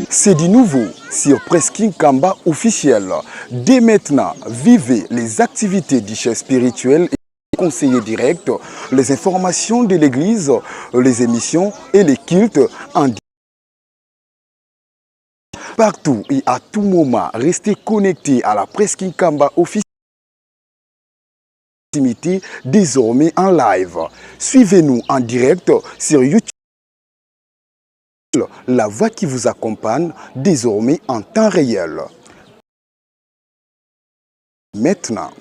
C'est du nouveau sur Presking Kamba officiel. Dès maintenant, vivez les activités du chef spirituel et conseiller direct, les informations de l'église, les émissions et les cultes en Partout et à tout moment, restez connectés à la Presking Kamba officielle désormais en live. Suivez-nous en direct sur YouTube. La voix qui vous accompagne désormais en temps réel. Maintenant.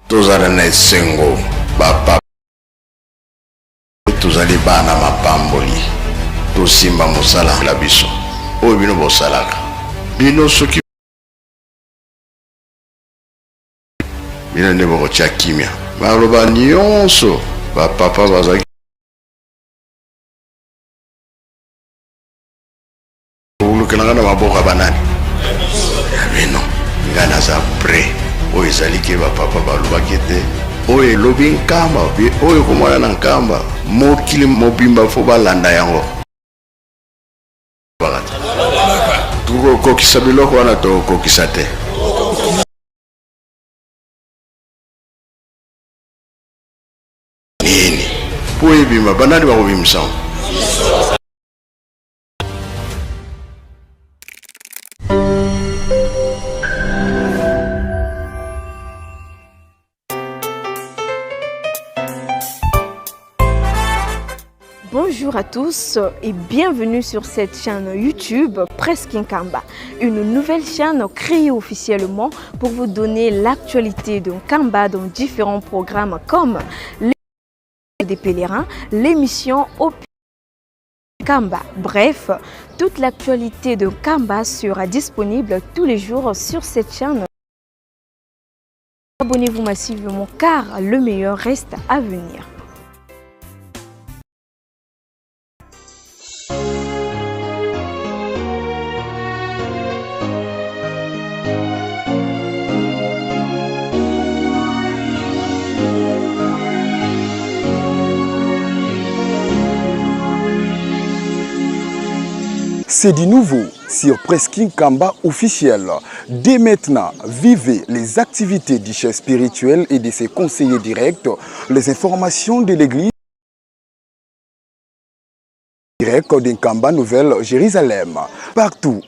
Tozala na esengo bapapa tozali bana mapamboli tosimba mosala na biso oyo bino bosalaka bino soki bino nde bokotia kimia maloba nyonso bapapa bazalaki kolukela nga na maboko ya banani ya bino. Nga naza prêt. Oyo ezali ke bapapa balobaki ete oyo elobi Nkamba oyo ekomona na Nkamba, mokili mobimba fo balanda yango. Tokokokisa biloko wana, tokokokisa te nini mpo ebima? Banani bakobimisa yango? Bonjour à tous et bienvenue sur cette chaîne YouTube Presque Nkamba, une nouvelle chaîne créée officiellement pour vous donner l'actualité de Nkamba dans différents programmes comme les des pèlerins, l'émission au Nkamba. Bref, toute l'actualité de Nkamba sera disponible tous les jours sur cette chaîne. Abonnez-vous massivement car le meilleur reste à venir. C'est du nouveau sur Presking Kamba officiel. Dès maintenant, vivez les activités du chef spirituel et de ses conseillers directs, les informations de l'église direct d'Nkamba Nouvelle Jérusalem. Partout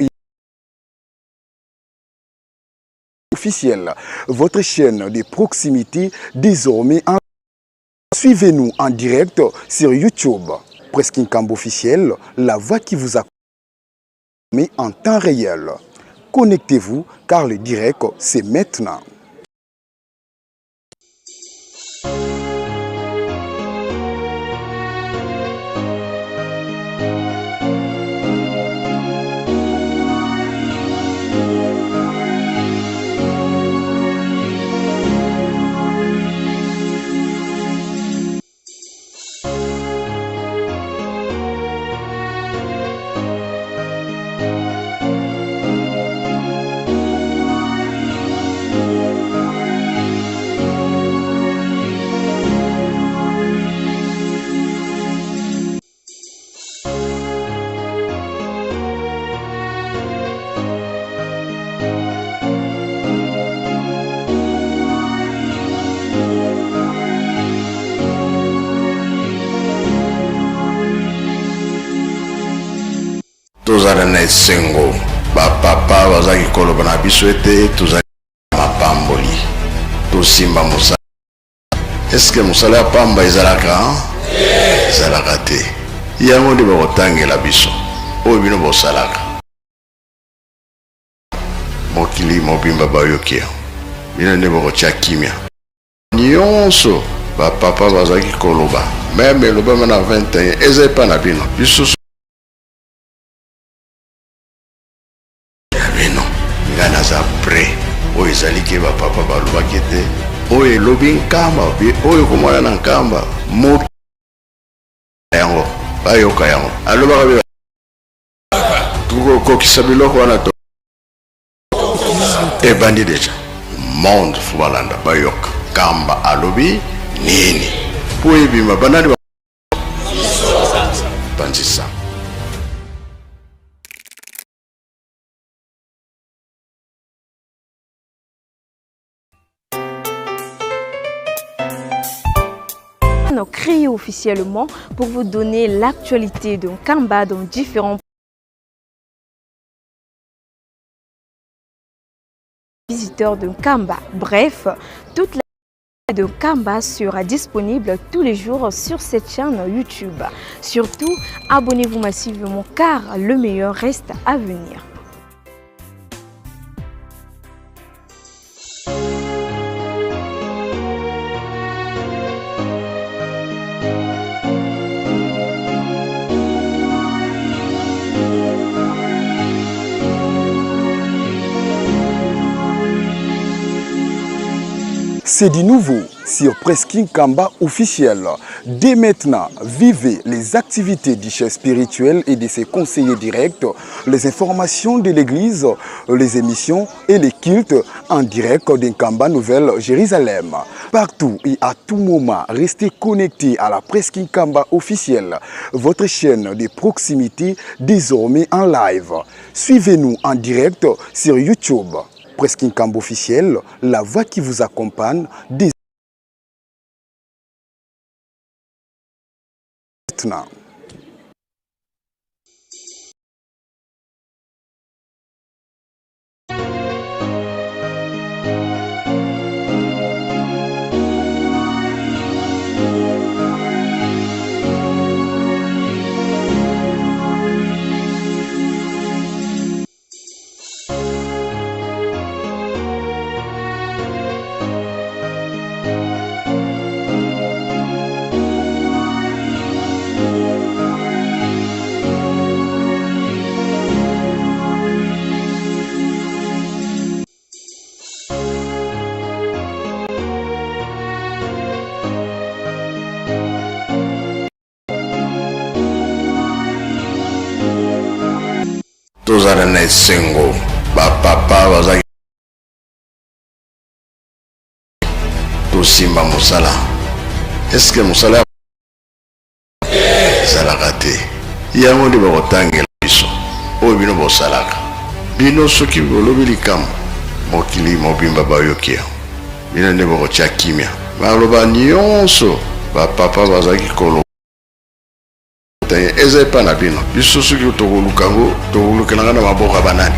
officiel, votre chaîne de proximité désormais en... Suivez-nous en direct sur YouTube. Presking Kamba officiel, la voix qui vous accompagne en temps réel. Connectez-vous car le direct, c'est maintenant. Tozala na esengo. Bapapa bazalaki koloba na biso ete tozali mapamboli, tosimba mosala. Eske mosala ya pamba ezalaka? Ezalaka te. Yango nde bakotangela biso oyo bino bosalaka. Mokili mobimba bayoki yango, bino nde bokotya kimia. Nyonso bapapa bazalaki koloba, meme elobama na 21, eza epa na bino lisusu ya bino. Ngai naza prêt. Oyo ezali ke bapapa balobaki ete oyo elobi Nkamba, oyo komona na Nkamba moto yango bayoka yango, alobaka be tokokokisa biloko wana to ebandi deja monde fo balanda bayoka Nkamba alobi nini mpo ebima banani panzisa. Créé officiellement pour vous donner l'actualité de Nkamba dans différents visiteurs de Nkamba. Bref, toute la de Nkamba sera disponible tous les jours sur cette chaîne YouTube. Surtout, abonnez-vous massivement car le meilleur reste à venir. C'est du nouveau sur Presking Kamba officiel. Dès maintenant, vivez les activités du chef spirituel et de ses conseillers directs, les informations de l'église, les émissions et les cultes en direct d'Nkamba Nouvelle Jérusalem. Partout et à tout moment, restez connectés à la Presking Kamba officielle, votre chaîne de proximité désormais en live. Suivez-nous en direct sur YouTube. Presking Kamba officiel, la voix qui vous accompagne dès maintenant. Tozala na esengo, bapapa bazalaki tosimba mosala. Eske mosala ezalaka te? Yango nde bakotangela biso oyo bino bosalaka. Bino soki bolobi likambo, mokili mobimba bayoki yango, bino nde bokotya kimia. Maloba nyonso bapapa bazalaki koloba eza epa na bino. Biso soki tokoluka yango, tokolukelanga na maboko ya banani?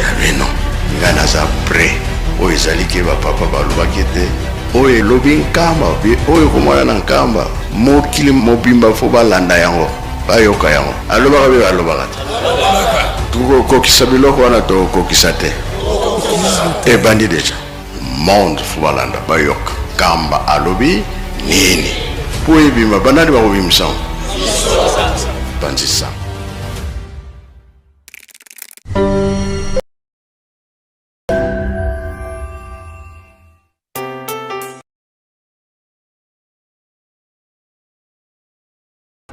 Ya bino. Ngai naza prêt. Oyo ezali ke bapapa balobaki ete oyo elobi Nkamba, oyo komona na Nkamba, mokili mobimba fo balanda yango, bayoka yango. Alobaka be alobaka te, tokokokisa biloko wana, tokokokisa te, ebandi deja monde fo balanda bayoka Nkamba alobi nini mpo ebima banani bakobimisa yango panzisa.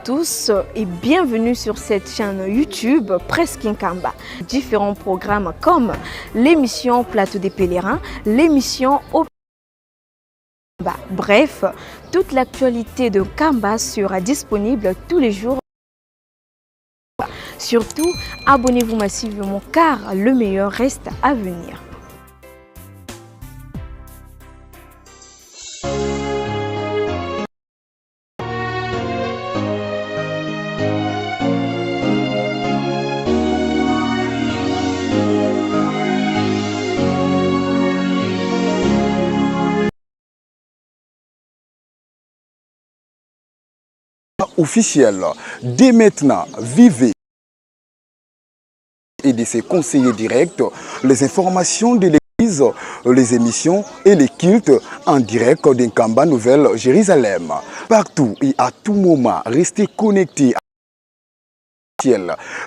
Tous et bienvenue sur cette chaîne YouTube Presque Nkamba. Différents programmes comme l'émission Plateau des Pèlerins, l'émission Au Bref, toute l'actualité de Nkamba sera disponible tous les jours. Surtout, abonnez-vous massivement car le meilleur reste à venir. Officiel. Dès maintenant, vivez et de ses conseillers directs les informations de l'église, les émissions et les cultes en direct d'Nkamba Nouvelle Jérusalem. Partout et à tout moment, restez connectés à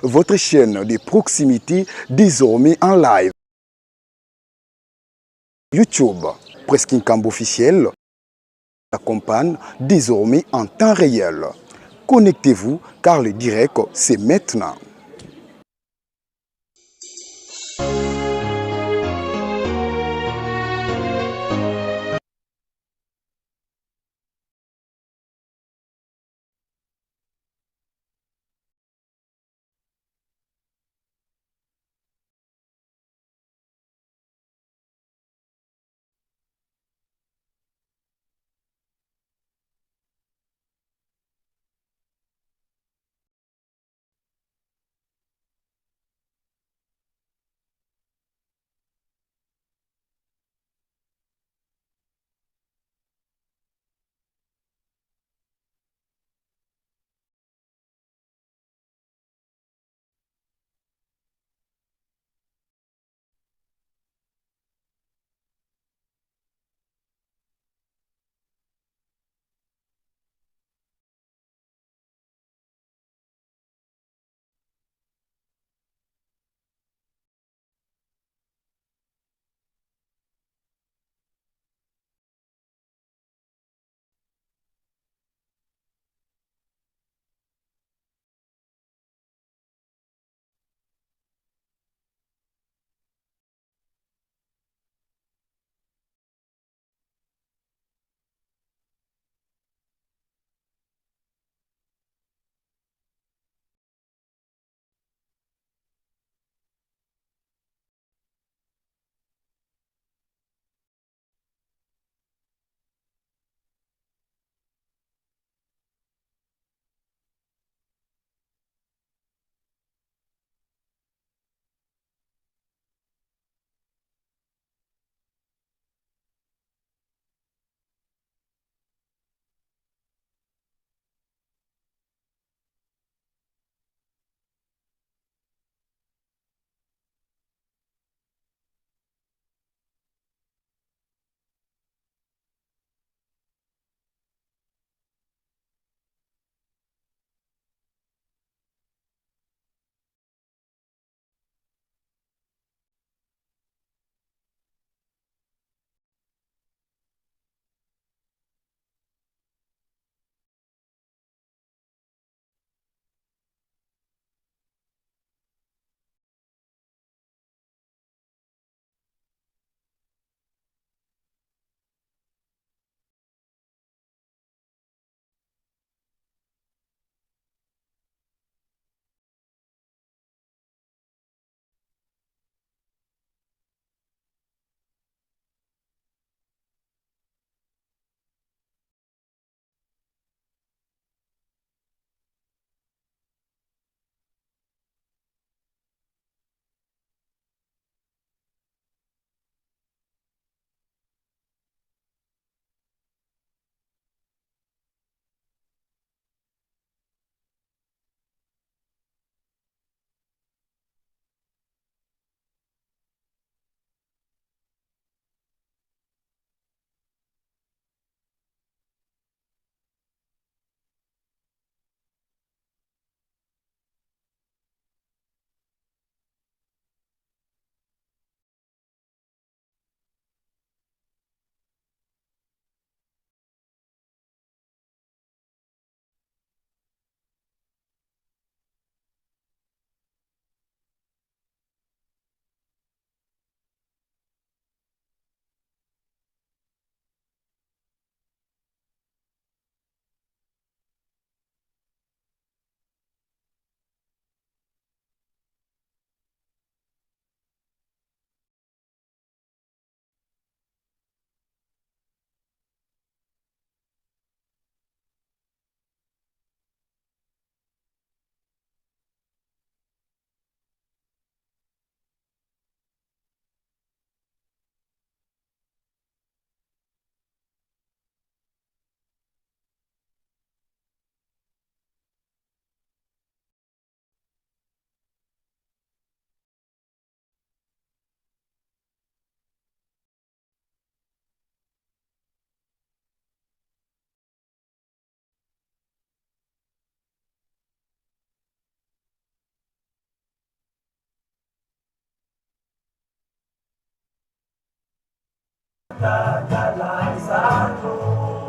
votre chaîne de proximité désormais en live. YouTube, Presque Nkamba officiel, accompagne désormais en temps réel. Connectez-vous car le direct, c'est maintenant.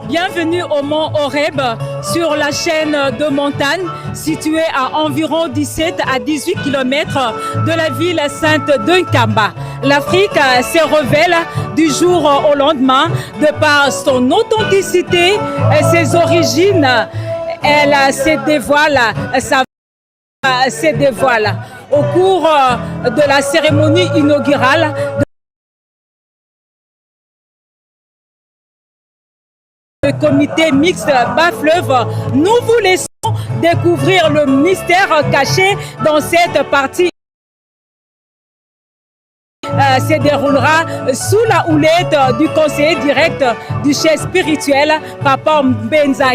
Bienvenue au mont Horeb, sur la chaîne de montagne située à environ 17 à 18 km de la ville sainte de Nkamba. L'Afrique se révèle du jour au lendemain de par son authenticité et ses origines. Elle se dévoile, sa se dévoile. Au cours de la cérémonie inaugurale le comité mixte bas-fleuve, nous vous laissons découvrir le mystère caché dans cette partie. Se déroulera sous la houlette du conseiller direct du chef spirituel, Papa Mbenza.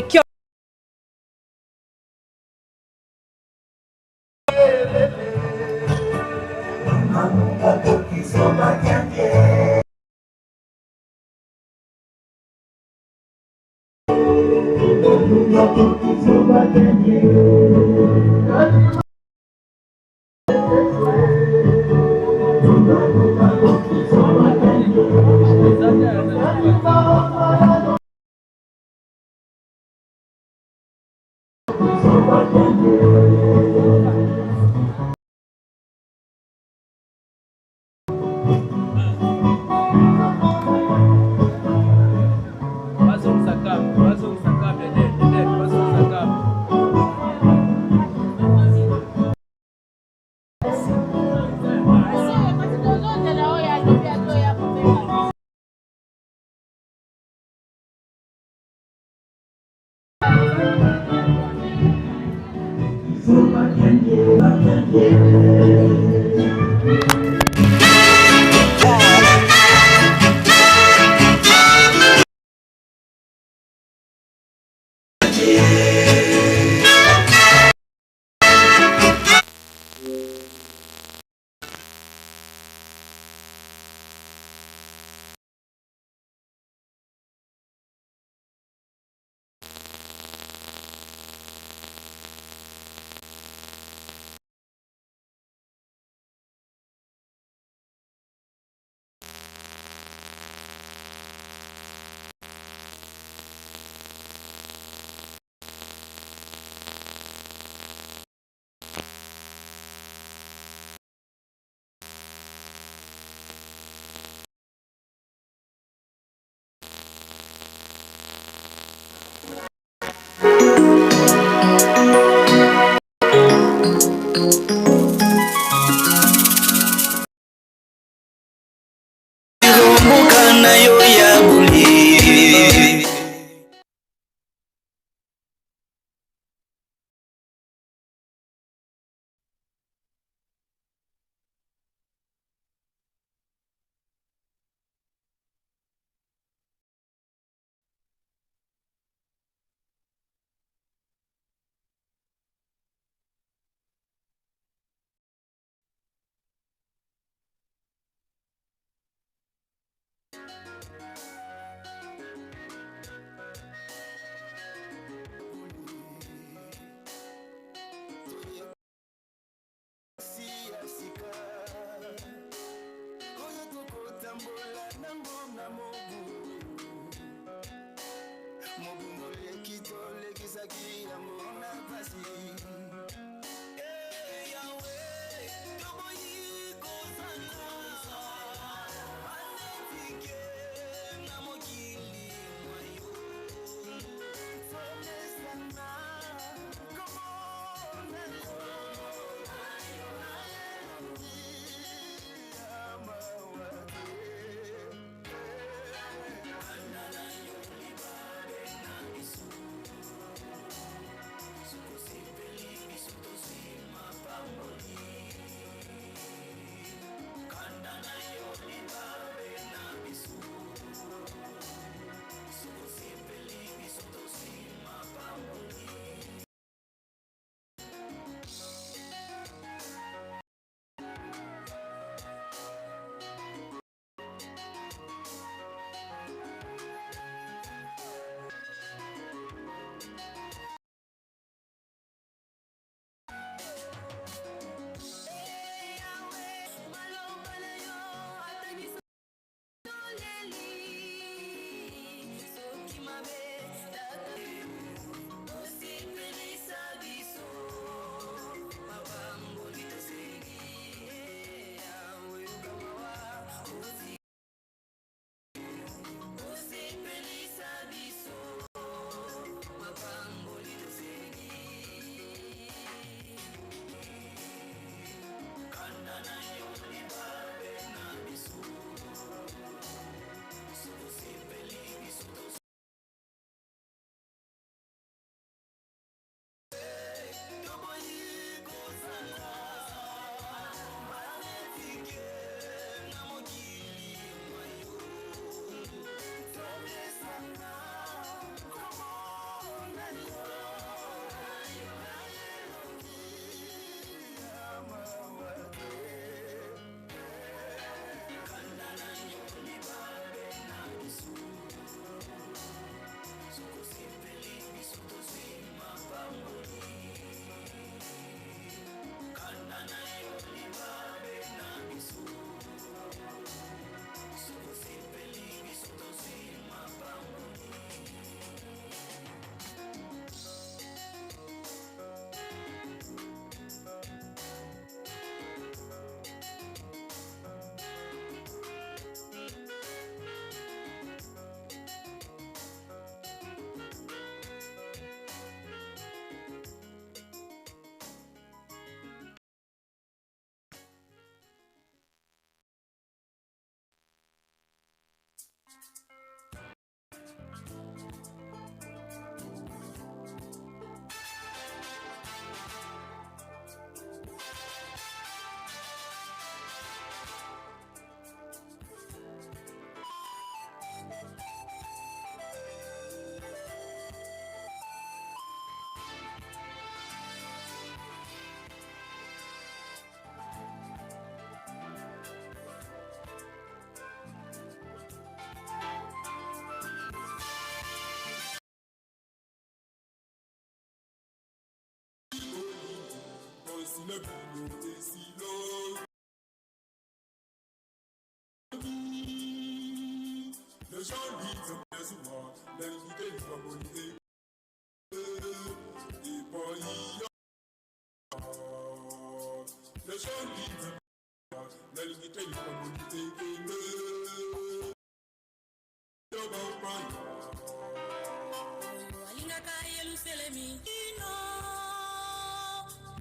Alingaka Yelusalemi ino,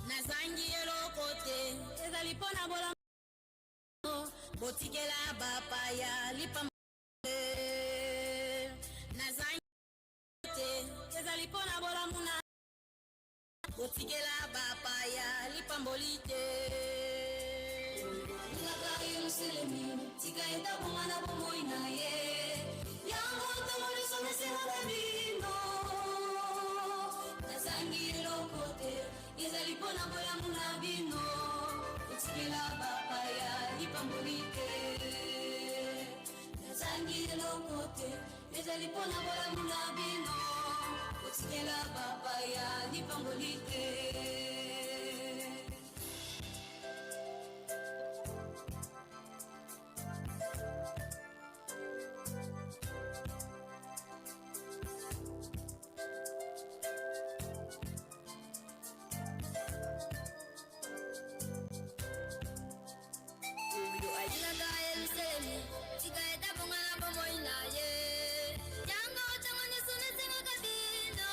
nazangi eloko te, ezali mpo na bolamu, botikela bapaya lipamba te. Nazangi te, ezali mpo na bolamu na, botikela bapaya lipamboli te. Alingaka Yelusalemi, tika ete abonga na bomoi na ye. Yango ntango nyonso nasengaka bino, nazangi eloko te, ezali mpo na bolamu na bino, kotikela bapaya lipamboli te. Nazangi eloko te, ezali mpo na bolamu na bino, kotikela bapaya lipamboli te. Oyo alingaka Yelusalemi, tika ete abonga na bomoi na ye. Yango ntango nyonso nasengaka bino,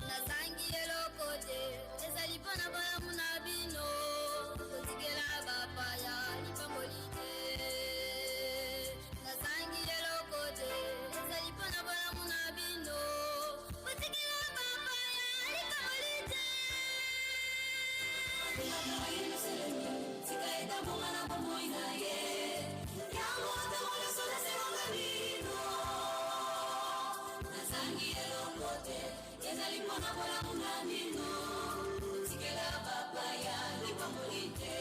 nazangi eloko te, ezali mpo na bolamu na bino, kotikela bapaya lipamboli te. Nazangi eloko te, ezali mpo na bolamu na bino, kotikela bapaya lipamboli te. Tika ete abonga na bomoi na ye. Yango ntango nyonso nasengaka bino, nazangi eloko te, ezali mpo na bolamu na bino, kotikela bapaya lipamboli te.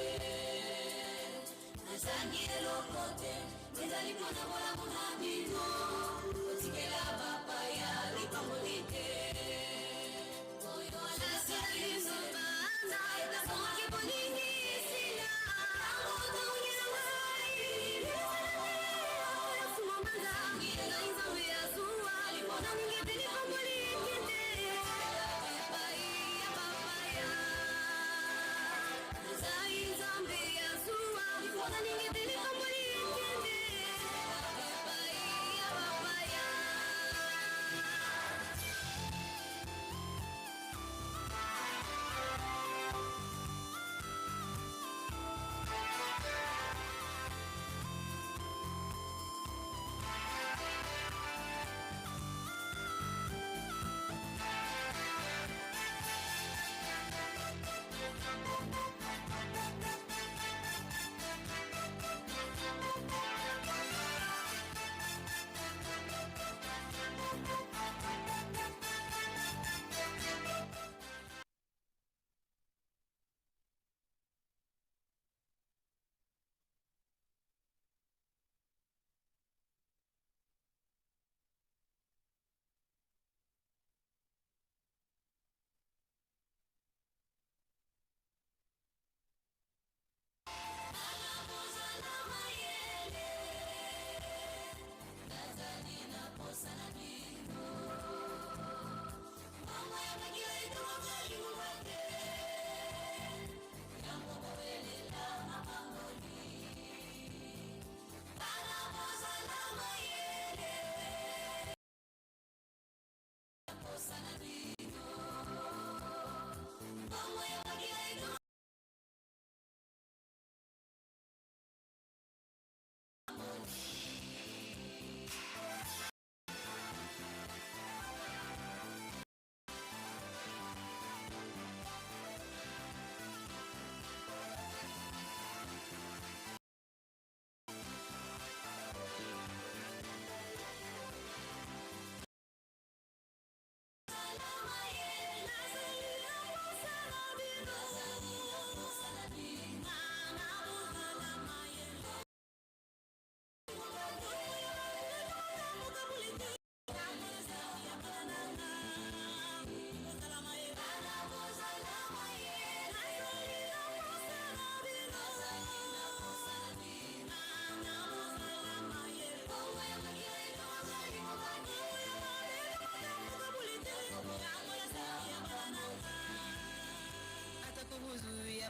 Nazangi eloko te, ezali mpo na bolamu na bino, kotikela bapaya lipamboli te. Oyo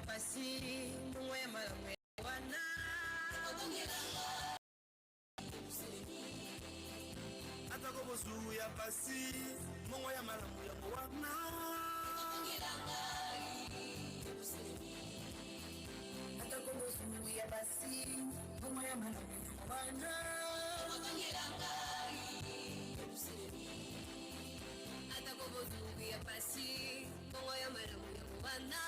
ya pasi, mbongo ya malamu ya wana. Atako bozu ya pasi, mbongo ya malamu yango wana. Atako bozu ya pasi, mbongo ya malamu yango wana. Atako bozu ya pasi, mbongo ya malamu yango wana.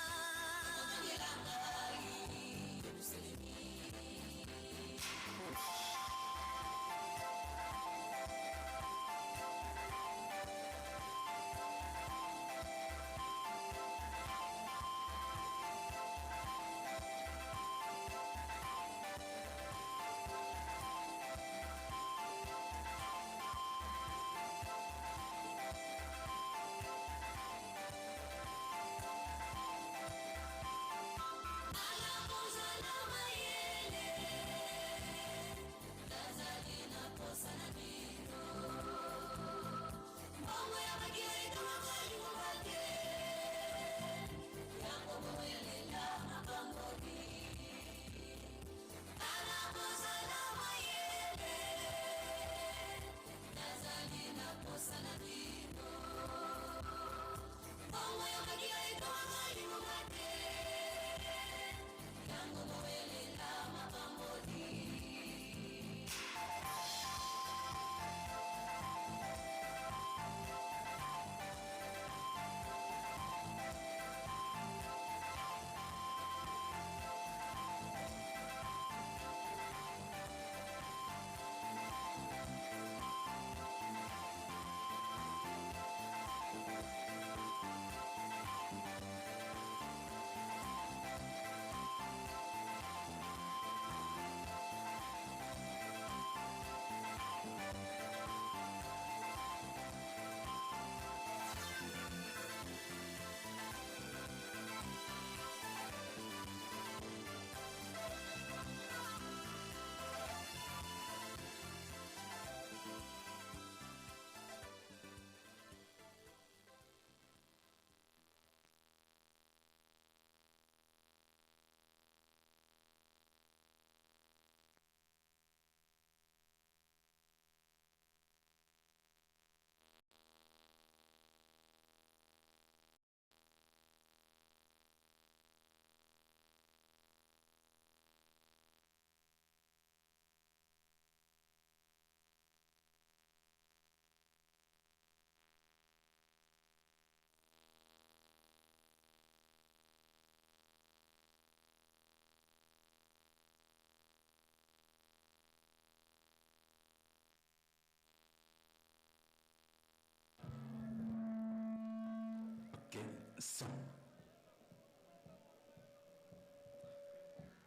Ok, son.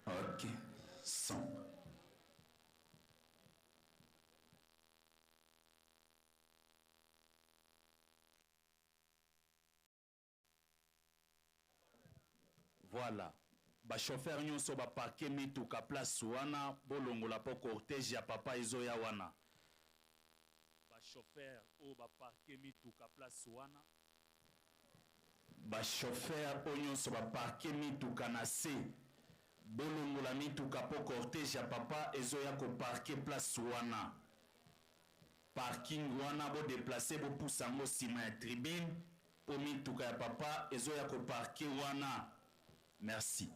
Ok, son. Voilà. Ba chauffeur nyonso ba parquer mituka place wana, bolongola po cortège ya papa ezoya wana. Ba chauffeur oyo ba parquer mituka place wana. Ba chauffeur oyo nyonso ba parquer mituka na se, bolongola mituka po cortège ya papa ezoya ko parquer place wana. Parking wana bo deplacer, bopusa yango sima ya tribune po mituka ya papa ezoya ko parquer wana. Merci.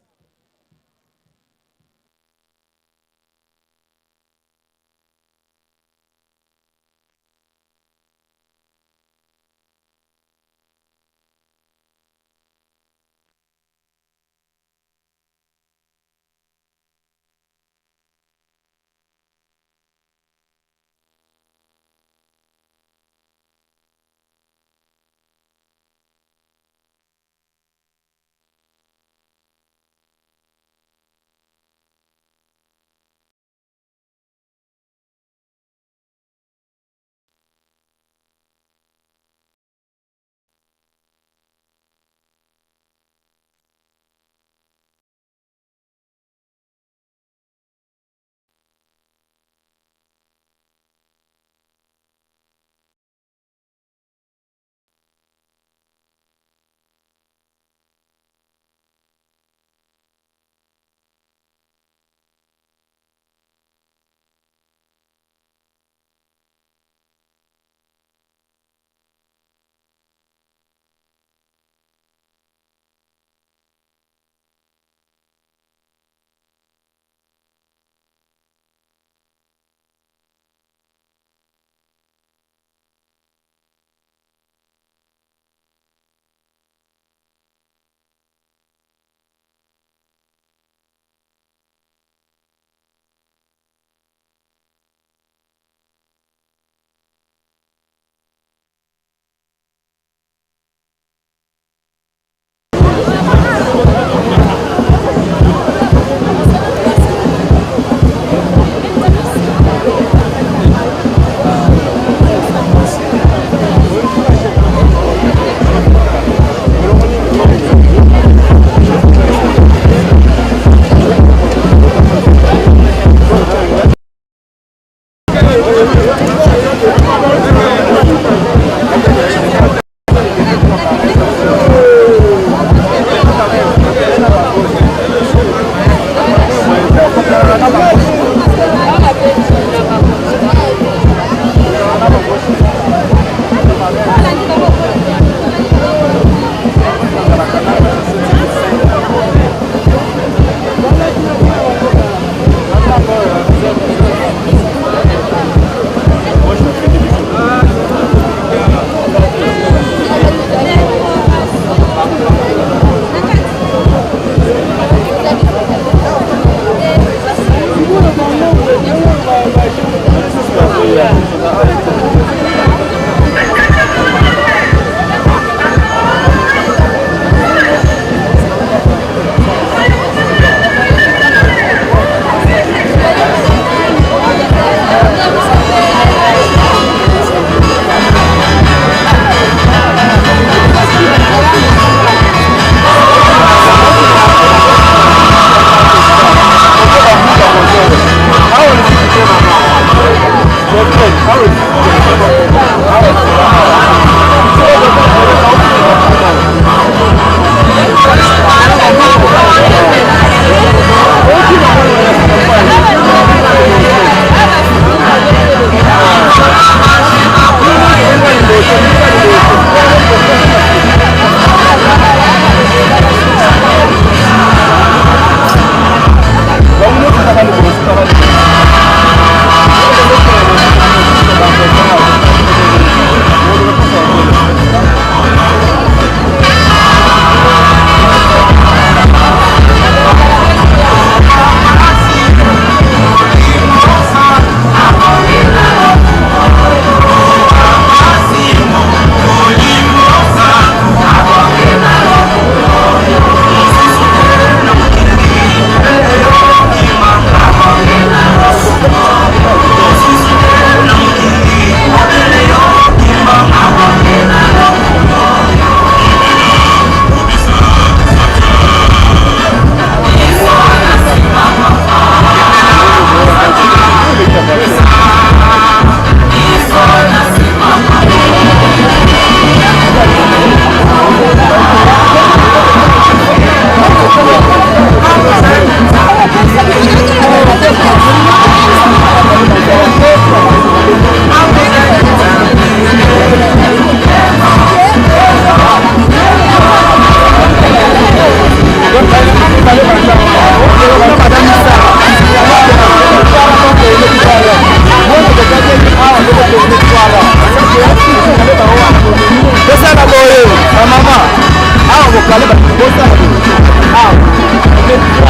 Tosala boye bamama awa bokale bosala boye awa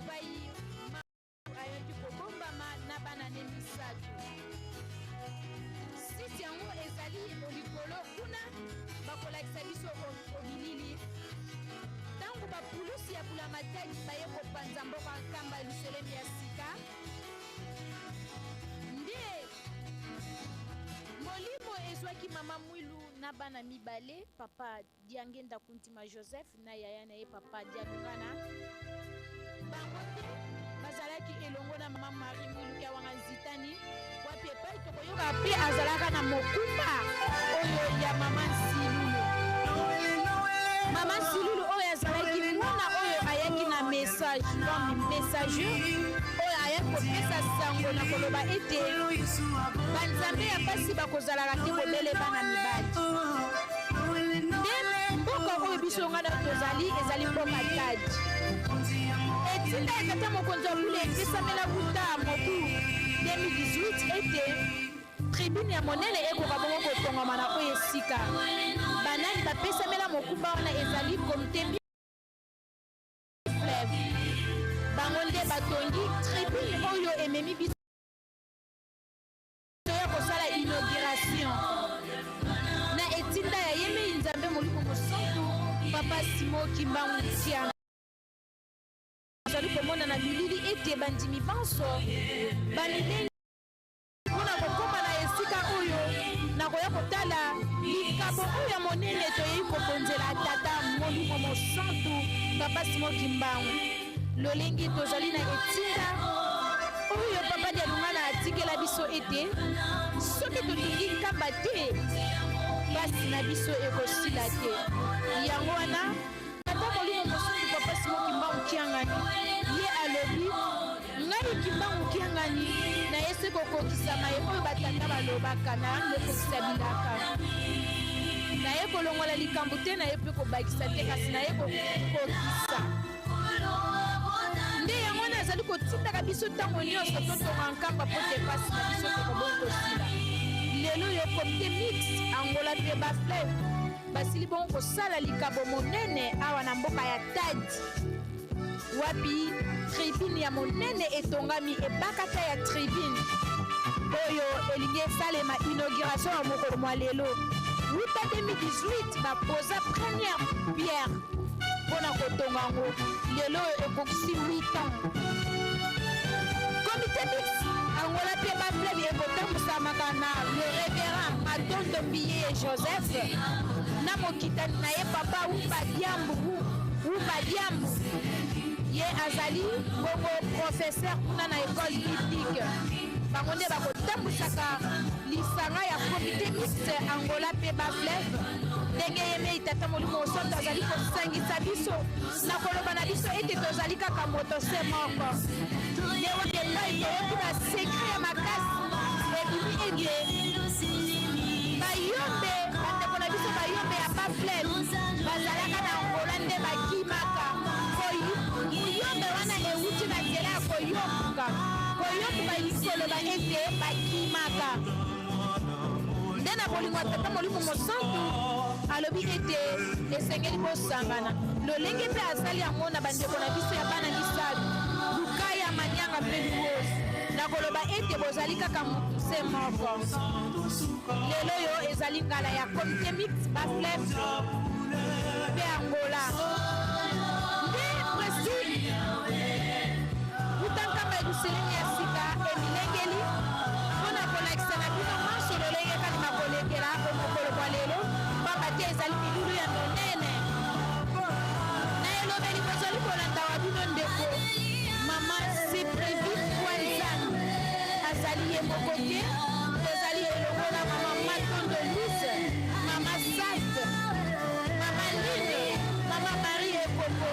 Epai ayaki kobombama na bana ne misato. Site yango ezali likolo kuna, bakolakisa biso obilili ntango bapulusi ya bulamatadi baye kopanza mboka Nkamba Yelusalemi ya sika. Nde molimo ezwaki mama Mwilu na bana mibale, papa Diangenda Kuntima Joseph na yaya na ye papa Dialungana. Bango nde bazalaki elongo na mama Marie Mwilu Kiawanga Nzitani, wapi epai tokoyoka mpe azalaka na mokumba oyo ya mama Nsilulu. Mama Nsilulu oyo azalaki mwana oyo ayaki na message comme messager oyo ayaki kopesa sango na koloba ete banzambe ya basi bakozalaka te bobele bana mibali. Nde mboka oyo biso ngai na tozali ezali mboka Tadi. Etinda ya tata mokonzi wa bule epesamela wuta mobu 2018 ete tribune ya monene ekoka bongo kotongama na oyo esika. Banani bapesamela mokumba wana ezali komite fleuve. Bango nde batongi tribune oyo ememi biso ya kosala inauguration na etinda ya yemei Nzambe Molimo Mosantu Papa Simo Kimbangu Kiana. Tozali komona na bilili ete bandimi banso bamilenge mpona kokoma na esika oyo na koya kotala likabo oyo ya monene toyei kobonzela Tata Molimo Mosantu Papa Simo Kimbangu. Lolenge tozali na etinda oyo Papa Dialungana atikela biso ete soki totongi Nkamba te, pasi na biso ekosila te. Yango wana Tata Molimo Mosantu Papa Simo Kimbangu Kiangani ye alobi, ngai Kimbangu Kiangani naye se kokokisa maye oyo batata balobaka na lokokisa bilaka. Naye kolongola likambo te, naye mpe kobakisa te, kasi naye kokokisa. Nde yango wana azali kotindaka biso ntango nyonso totonga Nkamba mpo te mpasi na biso tokobongi kosila. Lelo oyo komite mix Angola mpe Bafleuve basili bongo kosala likabo monene awa na mboka ya Tadi, wapi tribune ya monene etongami, ebakata ya tribune oyo elingi esalema inauguration ya mokolo mwa lelo. Wuta 2018 bapoza première pierre mpo na kotonga yango, lelo oyo ekokisi 8 ans. Komite mix Angola mpe Bafleuve ekotambusamaka na le révérend Matondo Mbiye Joseph na mokitani na ye papa Wumba Diambu. Wumba Diambu ye azali bongo professeur kuna na école biblique. Bango nde bakotambwisaka lisanga ya komite mixte Angola mpe Bafleuve, ndenge ye mei Tata Molimo Mosantu azali kosangisa biso na koloba na biso ete tozali kaka moto se moko. Nde wapi epai toyoki basekre ya makasi ebimi ete bayombe, bandeko na biso bayombe ya Bafleuve bazalaka na Angola nde bakimaka. Koyombe wana ewuti na nzela ya koyombuka. Koyombuka elingi koloba ete bakimaka. Nde na bolingo ya Tata Molimo Mosantu alobi ete esengeli bosangana, lolenge mpe asali yango na bandeko na biso ya bana misato Lukaya, Manianga mpe Luozi, na koloba ete bozali kaka motu se moko. Lelo oyo ezali ngala ya comité mixte Bafleuve mpe Angola. Nde presi wuta Nkamba Yelusalemi ya sika emilengeli mpo na kolakisa na bino manso lolenge kani makolekela o mokolo mwa lelo, mpamba te ezali milulu ya monene. Na elobeli bozali kolanda wa bino ndeko mama Siprevi Kwanzan azali ye moko te, tozali elongo na mama Matondo Louise, mama Saf, mama Line, mama Marie Ekoko.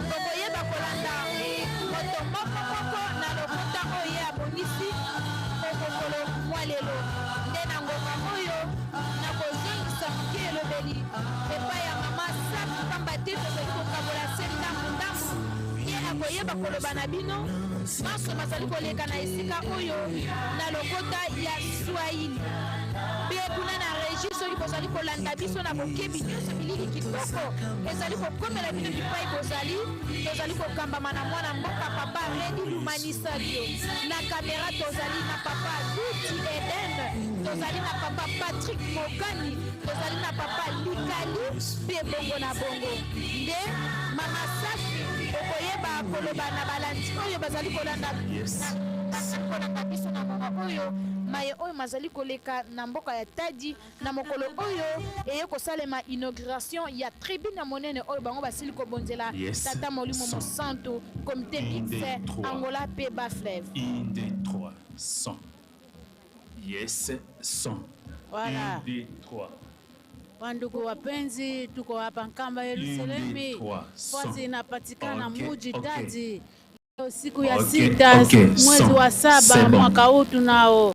Bokoyeba kolanda moto moko moko na lokota oyo ye abongisi o mokolo mwa lelo. Nde na ngonga oyo nakozongisa moke elobeli epai ya mama Saf, mpamba te tozali kokabola se ndambo ndambo. Ye Tokoyeba koloba na bino manso mazali koleka na esika oyo na lokota ya Swahili. Mpe kuna na regie, soki bozali kolanda biso na bokebi nyonso, bilili kitoko ezali kokomela bino bipai bozali. Tozali kokambama na mwana mboka papa Redi Lumanisalio. Na kamera tozali na papa Duti Eden, tozali na papa Patrick Mogani, tozali na papa Likali mpe bongo na bongo. Nde mama Safi okoyeba koloba na balandi oyo bazali kolanda kolanda biso na ngonga oyo, maye oyo mazali koleka na mboka ya Tadi na mokolo oyo eye kosalema inauguration ya tribune ya monene oyo bango basili kobonzela Tata Molimo Mosantu, comité mixte Angola mpe Bas-Fleuve. 1, 2, 3, 100. Yes, 100. Voilà. 1, 2, 3. Wandugu wapenzi, tuko hapa Nkamba Yerusalemi, fasi inapatikana muji Tadi. Leo siku ya 6 mwezi wa 7 mwaka huu tunao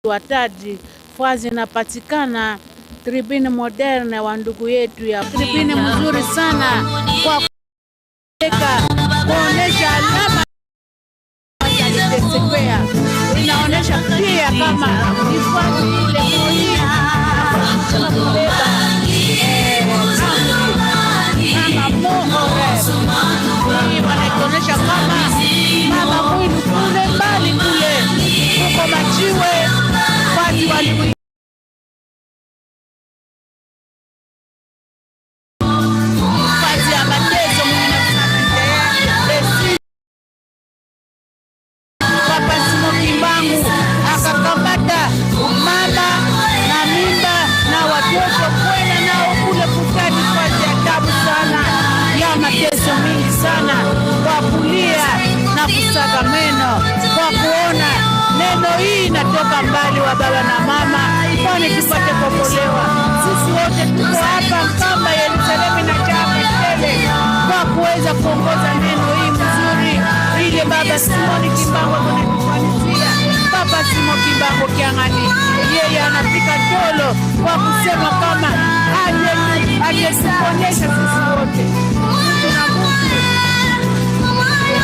wa Tadi, fasi inapatikana tribune moderne wa ndugu yetu ya tribune mzuri sana kwa kuonesha alama ya Square, inaonesha pia kama hifadhi ile muhimu kubeba mama Mohore. Hii wanaituonyesha kama mama Mwilu kule mbali kule kuko majiwe watu walimu fasi ya mateso 1921 Papa Simon Kimbangu akakamata mama na mimba na watoto kwenda nao kule kutani fasi ya tabu sana ya mateso mingi sana, kwa kulia na kusaga meno, kwa kuona neno hii inatoka mbali wa baba na mama, kwani tupate kuokolewa. Sisi wote tuko hapa Nkamba Yerusalemu na chapa tele kwa kuweza kuongoza neno hii mzuri ile Baba Simoni Kimbangu akonatufanisia. Papa Simon Kimbangu Kiangani yeye anafika tolo kwa kusema kama ajetuponesha sisi wote, mtu na mtu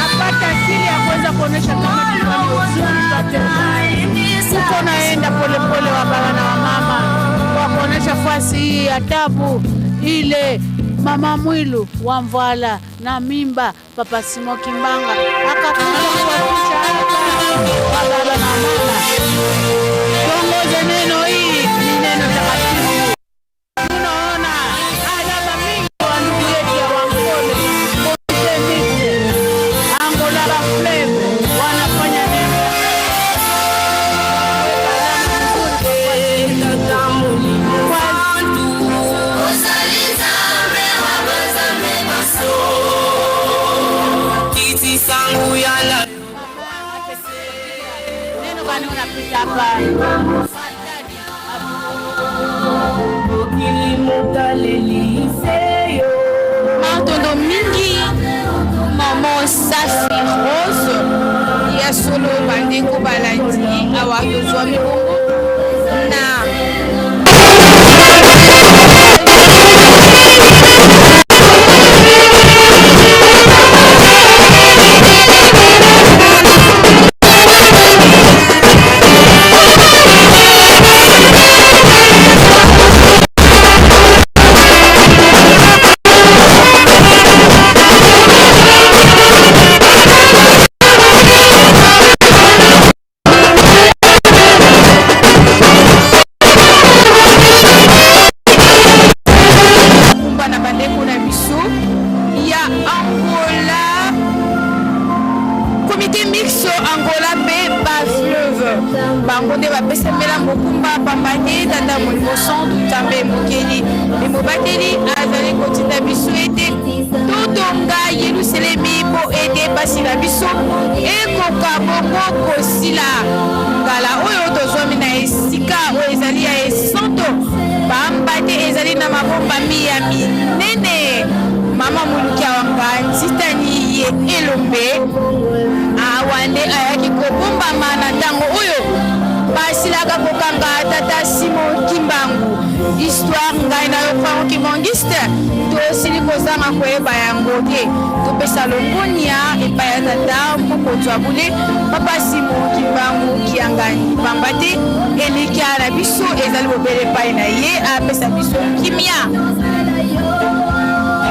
apata akili ya kuweza kuonesha kama tufanye uzuri pate uko naenda polepole wa baba na wamama kwa kuonesha fasi hii ya tabu ile mama Mwilu wa Mvala na mimba Papa Simon Kimbanga akakuja kuwatisha hapa wa baba na mama. Tuongoze neno hii, ni neno takatifu. Tunaona alama mingi wa ndugu yetu ya Wankole Komite Mixte Angola Bas-Fleuve wanafanya neno neno gani unapita hapa Matondo mingi mama Safi Rose ya solo. Bandeko balandi, awa tozwami bongo na kumba na bandeko na biso ya Angola, comité mixte Angola mpe Bas-Fleuve. Bango nde bapesamela mokumba, pamba te Tata Molimo Santu, Nzambe mokeli mpe mobateli, azali kotinda biso ete totonga Yelusalemi mpo ete pasi na biso ekoka bongo kosila. Ngala oyo tozwami na esika oyo ezali ya esanto, pamba te ezali na mabombami ya minene. Mama Moluki Awanga Nzitani ye elombe awa nde ayaki kobombama na ntango oyo basilaka kokanga Tata Simon Kimbangu. Histoire ngai na yo Franco Kimbanguiste tosili kozanga koyeba yango te. Topesa longonia epai ya tata mokonzi wa bule Papa Simon Kimbangu Kiangani, pamba te elikya na biso ezali bobele epai na ye apesa biso kimia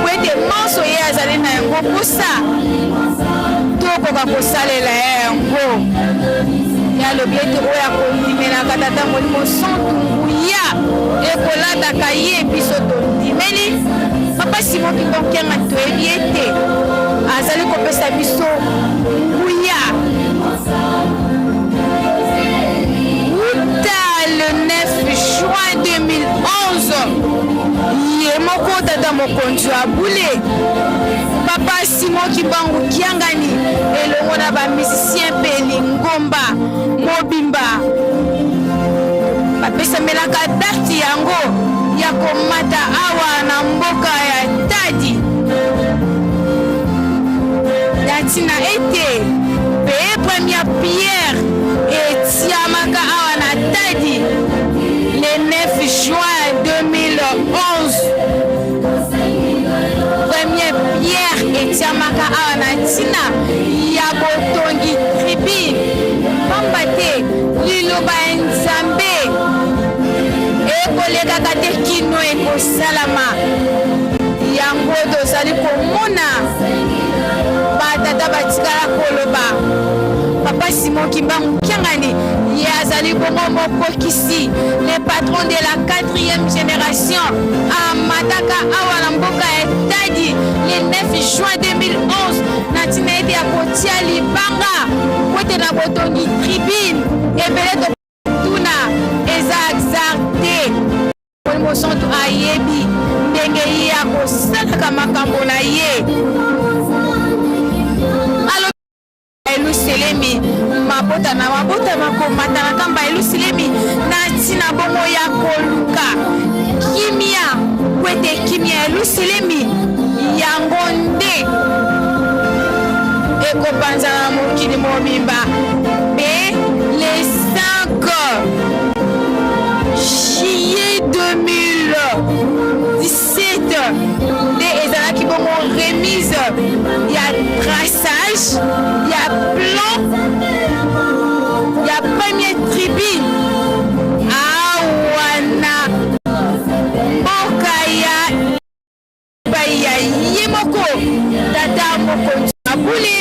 po ete manso ye azali na yango mposa tokoka kosalela ye yango. Ye alobi ete oyo akondimelaka Tata Molimo Santu, nguya ekolataka ye. Biso tondimeli Papa Simon Kimbangu Kiangani, toyebi ete azali kopesa biso nguya uta le 9 juin 2011. Ye moko tata mokonzi wa bule Papa Simon Kimbangu Kiangani elongo na ba musiciens mpe lingomba mobimba bapesamelaka date yango ya komata awa na mboka ya Tadi na ntina ete mpe première pierre etiamaka awa na Tadi le 9 juin 2011. Première pierre etiamaka awa na ntina ya botongi tribune, pamba te liloba ya Nzambe ekolekaka te kino ekosalama. Yango tozali komona batata batikala koloba. Papa Simon Kimbangu Kiangani, ye azali bongo mokokisi, le patron de la quatrième génération, amataka awa na mboka ya Tadi le 9 juin 2011 na ntina ete ya kotia libanga po ete na botongi tribune. Ebele totuna, eza hasard te. Molimo Santu ayebi ndenge ye akosalaka makambo na ye. Yelusalemi, mabota na mabota makomata na nkamba Yelusalemi na ntina bongo ya koluka kimia, po ete kimia ya Yelusalemi yango nde ekopanzana na mokili mobimba. Mpe le 5 juillet 2017 nde ezalaki bongo remise ya traçage ya plan ya premier tribune awa na mboka ya epai ya ye moko tata mokonzi mabule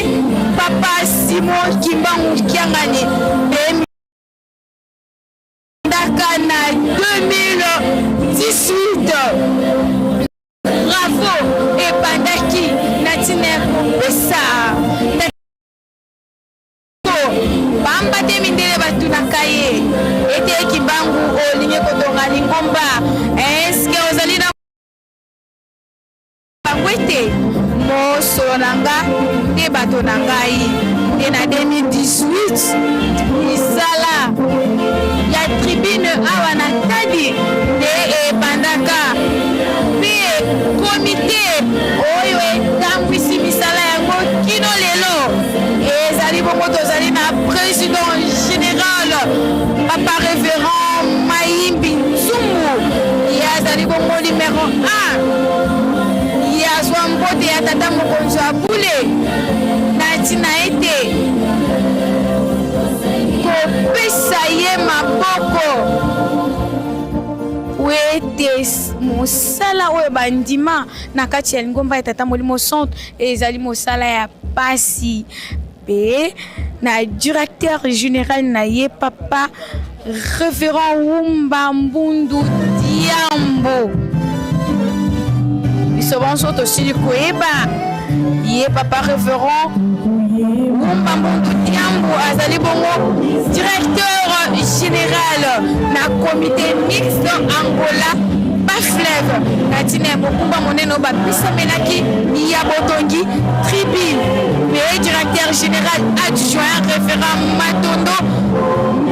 Papa Simon Kimbangu Kiangani ndaka na 2018. Bravo ebandaki na ntina ya kopesa pamba te mindele batunaka ye ete Kimbangu, olingi kotonga lingomba, eske ozali na bango? Ete mosolo na nga nde bato na ngai. Nde na 2018 misala ya tribune awa na Tadi nde ebandaka, mpe komite oyo etambwisi misala yango kino lelo ezali bongo, tozali na président général Papa Révérend Mayimbi Nzungu. Ye azali bongo numéro 1. Ye azwa mbote ya tata mokonzi wa bule na ntina ete kopesa ye maboko po ete mosala oyo bandima na kati ya lingomba ya Tata Molimo Centre ezali mosala ya pasi. Mpe na directeur général na ye Papa Révérend Wumba Mbundu Diambo, biso banso tosili koyeba ye. Papa Révérend Wumba Mbundu Diambo azali bongo directeur général na comité mixte Angola Bas-Fleuve na ntina ya mokumba monene oyo bapesamelaki ya botongi tribune. Mpe directeur général adjoint Révérend Matondo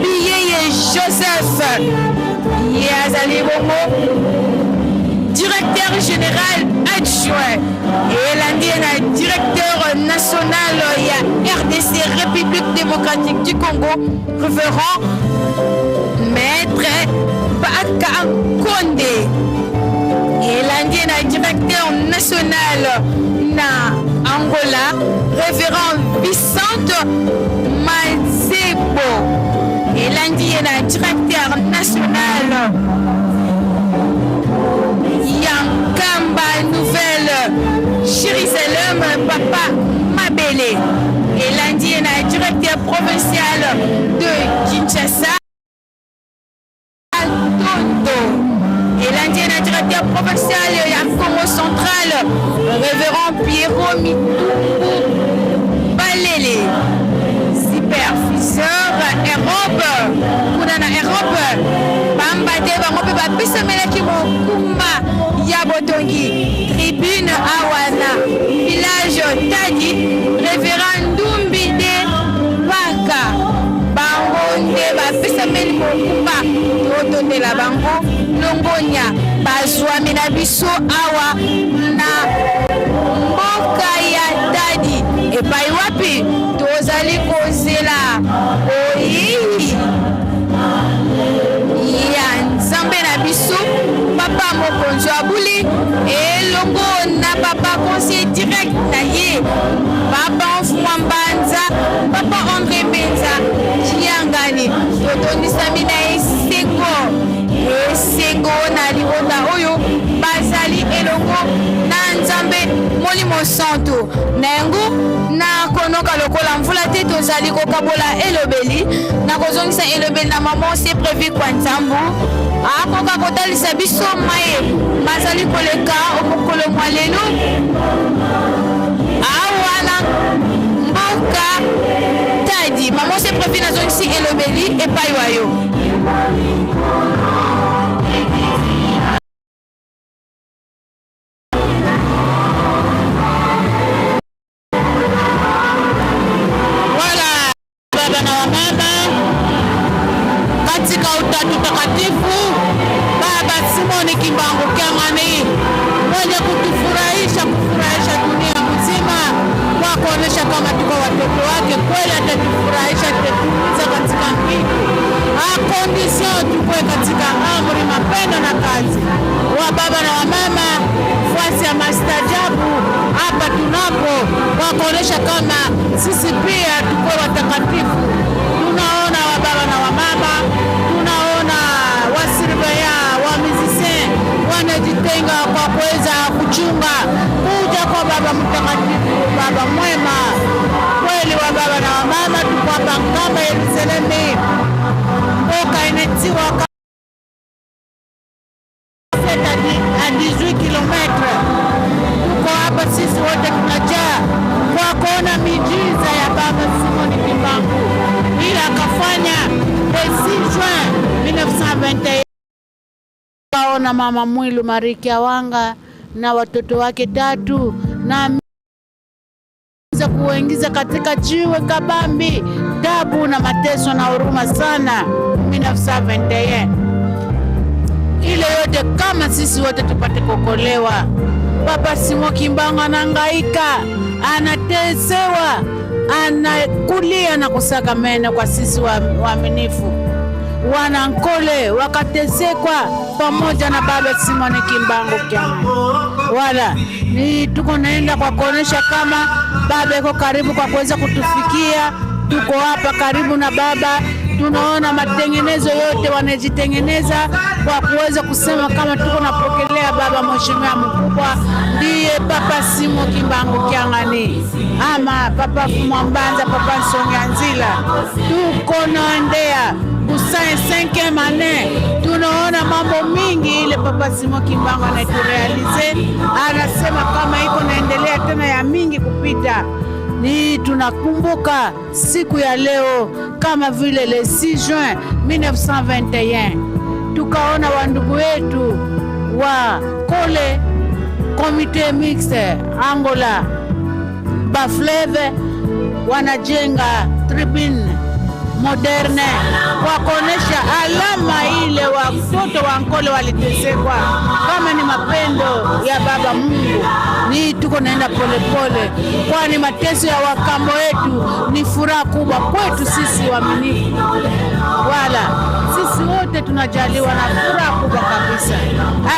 Biyeye Joseph, ye azali bongo directeur général adjoint. Elandi ye na directeur national ya RDC, République démocratique du Congo, Révérend Maître. Mpaka Nkonde elandi na directeur national na Angola Révérend Vicente Mazebo elandi ye na directeur national ya Nkamba Nouvelle Jérusalem Papa Mabele elandi ye na directeur provincial de Kinshasa Tondo elandi ye na directeur provincial ya Congo central Révérend Pierrot Mitumbu Balele superviseur Europe kuna na Europe pamba te bango mpe bapesamelaki mokumba ya botongi tribune awa na village Tadi Révérend Ndumbi de Paka bango nde bapesameli mokumba totondela bango longonya bazwami na biso awa na mboka ya Tadi epai wapi tozali kozela boyei ya Nzambe na biso papa mokonzi wa bule elongo na papa conseiller direct na ye papa Mfumwa Mbanza papa Andre Mbenza Kiangani totondisami na esengo esengo na libota oyo bazali elongo na Nzambe Molimo Santu na yango na konoka lokola mvula te tozali kokabola elobeli na kozongisa elobeli na mama se prévu kwa nzambu akoka kotalisa biso maye mazali koleka mokolo mwa lelo awa na mboka Tadi. Mama se prévu nazongisi elobeli epai wa yo. Wala baba na wamama katika Utatu Takatifu, Baba Simoni Kimbangu Kiangani mwenye kutufurahisha kufurahisha dunia mzima kwa kuonesha kama tuko watoto wake kweli, atatufurahisha atatumiza katika mbingu, a condition tukue katika amri, mapendo na kazi. Wa baba na wamama, fuasi ya mastajabu hapa tunapo kwa kuonesha kama sisi pia tukuwe watakatifu. Tunaona wa baba na wamama, tunaona wasurveya wa musicien wanajitenga kwa kuweza kuchunga kuja kwa Baba Mtakatifu, Baba mwema kweli. Wa baba na wamama, tuko hapa Nkamba Yerusalemu, mboka inetiwa 7 à 18 km. Tuko hapa sisi wote tunajaa kwa kuona miujiza ya Baba Simoni Kimbangu ila akafanya le 6 juin 1921. Kaona mama Mwilu Marikia Wanga na watoto wake tatu na za kuwaingiza katika jiwe kabambi, tabu na mateso na huruma sana 1921 ile yote kama sisi wote tupate kuokolewa. Papa Simon Kimbangu anahangaika, anatesewa, anakulia na kusaga meno kwa sisi waaminifu. Wanankole wakatesekwa pamoja na Baba Simon Kimbangu Kiangani. Wala ni tuko naenda kwa kuonesha kama baba iko karibu kwa kuweza kutufikia. Tuko hapa karibu na baba, tunaona matengenezo yote wanajitengeneza kwa kuweza kusema kama tuko napokelea baba mheshimiwa mkubwa, ndiye Papa Simon Kimbangu Kiangani ama Papa Mwambanza, Papa Nsonganzila. Tuko naendea kusain 5e année, tunaona mambo mingi ile Papa Simon Kimbangu anaturéaliser, anasema kama iko naendelea tena ya mingi kupita ni tunakumbuka siku ya leo kama vile le 6 juin 1921 tukaona wandugu wetu wa Kole Comité Mixte Angola Bas-Fleuve wanajenga tribune moderne kwa kuonesha alama ile watoto wa Nkole walitesekwa, kama ni mapendo ya Baba Mungu. Ni tuko naenda polepole, kwani mateso ya wakambo wetu ni furaha kubwa kwetu sisi waaminifu. Wala sisi Sisi wote tunajaliwa na furaha kubwa kabisa.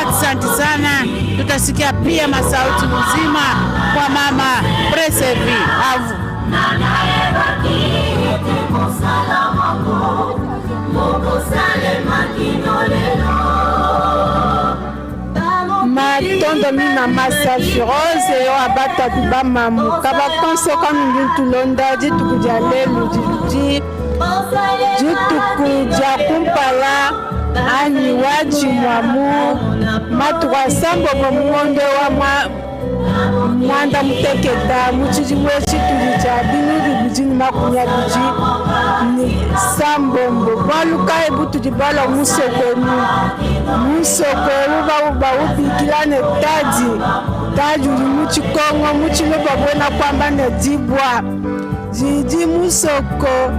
Asante sana, tutasikia pia masauti mzima kwa mama Presevi avu Matondo mina mama Rose yo abatatu bamamu kabakonso kanundu tulonda dituku dia lelu didi dituku dia kumpala anyi wa dimua mu matuku asambombo mu ngondo wa mwanda muteketa mu tshidimu etshi tudi tshia binunu bibidi ne makumi abidi ne sambombo. Bualu kayi butudi balua musoko emu? Musoko eu baubikila ne Tadi. Tadi udi mu tshikongo mu tshiluba buena kuamba ne dibua didi musoko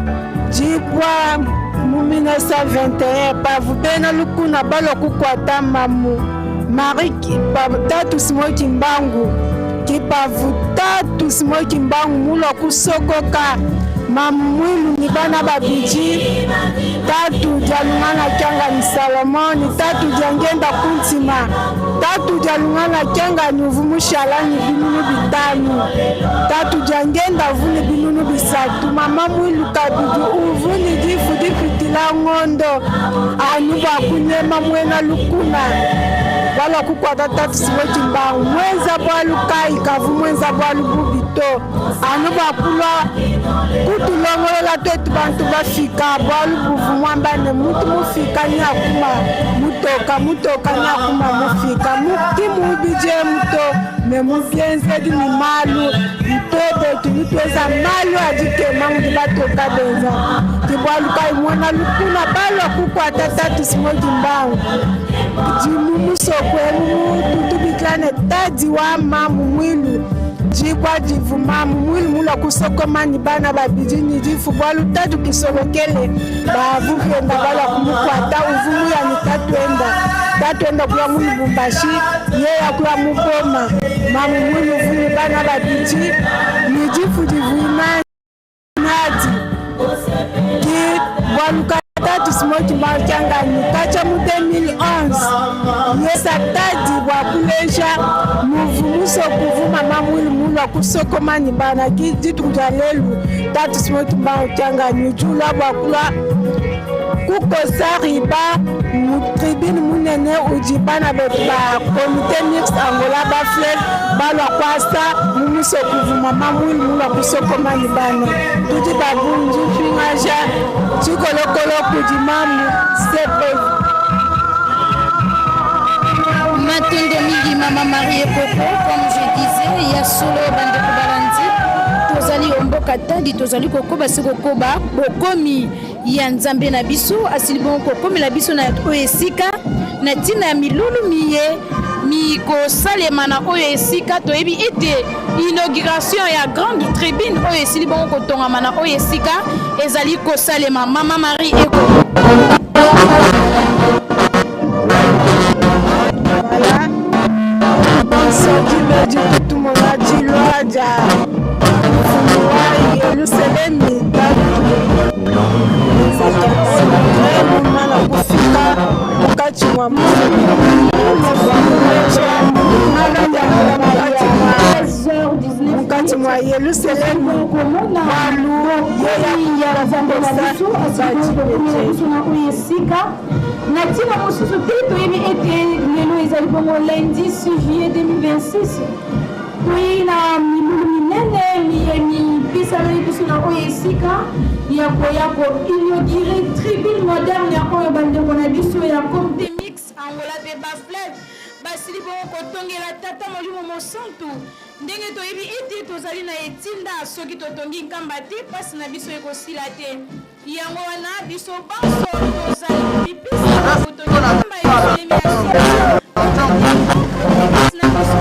dibua mu 1921 pavua bena lukuna balua kukuata mamu Marie tatu Simon Kimbangu kipavu tatu Simon Kimbangu mulua kusokoka mamu Mwilu ni bana babidi tatu dialungana Kiangani Salomon ni tatu diangenda kuntima tatu dialungana Kiangani uvu mushala ni binunu bitanu tatu diangenda uvu ni binunu bisatu mama Mwilu kabidi uvu ni difu dipitila ngondo anu bua kunyema muena lukuna balua kukuata tatu Simon Kimbangu muenza bualu kayi kavu muenza bualu bubi to anu bua kulua kutulongolola tuetu bantu bafika bualu buvu muamba ne muntu mufika nyakuma mutoka mutoka nyakuma mufika ki mubidi emu to ne mu bienzedi ne malu ntwebe tudi tuenza malu a dikema mudi batoka benza ke bualu kayi muena lukuna balua kukuata tatu Simon Kimbangu di mu musoko emu tutubikila ne tadi wa mamu muilu dibua divu mamu muilu mulua kusokoma ne bana babidi ne difu bualu tatu kisolokele bavu penda balua kumukuata uvu muya ne tatuenda tatuenda kuya mu Lubumbashi yeya kuya mu Boma mamu muilu uvu ne bana babidi ne difu divu inadi ki bualu tatu Simon Kimbangu Kiangani katshia mu 2011 yesa tadi bua kuleja muvu musoku uvu mama muilu mulua kusokoma ne bana ki dituku dia lelu tatu Simon Kimbangu Kiangani udi ulua bua kulua kukosa riba mu tribune munene udi bana betu ba comite mixte Angola ba fleuve balua kuasa mu musoku uvu mama muilu mulua kusokoma ne bana tudi babungi pingaja tshikolokolo kudi mamu sepe. Matondo mingi mama Marie Koko, comme je disais, ya solo bandeko balandi tozali omboka tadi tozali kokoba se kokoba bokomi ya Nzambe na biso asili bongo kokomela biso na oyo esika na ntina ya milulu miye mikosalema na oyo esika toyebi ete inauguration ya grande tribune oyo esili bongo kotongama na oyo esika ezali kosalema. Mama Marie Eko. Voilà. Bonsoir, tumona dilua dia mfumu wa Yelusalemi tatu mumana kufika mukatshi mua mukatshi mua Yelusalemi bualu na ntina mosusu te toyebi ete lelo ezali bongo lundi 6 juillet 2026 toyei na milulu minene miye mipesameli biso na oyo esika ya koya ko-inaugure tribune moderne ya oyo bandeko na biso ya comité mix Angola mpe Bafleuve basili bongo kotongela Tata Molimo Mosantu. Ndenge toyebi ete tozali na etinda, soki totongi Nkamba te, mpasi na biso ekosila te. Yango wana biso banso tozali komipesa na botongi Nkamba ya Yelusalemi ya sika. Mpasi na biso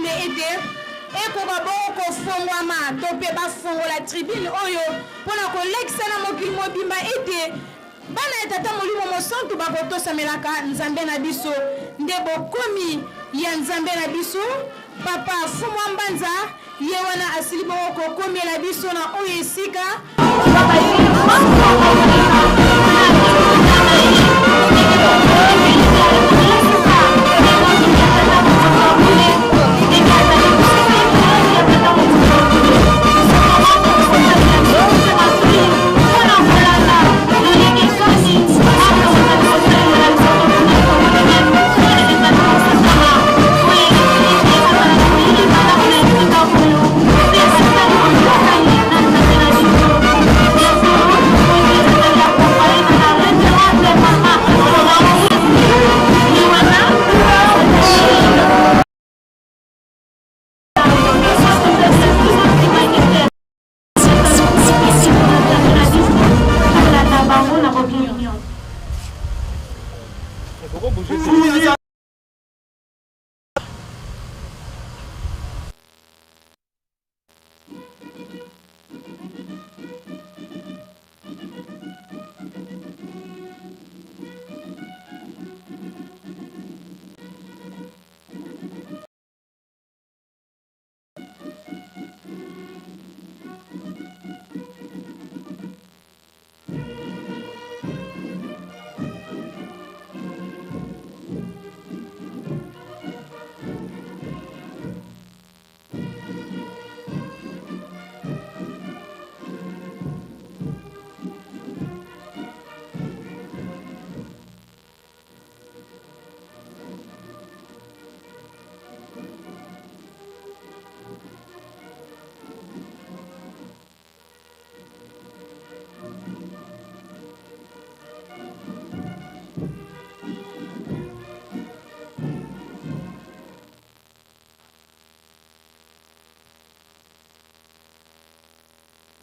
tribune ete ekoka bongo kofongwama to mpe bafongola tribune oyo mpo na kolekisa na mokili mobimba ete bana ya Tata Molimo Mosantu bakotosamelaka Nzambe na biso. Nde bokomi ya Nzambe na biso Papa Fumwa Mbanza ye wana asili bongo kokomela biso na oyo esika.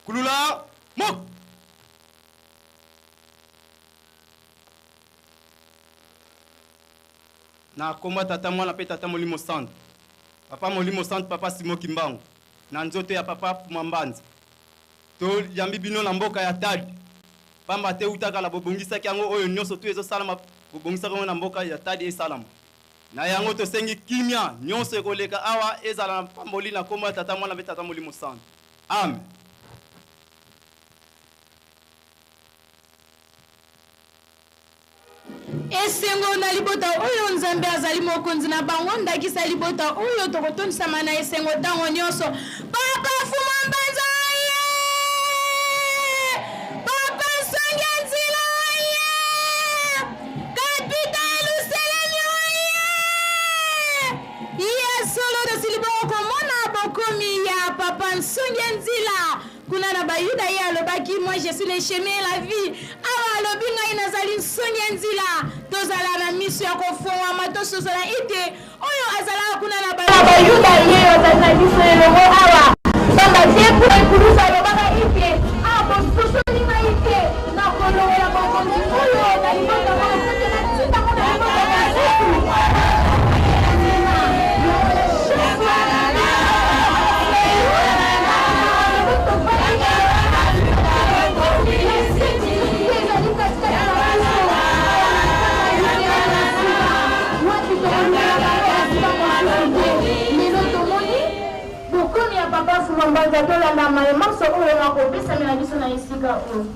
Kulula mok. Na kombo Tata Mwana pe Tata Molimo Santu. Papa Molimo Santu, Papa Simon Kimbangu, na nzoto ya Papa Fuma Mbanza. To yambi bino na mboka ya Tadi. Pamba te uta kala bobongisaki yango oyo nionso tout ezo salama bobongisaki yango na mboka ya Tadi esalama. Na yango tosengi kimia nionso ekoleka awa ezala na pamboli na kombo ya Tata Mwana pe Tata Molimo Santu. Amen. Esengo na libota oyo Nzambe azali mokonzi na bango, ndakisa ya libota oyo tokotondisama na esengo ntango nyonso. Papa Fuma Mbanza aye! Papa Nsonge Nzila aye! Kapita Eluselemi oye! Ya solo tosili bongo komona bokomi ya Papa Nsonge Nzila. Kuna na Bayuda ye alobaki, Moi je suis le chemin et la vie. Awa alobi ngai nazali nsongi ya nzila. Tozala na miso ya kofongwama, tososola ete oyo azalaka kuna na Bayuda ye azali na biso elongo awa. Pamba te kuna ekulusu alobaka ete, Ah, bososoli ngai te, nakolongola bokonzi oyo na libota oyo mpo te natinda ngo na libota mosusu. Bokomi ya Papa Fuma Mbanza, tolanda maye manso oyo makopesamela biso na esika oyo.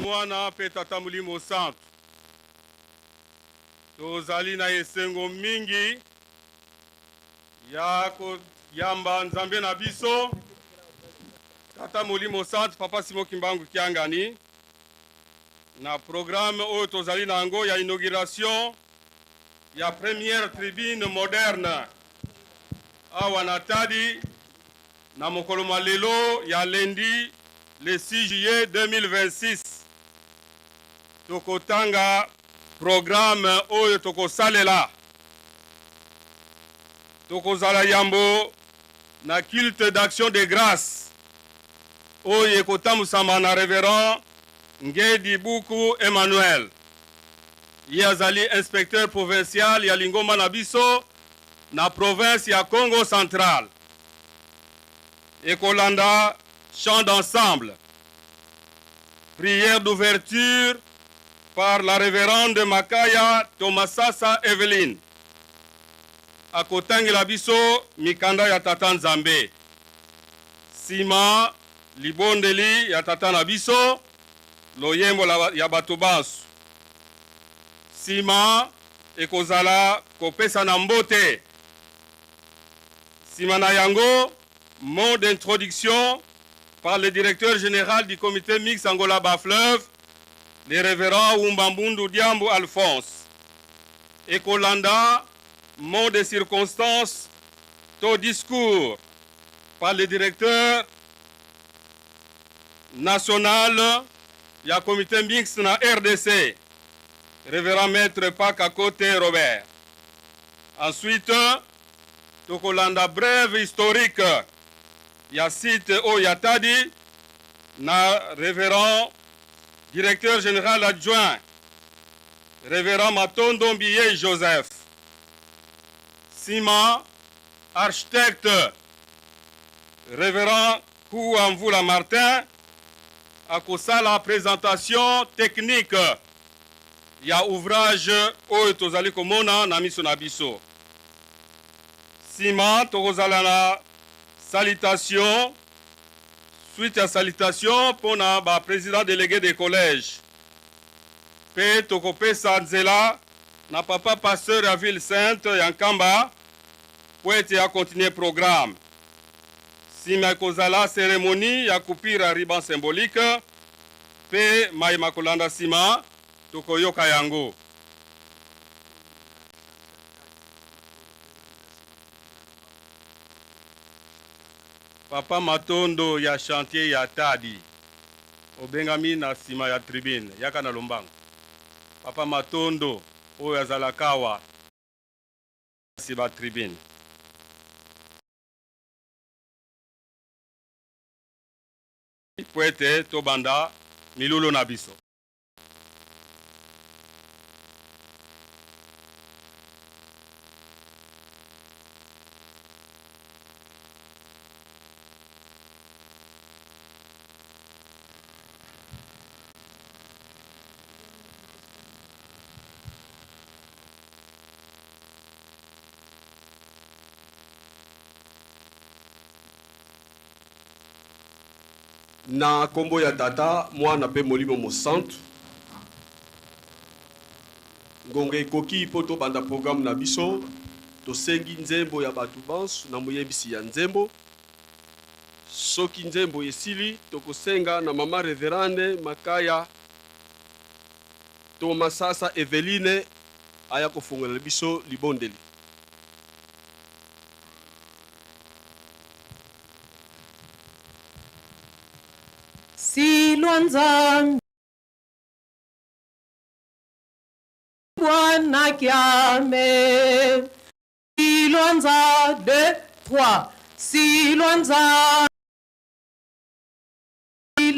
Mwana mpe Tata Molimo Santu. Tozali na esengo mingi ya koyamba Nzambe na biso Tata Molimo Santu Papa Simon Kimbangu Kiangani na programme oyo tozali na yango ya inauguration ya première tribune moderne awa na Tadi na mokolo mwa lelo ya lundi le 6 juillet 2026. Tokotanga programme oyo tokosalela. Tokozala yambo na culte d'action de grâce oyo ekotambusama na Reverend Ngedi Buku Emmanuel. Ye azali inspecteur provincial ya lingomba na biso na province ya Kongo Central. Ekolanda chant d'ensemble, prière d'ouverture par la révérende Makaya Tomasasa Eveline. Akotangela biso mikanda ya Tata Nzambe. Sima libondeli ya Tata na biso, loyembo ya bato banso. Sima ekozala kopesana mbote. Sima na yango, mot d'introduction par le directeur général du comité mixte Angola Bas-Fleuve, le révérend Wumbambundu Diambu Alphonse. Ekolanda, mot de circonstance to discours par le directeur national ya comité mixte na RDC, révérend maître Paka Kote Robert. Ensuite, tokolanda brève historique ya site oyo ya Tadi na révérend directeur général adjoint révérend Matondo Mbiye Joseph. Sima architecte révérend Koua Mvula Martin akosala présentation technique ya ouvrage oyo tozali komona na miso na biso. Sima tokozala na salutation, suite ya salutation mpona ba président délégué de collège, mpe tokopesa nzela na papa pasteur ya ville sainte ya Nkamba po ete akontinue programme. Sima ekozala cérémonie ya coupure ya ruban symbolique mpe maye makolanda sima tokoyoka yango. Papa Matondo ya chantier ya Tadi obengami na sima ya tribune, yaka na lombango. Papa Matondo oyo azalaka awa na sima tribune. Mpo ete tobanda milulu na biso. Na kombo ya Tata, Mwana pe Molimo Mosantu. Ngonga ekoki po tobanda programme na biso. Tosengi nzembo ya batu banso na moyebisi ya nzembo. Soki nzembo esili, tokosenga na mama Reverende Makaya to Masasa Eveline aya kofongolela biso libondeli. Silwa Nzambi Bwana Kiame Silwa Nza 2 3 Silwa Nza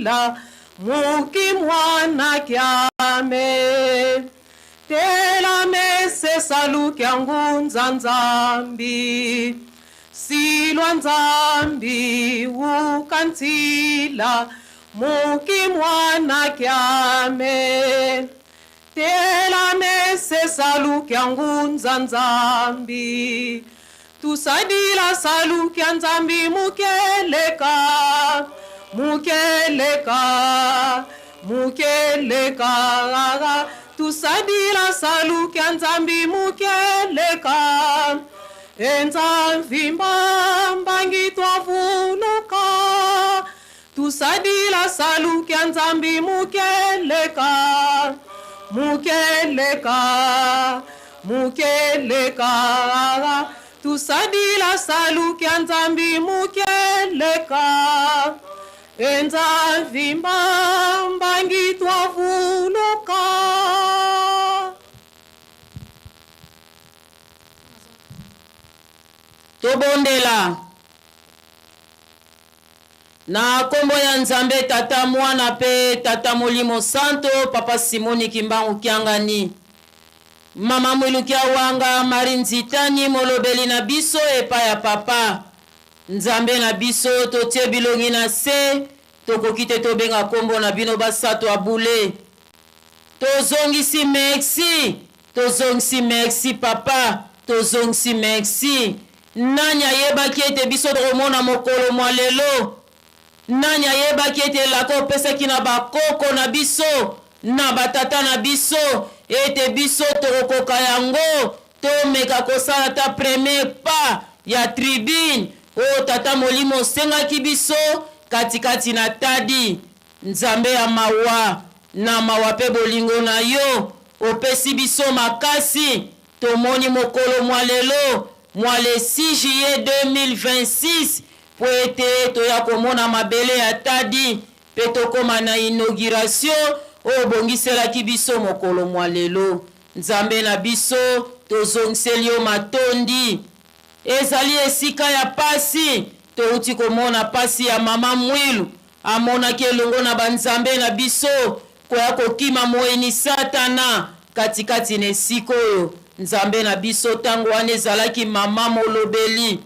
la muki mwana Kiame Tela mese saluki angunza Nzambi Silwa Nzambi ukantila muki mwana Kiame Tela mese saluki angunza Nzambi Tusadila saluki ya Nzambi mukeleka mukeleka Mukeleka tusadila nsalu kya Nzambi mukeleka enza mvimba mbangi twavuluka tusadila nsalu kya Nzambi mukeleka mukeleka mukeleka tusadila nsalu kya Nzambi mukeleka enza vimba mbangi twavuluka. Tobondela. Na kombo ya Nzambe Tata, Mwana pe Tata Molimo Santo, Papa Simoni Kimbangu Kiangani, Mama Mwilu Kiawanga, Marie Nzitani, molobeli na biso epai ya Papa. Nzambe na biso, totie bilongi na se, tokoki te tobenga kombo na bino basato ya bule. Tozongisi merci, tozongisi merci papa, tozongisi merci. Nani ayebaki ete biso tokomona mokolo mwa lelo? Nani ayebaki ete elaka opesaki na bakoko na biso, na batata na biso, ete biso tokokoka yango? Tomeka kosala ata premier pas ya tribune oyo Tata Molimo osengaki biso kati kati na Tadi. Nzambe ya mawa, na mawa pe bolingo na yo, opesi biso makasi, tomoni mokolo mwa lelo mwa le 6 juillet 2026 po ete toya komona mabele ya Tadi pe tokoma na inauguration oyo obongiselaki biso mokolo mwa lelo. Nzambe na biso, tozongiseli yo matondi. Ezali esika ya pasi, touti komona pasi ya mama Mwilu, amonaki elongo na banzambe na biso koya kokima moyini Satana katikati na esika oyo. Nzambe na biso, tango wana ezalaki mama molobeli.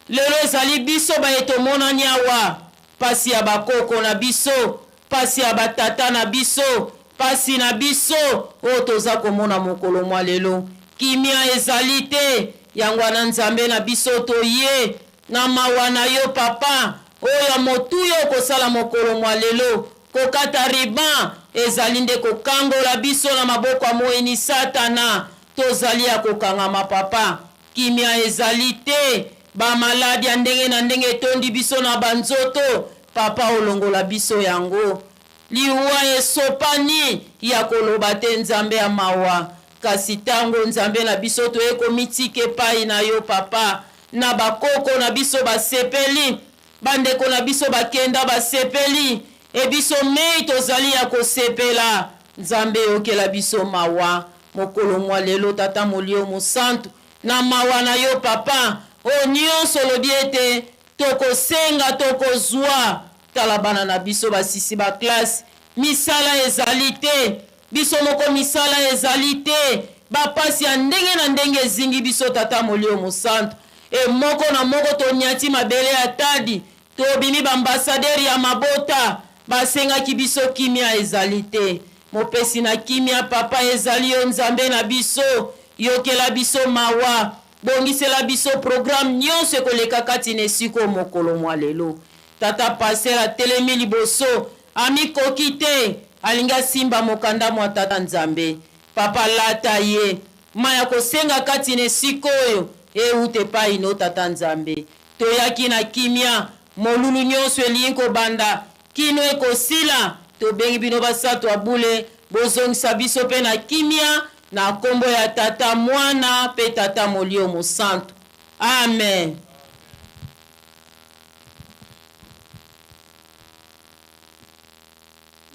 Lelo ezali biso baye tomonani awa, pasi ya bakoko na biso, Pasi ya ba tata na biso, pasi na biso oyo toza komona mokolo mwa lelo. Kimia ezali te, yango wana Nzambe na biso toye na mawa na yo papa, oyo ya motuya okosala mokolo mwa lelo, kokata ruban ezali nde kokangola biso na maboko ya moyini satana, tozali ya kokangama papa. Kimia ezali te, ba maladi ya ndenge na ndenge etondi biso na ba nzoto, papa olongola biso yango. Liwa esopani ya koloba te Nzambe ya mawa, kasi tango Nzambe na biso toye komitika epayi na yo papa, na ba koko na biso basepeli, ba ndeko na biso bakenda basepeli, e biso mei tozali ya kosepela, Nzambe yokela biso mawa. Mokolo mwa lelo, Tata Molio Mosantu, na mawa na yo, Papa, oyo nionso olobi ete tokosenga, tokozua. Tala bana na biso basisi ba classe, misala ezali te, biso moko misala ezali te, ba pasi ya ndenge na ndenge ezingi biso, Tata Molio Mosantu. E moko na moko tonyati mabele ya Tadi, Tobimi b'ambassadeurs ya mabota basengaki biso kimia ezali te mopesi na kimia papa ezali yo nzambe na biso yokela biso mawa bongisela biso programme nionso ekoleka kati na esika oyo mokolo mwa lelo tata pasteur atelemi liboso amikoki te alingi asimba mokanda mwa tata nzambe papa lata ye ma ya kosenga kati na esika oyo ewuta epayi no tata nzambe Toyaki na kimia, molulu nyonso elingi kobanda, kino ekosila. Tobengi bino Basato ya Bule, bozongisa biso mpe na kimia, na nkombo ya Tata, Mwana, mpe Tata Molio Mosantu. Amen.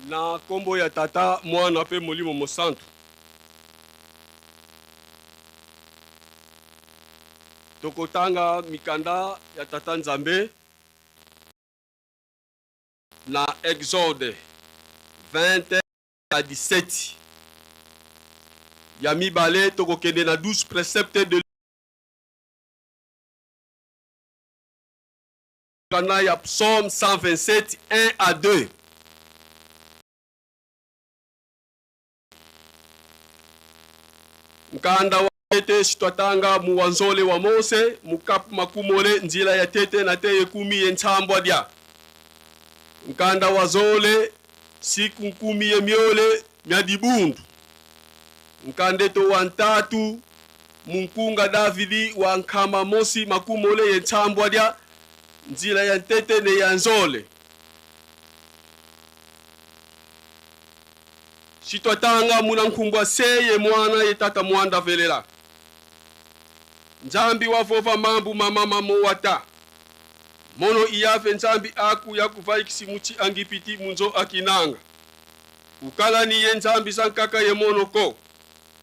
Na nkombo ya Tata, Mwana, mpe Molimo Mosantu. Tokotanga mikanda ya Tata Nzambe na Exode 20 à 17. Ya mibale tokokende na 12 preceptes de mokanda ya Psaume 127 1 à 2. Nkanda wa tete shitwatanga mu wa nzole wa Mose mukapu makumole nzila ya tete na teye kumi ye nsambwa dia nkanda wa zole. Siku nkumi ye myole mya dibundu. Nkandeto wa ntatu munkunga Davidi wa nkama mosi makumole ye ntsambwa dya nzila ya ntete ne ya nzole. Xitwatanga muna nkumbwa se ye mwana ye tata mwanda velela. Nzambi wa vova mambu mama mamo wata. Mono iyave Nzambi aku ya kuvaikisi muchi angipiti munzo akinanga. Kukala ni ye Nzambi za nkaka ye mono ko.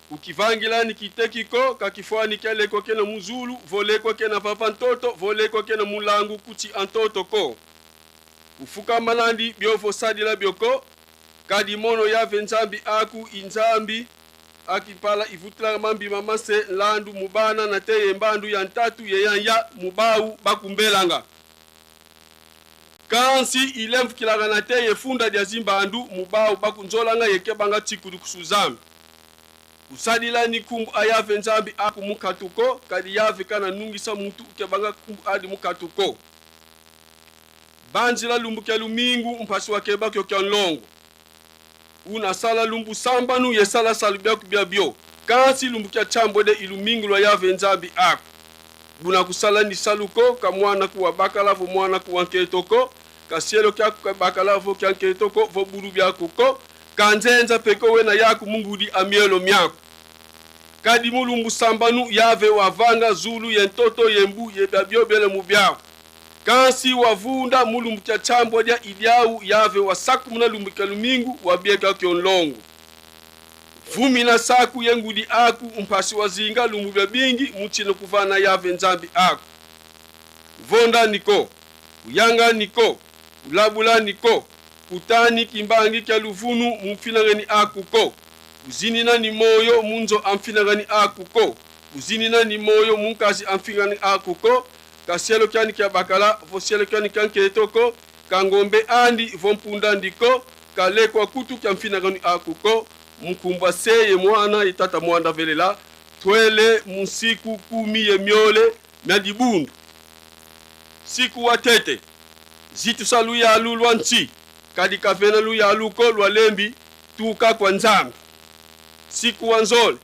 Kukivangila ni kiteki ko, kakifwani kya leko kena muzulu, voleko kena vava ntoto, voleko kena mulangu kuchi antoto ko. Kufuka malandi byovo sadila byoko, kadi mono yave Nzambi aku inzambi akipala ivutila mambi mamase landu mubana na teye mbandu ya ntatu yeyanya mubau bakumbelanga. Kansi ilemfukilanga na teye funda dia zimbandu mubau bakunzolanga yekebanga tsikulu kusuzambi. Kusadila ni kumbu ayave Nzambi aku mukatuko, kadi yave kana nungisa mutu ukebanga kumbu adi mukatuko. Banzila lumbu kya lumingu mpasi wa keba kyo kya nlongo. Una sala lumbu sambanu ye sala salu bya kubya bio. Kansi lumbu kya chambwede ilumingu lwa yave Nzambi aku. Buna kusala ni saluko ka mwana kuwa bakala vo mwana kuwa nketoko. Ka sielo kya kuka bakala vo kya nketoko vo bulu bya kuko. Ka nzenza peko wena yaku mungudi amielo miaku. Kadi mulumbu sambanu yave wavanga zulu ye ntoto ye mbu ye babio bele mubyaku. Kansi wavunda mulumbu kya chambwa dia idiau yave wasaku muna lumbu kya lumingu wabieka kyonlongo. Vumi na saku yengudi aku mpasi wazinga lumbu bya bingi muchino kuvana yave Nzambi aku. Vonda niko, kuyanga niko, kulabula niko, kutani kimbangi kya luvunu mumfinangani aku ko. Kuzinina ni moyo munzo amfinangani aku ko. Kuzinina ni moyo munkazi amfinangani aku ko. Kasielo kyani kya bakala, vosielo kyani kya nketoko, kangombe andi vompunda ndiko, kalekwa kutu kya mfinangani aku ko. Mkumbwa seye mwana itata mwanda velela, twele musiku kumi ye myole na dibundu. Siku wa tete, zitu sa luyalu lwa nchi, kadi kavena luyalu ko lwa lembi, tuka kwa Nzambi. Siku wa nzole,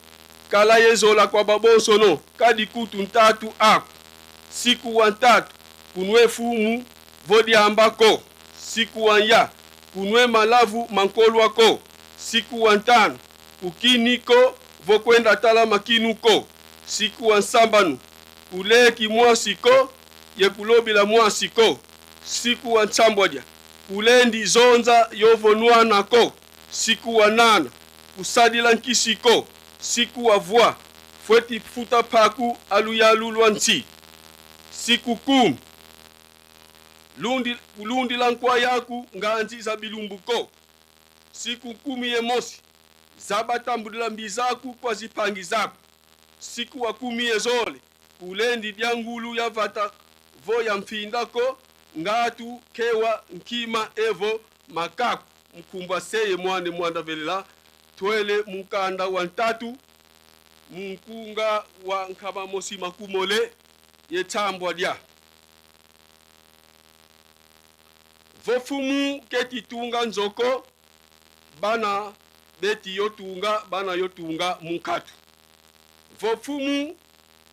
kala yezola kwa babonsono, kadi kutu ntatu aku. Siku wa ntatu, kunwe fumu vodiambako. Siku wa nya, kunwe malavu mankolwako. Siku wa ntano, kukiniko vokwenda tala makinuko. Siku wa nsambanu, kuleki mwasiko, yekulobila mwasiko. Siku wa ntsambwadya, kulendi zonza yovonwanako. Siku wa nana, kusadila nkisiko. Siku wa vwa, fweti futa paku aluyalu lwa nchi. Siku kumi, lundi la nkwa yaku nganzi za bilumbuko. Siku kumi ye mosi, zabatambulila mbizaku kwa zipangi zaku. Siku wa kumi ye zole, kulendi dyangulu ya vata vo ya mfindako, ngatu kewa nkima evo makaku. Mkumbwa seye mwane mwanda velela, twele mukanda wa ntatu, munkunga wa nkaba mosi makumole, ye tambwa dia. Vofumu keti tunga nzoko, bana beti yotunga, bana yotunga munkatu. Vofumu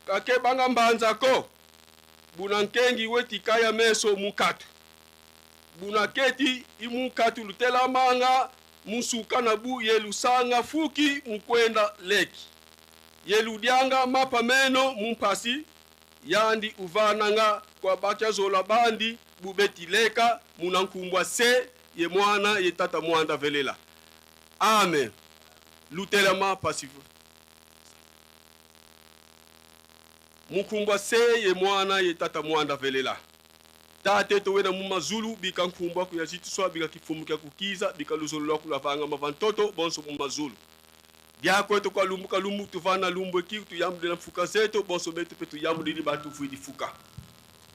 kake banga mbanzako, buna nkengi weti kaya meso munkatu. Buna keti imunkatu lutela manga, musuka na bu yelusanga fuki mukwenda leki. Yeludianga mapa meno mumpasi, yandi uvananga kwa bacha zola bandi bubeti leka munankumbwa se ye mwana ye tata mwanda velela. Amen. Lutela mapa sivu. Mukumbwa se ye mwana ye tata mwanda velela. Tate towena mu mazulu bika nkumbwa kuyazituswa bika kifumu kya kukiza bika luzolo lwa kulavanga mavantoto bonso mu mazulu. Byakweto kwa lumbu kalumbu tuvana lumbu eki tuyambulila mfuka zeto bonso betu pe tuyambulili batu vuidi fuka.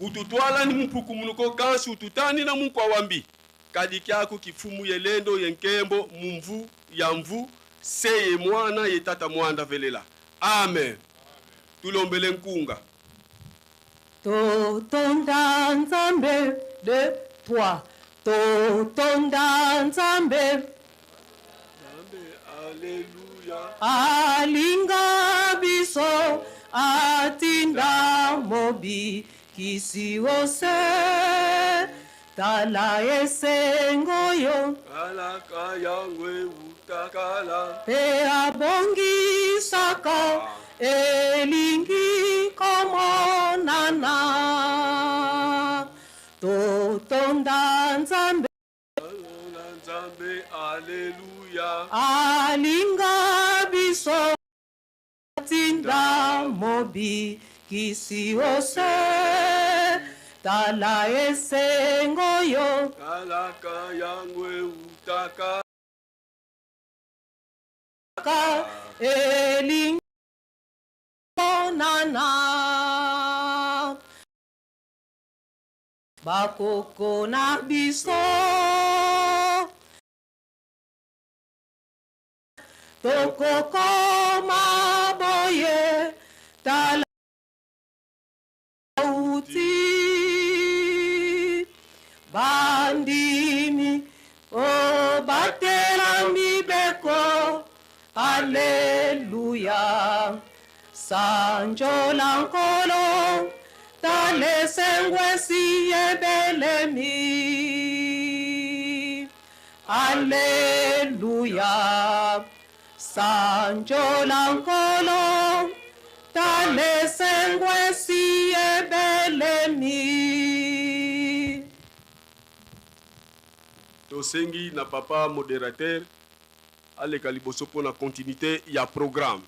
Ututwala ni mpuku munuko kansi ututani na mukwa wambi. Kadi kyaku kifumu yelendo yenkembo mumvu ya mvu se ye mwana ye tata mwanda velela. Amen. Tulombele nkunga. Totonda Nzambe 2 3. Totonda Nzambe. Alinga biso atinda mobikisi ose tala esengo yo Alaka yango ewuta kala. Mpe abongisaka elingi komonana totonda Nzambe. Nzambe, aleluya. Alinga biso atinda mobikisi ose tala esengo yo Alaka yango ewuta kala. Ka elingi komonana bakoko na biso tokokoma boye tala uti bandimi obatela mibeko aleluya sanjola nkolo tala esengo esi ebelemi aleluya sanjola nkolo tala esengo esi ebelemi. Tosengi na papa moderateur aleka liboso mpo na continuite ya programme.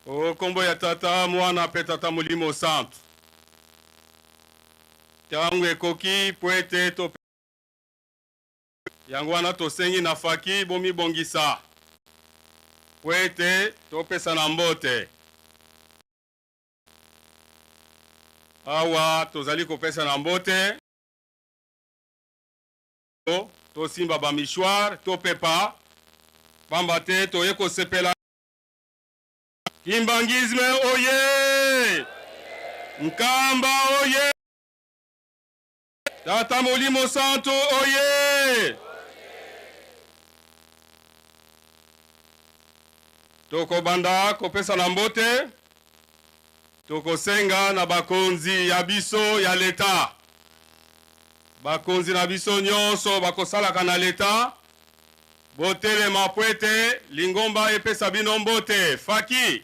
O nkombo ya Tata, Mwana mpe Tata Molimo Santu. Ntango ekoki mpo ete to yango wana tosengi na faki bomibongisa mpo ete topesana mbote. Awa tozali kopesana mbote, tosimba ba mouchoir topepa, pamba te toye kosepela. Kimbanguisme oye! Nkamba oye! Tata Molimo Santu oye! Tokobanda kopesana mbote, tokosenga na bakonzi ya biso ya leta, bakonzi na biso nyonso bakosalaka na leta, botelema mpo ete lingomba epesa bino mbote. Faki!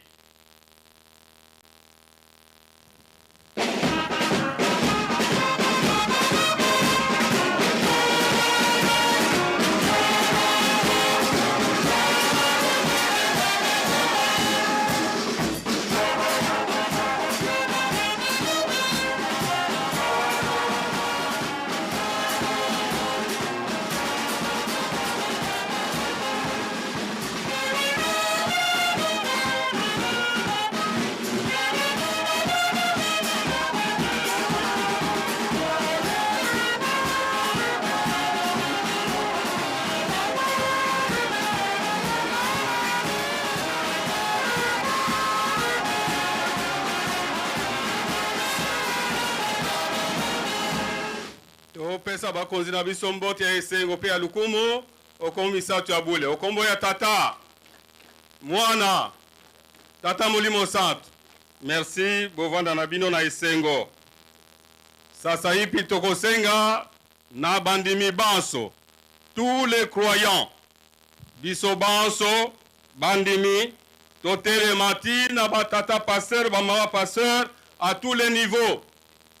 Topesa bakonzi na biso mbote ya esengo mpe ya lukumu. Okomo misato ya bule. Okombo ya Tata, Mwana, Tata Molimo Santu. Merci, bovanda na bino na esengo. Sasaipi tokosenga na bandimi banso, tous les croyants, biso banso bandimi totelema ti na ba tata pasteur, ba mama pasteur à tous les niveaux.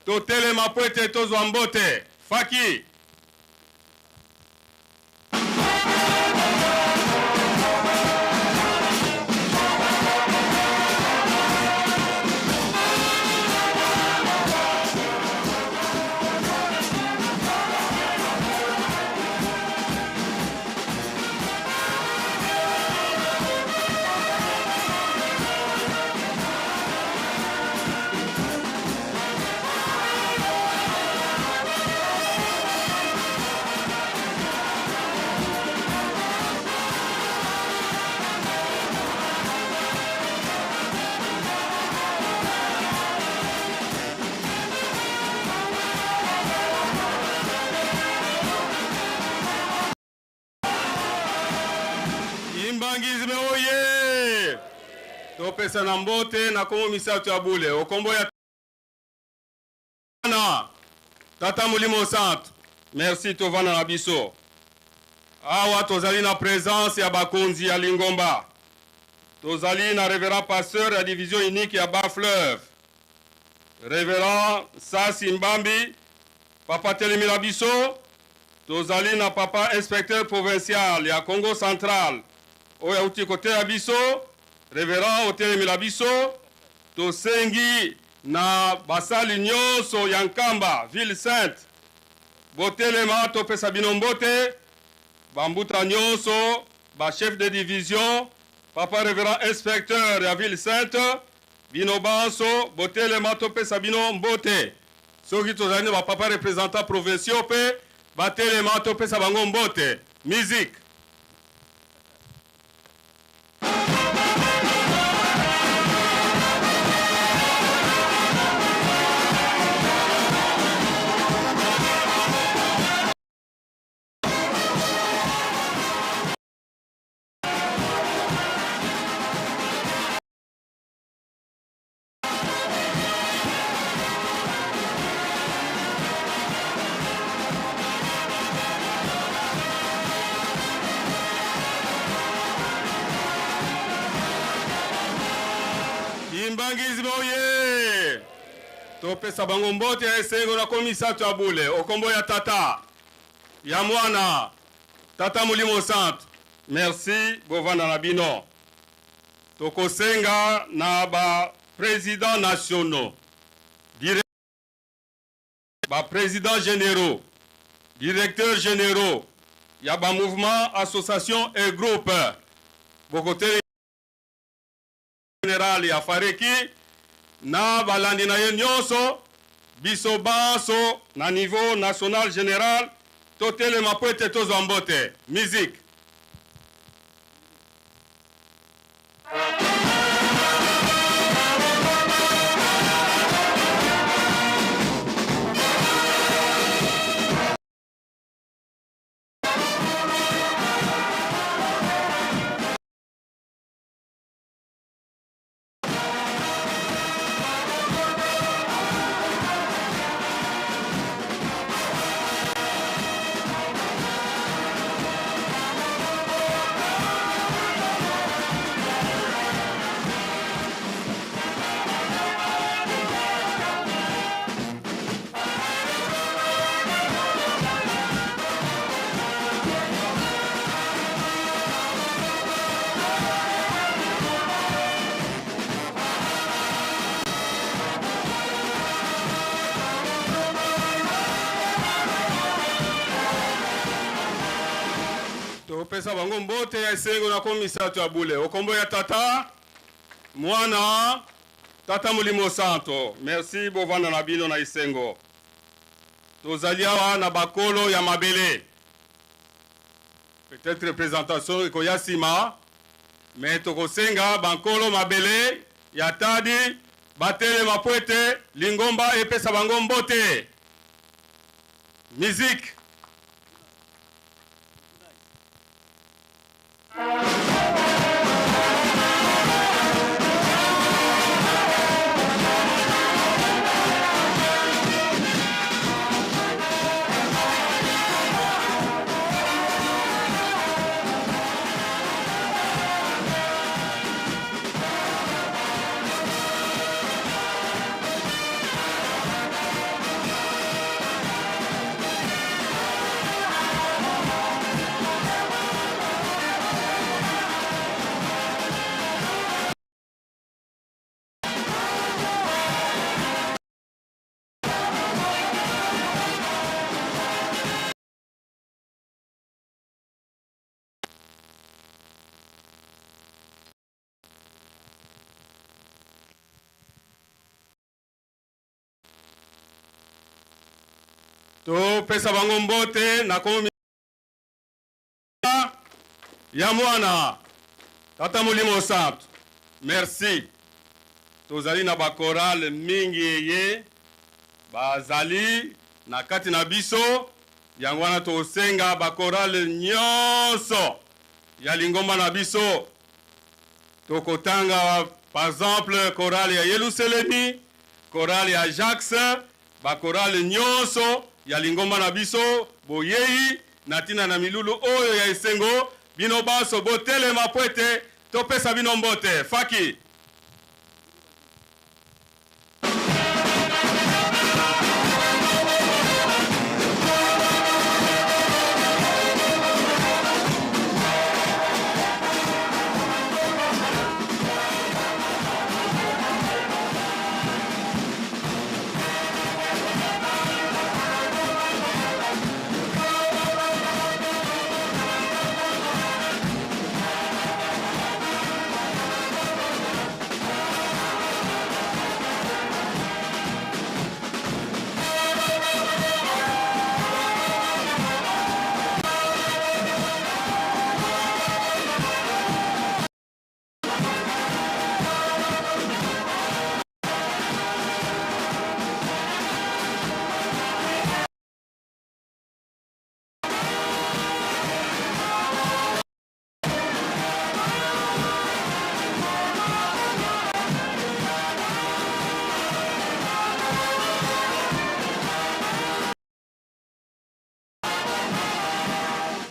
Totelema mpo ete tozwa mbote. Faki. Kimbanguisme oye! Topesana mbote na kombo misato ya bule okombo ya na Tata Molimo Santu. Merci, tovanda na biso awa. Tozali na presence ya bakonzi ya lingomba. Tozali na reverend pasteur ya division unique ya Bas Fleuve, reverend Sasi Mbambi, papa telemela biso. Tozali na papa inspecteur provincial ya Congo Central oyo auti koteya biso, reverend otelemela biso. Tosengi na basali nyonso ya Nkamba ville sainte botelema topesa bino mbote, bambuta nyonso, ba chef de division, papa reverend inspecteur ya ville sainte, bino banso botelema topesa bino mbote. Soki tozali na ba papa representant provinciaux pe batelema topesa bango mbote. Musique. Kimbanguisme oye! Topesa bango mbote ya esengo na komisato ya bule okombo ya Tata, ya Mwana, Tata Molimo Santu. Merci, bovanda na bino. Tokosenga na ba presidents nationaux, ba presidents generaux, directeurs generaux ya ba mouvements, associations et groupes bokotelema general ya Fareki na balandi na ye nyonso, biso banso na niveau national general totelema mpo ete tozwa mbote. Musique. Topesa bango mbote ya esengo na komisato ya bule okombo ya Tata, Mwana, Tata Molimo Santo. Merci, bovanda na bino na esengo. Tozali awa na bakolo ya mabele. Peut-être présentation ekoya sima, mais tokosenga bankolo mabele ya Tadi batelema mpo ete lingomba epesa bango mbote. Musique. Topesa bango mbote na komi ya mwana tata molimo santu. Merci. Tozali na ba chorale mingi eye bazali na kati na biso, yango wana tosenga ba chorale nyonso. ya lingomba na biso. Tokotanga par exemple chorale ya Yelusalemi, chorale ya Ajax, ba chorale nyonso ya lingomba na biso. Boyei na ntina na milulu oyo ya esengo, bino banso botelema mpo ete topesa bino mbote. Faki.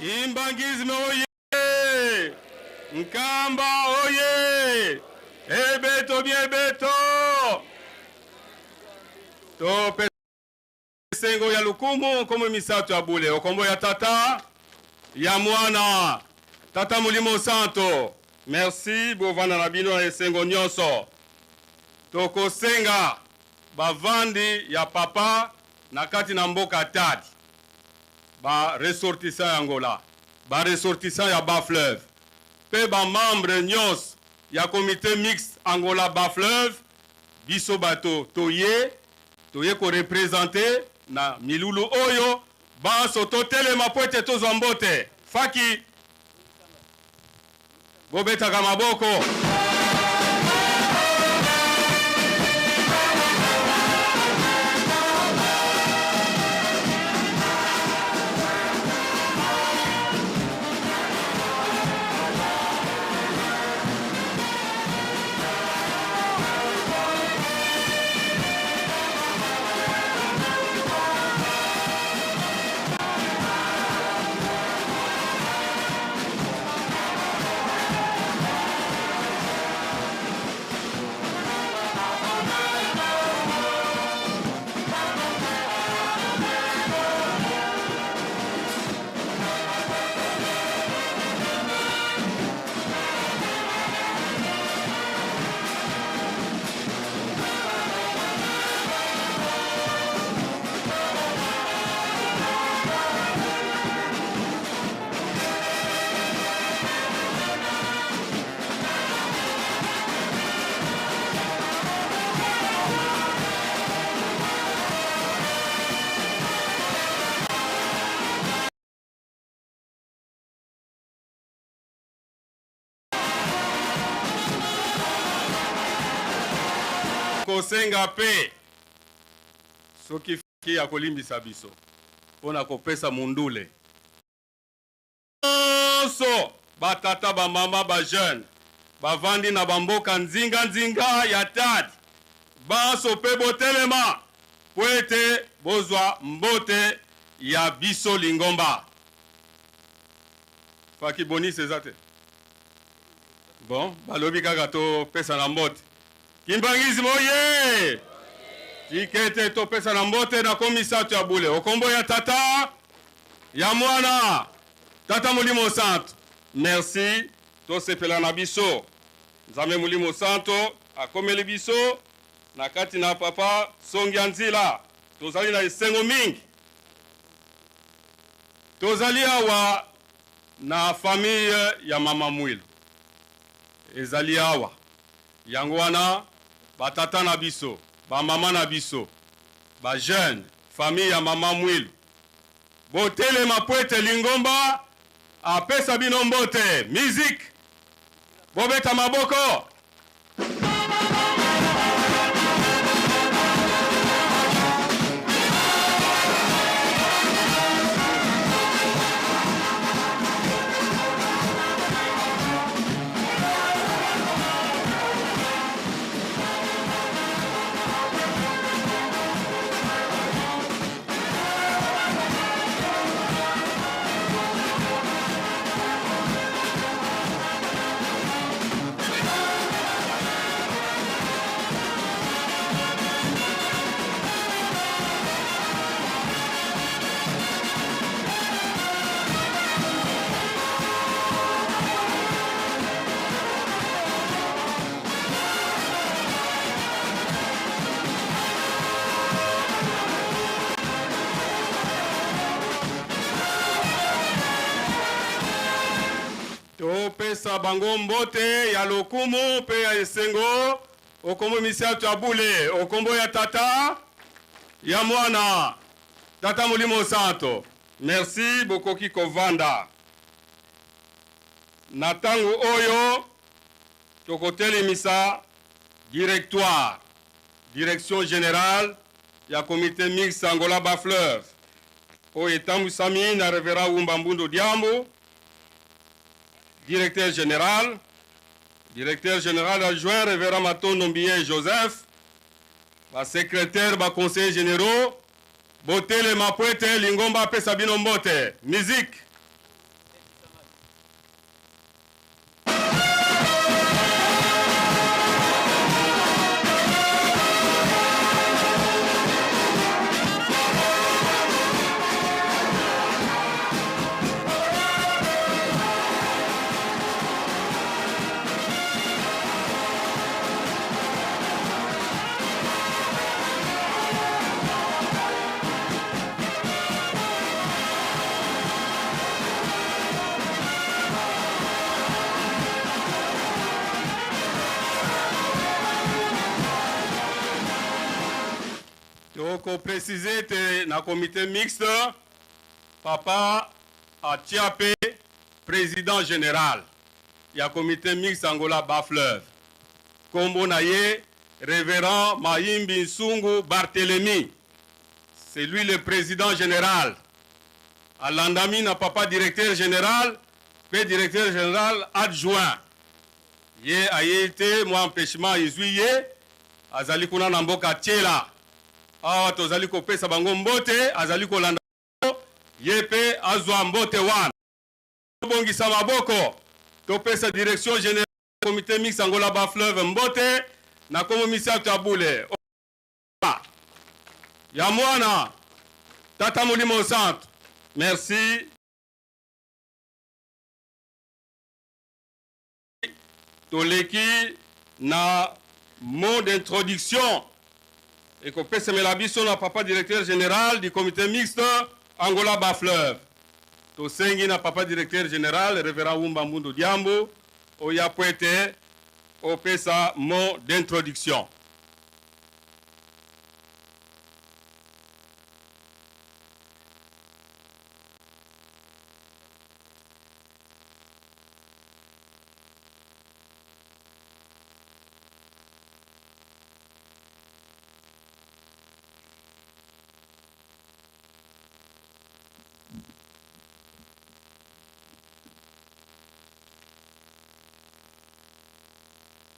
Kimbanguisme oye! Nkamba oye! Ebeto bien beto! Tope esengo ya lokumu nkombo misato ya bule okombo ya tata ya mwana tata molimo santo. Merci, bovanda na bino na esengo nyonso. Tokosenga bavandi ya papa na kati na mboka Tadi, ba ressortissants ya Angola, ba ressortissants ya Bas-Fleuve mpe ba membres nyonso ya comite mixte Angola Bas-Fleuve, biso bato toye toye ko representer na milulu oyo, banso totelema mpo ete tozwa mbote. Faki, bobetaka maboko. Kosenga mpe soki Faki akolimbisa biso mpo na kopesa mundule nyonso, batata, bamama, ba jeunes bavandi na bamboka nzinga nzinga ya Tadi, banso mpe botelema mpo ete bozwa mbote ya biso lingomba. Faki bonus eza te? Bon, balobi kaka topesana mbote. Kimbanguisme oye! Tika ete topesana mbote na komisato ya bule. Okombo ya Tata, ya Mwana, Tata Molimo Santo. Merci, tosepela na biso. Nzambe Molimo Santo akomeli biso na kati na Papa Songia Nzila. Tozali na esengo mingi. Tozali awa na famille ya Mama Mwilu. Ezali awa. Yango wana ba tata na biso, ba mama na biso, ba jeunes, famille ya Mama Mwilu, botelema mpo ete lingomba apesa bino mbote. Musique, bobeta maboko. Tokopesa bango mbote ya lokumu mpe ya esengo okombo misato ya bule, okombo ya Tata, ya Mwana, Tata Molimo Santo. Merci, bokoki kovanda. Na tango oyo tokotelemisa directoire, direction generale ya comite mixte Angola Bas-Fleuve oyo etambwisami na Reverend Wumba Mbundu Diambu, directeur general, directeur general adjoint Reverend Matondo Mbiye Joseph, ba secretaires, ba conseillers generaux, botelema po ete lingomba apesa bino mbote. Musique. Toko préciser ete na comité mixte papa atia pe président général ya comité mixte Angola Bas Fleuve kombo na ye Révérend Mahimbi Nsungu Barthélemy. C'est lui le président général. Alandami na papa directeur général pe directeur général adjoint. Ye ayei te mwa empêchement ezui ye, azali kuna na mboka Tshela. Awa tozali kopesa bango mbote, azali kolanda ye pe azwa mbote wana. Tobongisa maboko, topesa direction générale comité mixte Angola Bas Fleuve mbote na kombo misato ya bule. Ya mwana Tata Molimo Santu. Merci. Toleki na mot d'introduction ekopesemela biso na papa directeur general du comité mixte Angola Bas Fleuve. Tosengi na papa directeur general Reverend Wumba Mbundu Diambu oya po ete opesa mot d'introduction.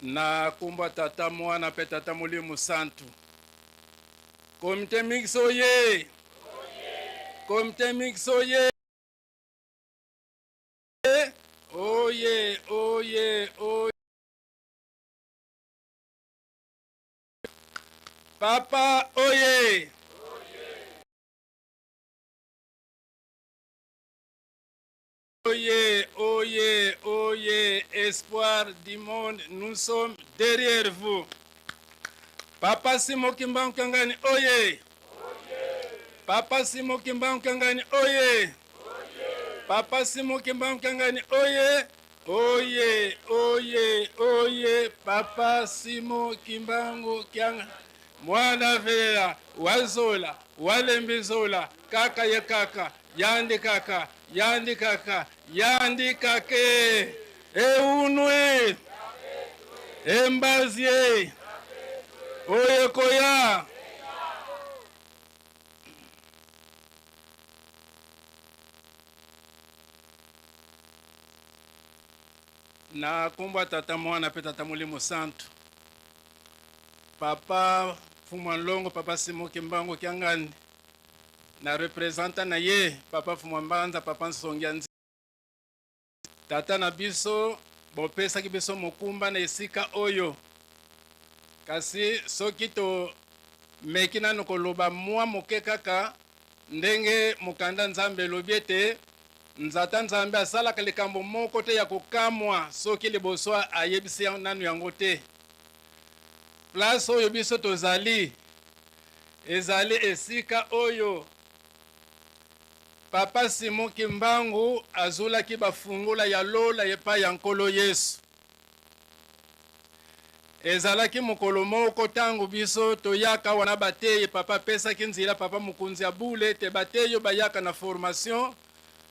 Na kombo ya Tata, Mwana mpe Tata Molimo Santu. Comité mixte oye! Comité mixte oye! Oye, oye, oye! Papa oye! Oye, oye, oye, espoir du monde, nous sommes derrière vous. Papa Simon Kimbangu Kiangani, oye! Papa Simon Kimbangu Kiangani, oye! Papa Simon Kimbangu Kiangani, oye! Oye, oye, oye, Papa Simon Kimbangu Kiangani. Mwana velela, wazola, walembizola, kaka ye kaka, yandi kaka, yandi kaka, yandi kake. Eunwe, embazie, oye koya. Na kombo ya Tata, Mwana pe Tata Molimo Santu. Papa Fumua Nlongo, Papa Simon Kimbangu Kiangani, na representant na ye Papa Fumua Mbanza, Papa Nsongia Nzi, Tata na biso, bopesaki biso mokumba na esika oyo. Kasi soki tomeki nanu koloba mwa moke kaka ndenge mokanda Nzambe elobi ete Nzata Nzambe asalaka likambo moko te ya kokamwa soki liboso ayebisi nanu yango te. Place oyo biso tozali ezali esika oyo. Papa Simon Kimbangu azulaki bafungola ya lola epai ya Nkolo Yesu. Ezalaki mokolo moko tango biso toyaka awa na bateyi, papa apesaki nzela papa mokonzi ya bule ete bateyi oyo bayaka na formation,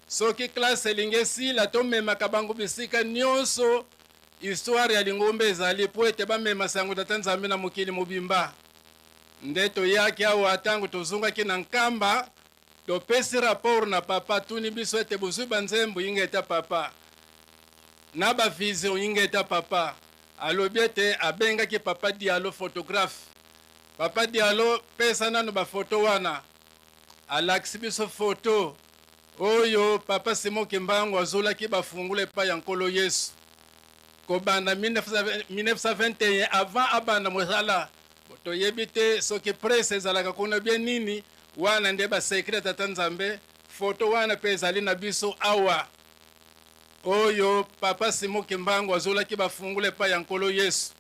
soki classe elingi esila tomemaka bango bisika nionso histoire ya lingomba ezali po ete bamema sango Tata Nzambe na mokili mobimba. Nde toyaki awa tango tozongaki na Nkamba, topesi rapport na papa, atuni biso ete bozui ba nzembo? Ingeta papa. Na ba vision? Ingeta papa. Alobi ete abengaki papa Diallo photographe. Papa Diallo pesa nanu ba photo wana. Alakisi biso photo oyo papa Simon Kimbangu azolaki ba fungula epai ya Nkolo Yesu. Kobanda 1921 avant abanda mosala. Toyebi te soki presse ezalaka kuna bien nini, wana nde ba secret ya Tata Nzambe. Photo wana pe ezali na biso awa. Oyo papa Simon Kimbangu azolaki ba fungula epai ya Nkolo Yesu.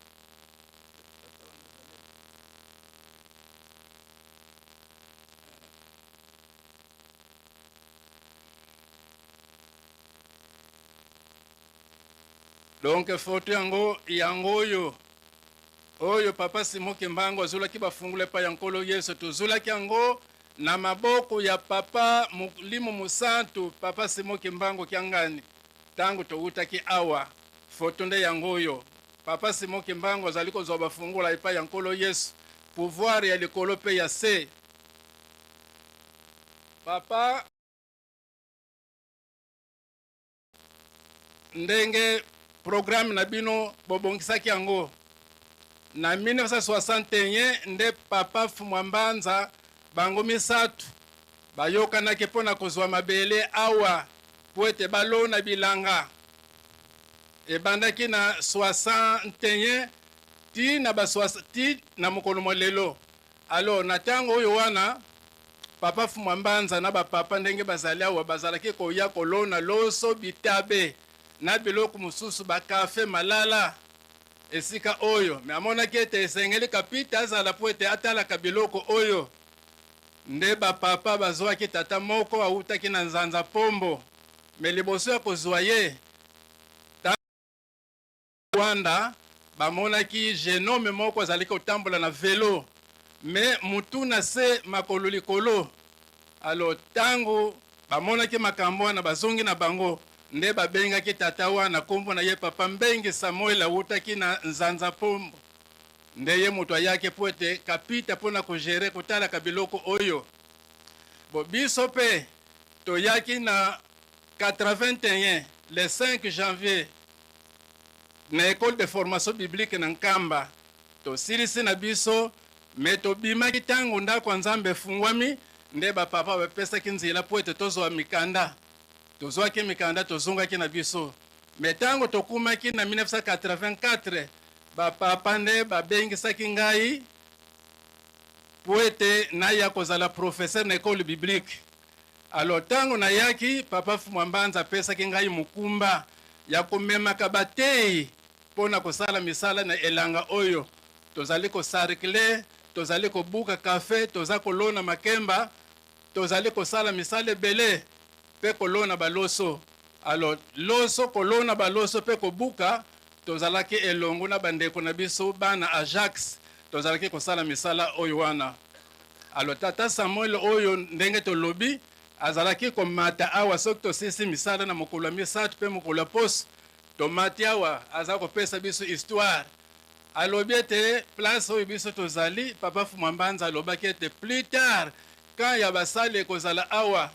Donc photo yango yango oyo oyo papa Simon Kimbangu azolaki ba fungula epai ya Nkolo Yesu, tozolaki yango na maboko ya papa Molimo Mosantu, papa Simon Kimbangu Kiangani, tango towutaki awa. Photo nde yango oyo papa Simon Kimbangu azali kozwa ba fungula epai ya Nkolo Yesu, pouvoir ya likolo pe ya se. Papa ndenge programme na bino bobongisaki yango na 1961 nde papa Fumwa Mbanza bango misato bayokanaki mpo na kozwa mabele awa mpo ete balona bilanga. Ebandaki na 61 ti na ba ti na mokolo mwa lelo. Alors na tango oyo wana papa Fumwa Mbanza na ba papa ndenge bazali awa bazalaki koya kolona loso, bitabe na biloko mosusu, ba cafe, malala esika oyo. Mais amonaki ete esengeli kapita azala mpo ete atalaka biloko oyo. Nde ba papa bazuaki tata moko awutaki na Nzanza Pombo. Mais liboso ya kozua ye, Rwanda bamonaki jeune homme moko azali kotambola na velo mais mutu na se makolo likolo alors tango bamonaki makambo wana bazongi na bango nde babengaki tata wana kombo na ye papa Mbengi Samuel awutaki na Nzanza Pombo nde ye moto ayaki po ete kapita pona ko gerer kotalaka biloko oyo bo biso pe toyaki na 81 le 5 janvier na ecole de formation biblique na Nkamba. Tosilisi na biso mais tobimaki tango ndako ya Nzambe efungwami nde ba papa bapesaki nzela po ete tozwa mikanda. Tozwaki mikanda tozongaki na biso mais tango tokumaki na 1984 ba papa nde babengisaki ngai po ete naya kozala professeur na ecole biblique. Alors tango nayaki, Papa Fumua Mbanza apesaki ngai mokumba ya komemaka bateyi mpo na kosala misala na elanga oyo. Tozali ko sarcler, tozali kobuka cafe, toza kolona makemba, tozali kosala misala ebele mpe kolona ba loso. Alors loso, kolona ba loso mpe kobuka, tozalaki elongo na bandeko na biso bana Ajax, tozalaki kosala misala oyo wana. Alors tata Samuel oyo ndenge tolobi azalaki komata awa soki tosilisi misala na mokolo ya misato mpe mokolo ya poso tomati awa aza kopesa biso histoire. Alobi ete place oyo biso tozali papa Fumua Mbanza alobaki ete plus tard camp ya basali ekozala awa.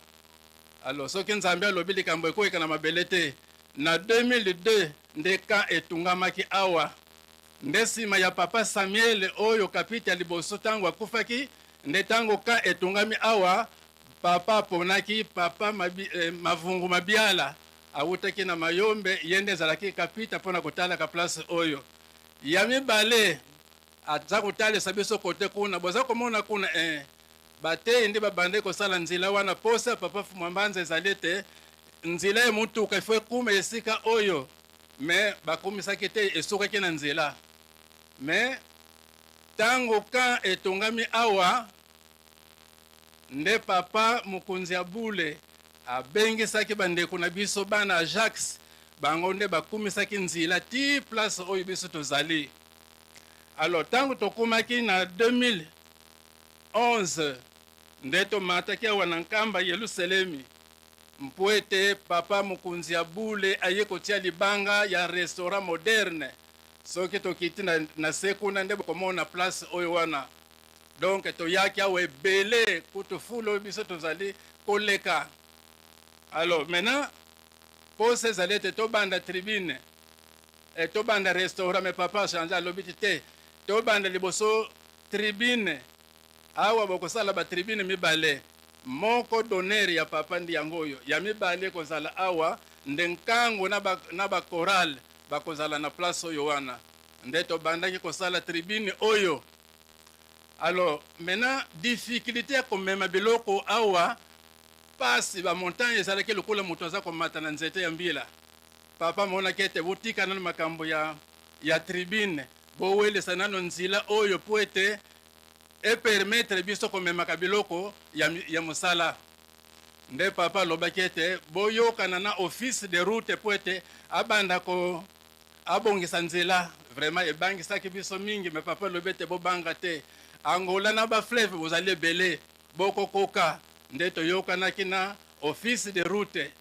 Alors soki Nzambe alobi likambo ekoyeka na mabele te. Na 2002 nde camp etungamaki awa. Nde sima ya papa Samuel oyo kapita ya liboso tango akufaki nde tango camp etongami awa papa aponaki papa mabi, eh, Mavungu Mabiala awutaki na Mayombe ye nde ezalaki kapita pona kotalaka place oyo. Ya mibale aza kotalisa biso kote kuna boza komona kuna eh, bateyi nde babandaki kosala nzela wana posa papa Fumua Mbanza ezali ete nzela ya motuka il faut ekuma esika oyo Mais bakomisaki te esukaki na nzela. Mais tango camp etongami awa nde papa mokonzi ya bule Abengisaki bandeko na biso bana Ajax, bango nde bakumisaki nzila ti place oyo biso tozali. Alors tango tokomaki na 2011 nde tomataki awa na Nkamba Yelusalemi mpo ete papa mokonzi ya bule aye kotia libanga ya restaurant moderne. Soki tokiti na, na se kuna nde bokomona place oyo wana. Donc toyaki awa ebele kutu foule oyo biso tozali koleka. Alors maintenant posa ezali ete tobanda tribune eh, tobanda restaurant mais papa achange alobi ti te tobanda liboso tribune. Awa bokosala ba tribune mibale, moko donneur ya papa ndi yango oyo, ya mibale ekozala awa nde nkango na ba, na ba chorale bakozala na place oyo wana nde tobandaki kosala tribune oyo. Alors maintenant difficulté ya komema biloko awa pasi, ba montagne ezalaki lokola moto aza komata na nzete ya mbila. Papa amonaki ete botika nano makambo ya, ya tribune, bowelisa nano nzila oyo mpo ete e permettre biso komemaka biloko ya, ya mosala. Nde papa alobaki ete boyokana na office de route mpo ete abanda ko abongisa nzela. Vraiment ebangisaki biso mingi, mais papa alobi ete bobanga te, Angola na ba fleuve bozali ebele, bokokoka. Nde toyokanaki na office de route,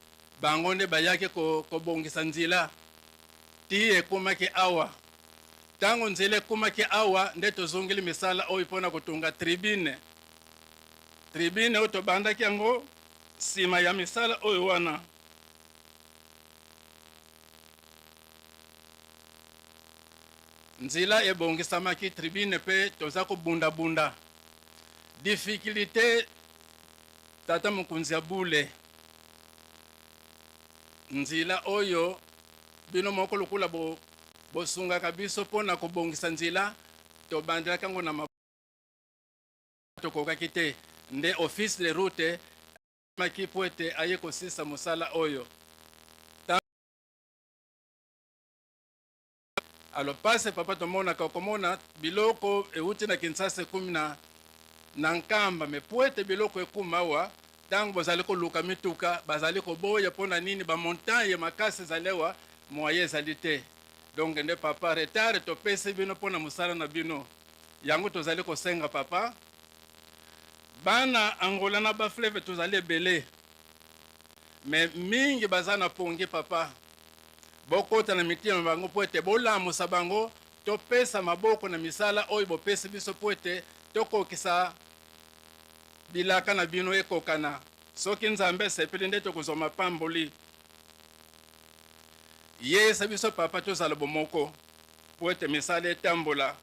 bango nde bayaki kobongisa nzela ti ekomaki awa. Tango nzela ekomaki awa nde tozongeli misala oyo mpo na kotonga tribune. Tribune oyo tobandaki yango sima ya misala oyo wana. Nzela ebongisamaki, tribune mpe toza kobunda bunda. Difficulite tata mokonzi ya bule, nzela oyo bino moko lokola bo bosungaka biso mpo na kobongisa nzela, tobandelaki yango na tokokaki te, nde office de route maki mpo ete aye kosilisa mosala oyo. Alors passe papa tomonaka okomona biloko euti na Kinshasa ekumi na na Nkamba, mais po ete biloko ekuma awa tango bozali koluka mituka bazali koboya po na nini? Ba montagne makasi ezali awa moyen ezali te. Donc nde papa retard topesi bino po na mosala na bino yango tozali kosenga papa. Bana Angola na ba fleuve tozali ebele mais mingi baza na pongi papa. Bokota na mitima na bango mpo ete bolamusa bango, topesa maboko na misala oyo bopesi biso mpo ete tokokisa bilaka na bino ekokana. Soki Nzambe asepeli nde tokozwa mapamboli. Yeisa biso papa tozala bomoko mpo ete misala etambola.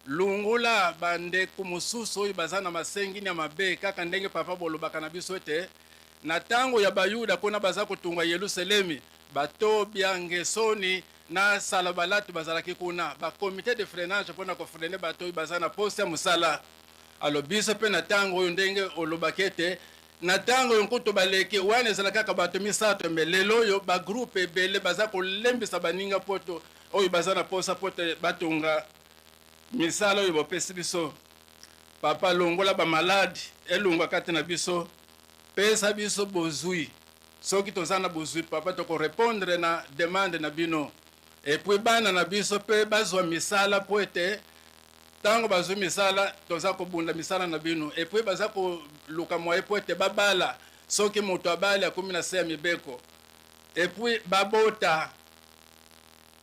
Lungola ba ndeko mosusu oyo baza na masenginya mabe kaka ndenge papa bolobaka na biso ete Na tango ya Bayuda kuna baza kotunga Yelusalemi, ba Tobia, Ngesoni na Salabalati bazalaki kuna, ba comite de freinage pona ko freiner bato oyo baza na posa ya mosala. Alors biso pe na tango oyo ndenge olobaki ete na tango oyo nkutu baleki wana ezala kaka bato misato, mais lelo oyo ba groupe ebele baza kolembisa baninga poto oyo baza na posa po te batonga misala oyo bopesi biso. Papa longola ba malade elongwa kati na biso. Pesa biso bozui soki toza na bozui papa toko repondre na demande na bino et puis bana na biso pe bazua misala po ete tango bazui misala toza kobunda misala na bino et puis baza koluka moyen po ete babala soki moto abali akomi na se ya mibeko et puis babota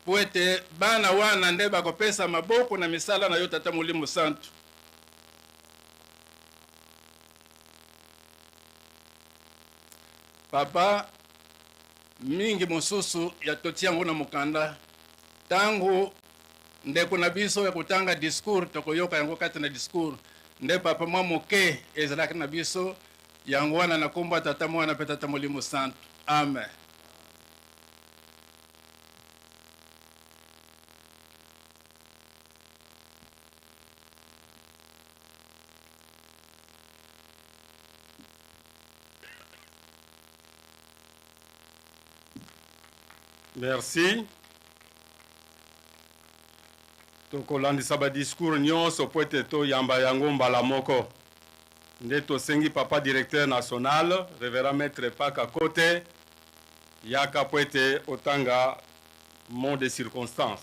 po ete bana wana nde bakopesa maboko na misala na yo tata molimo santu. Papa mingi mosusu ya totia yango na mokanda tango ndeko na biso ya kotanga discours tokoyoka yango kati na discours nde papa mwa moke ezalaki na biso yango wana na kombo ya tata mwana pe tata molimo santu amen. Merci. Tokolandisa ba discours nyonso mpo ete toyamba yango mbala moko. Nde tosengi papa directeur national, Reverend Maitre Paka Kote, yaka mpo ete otanga mot de circonstance.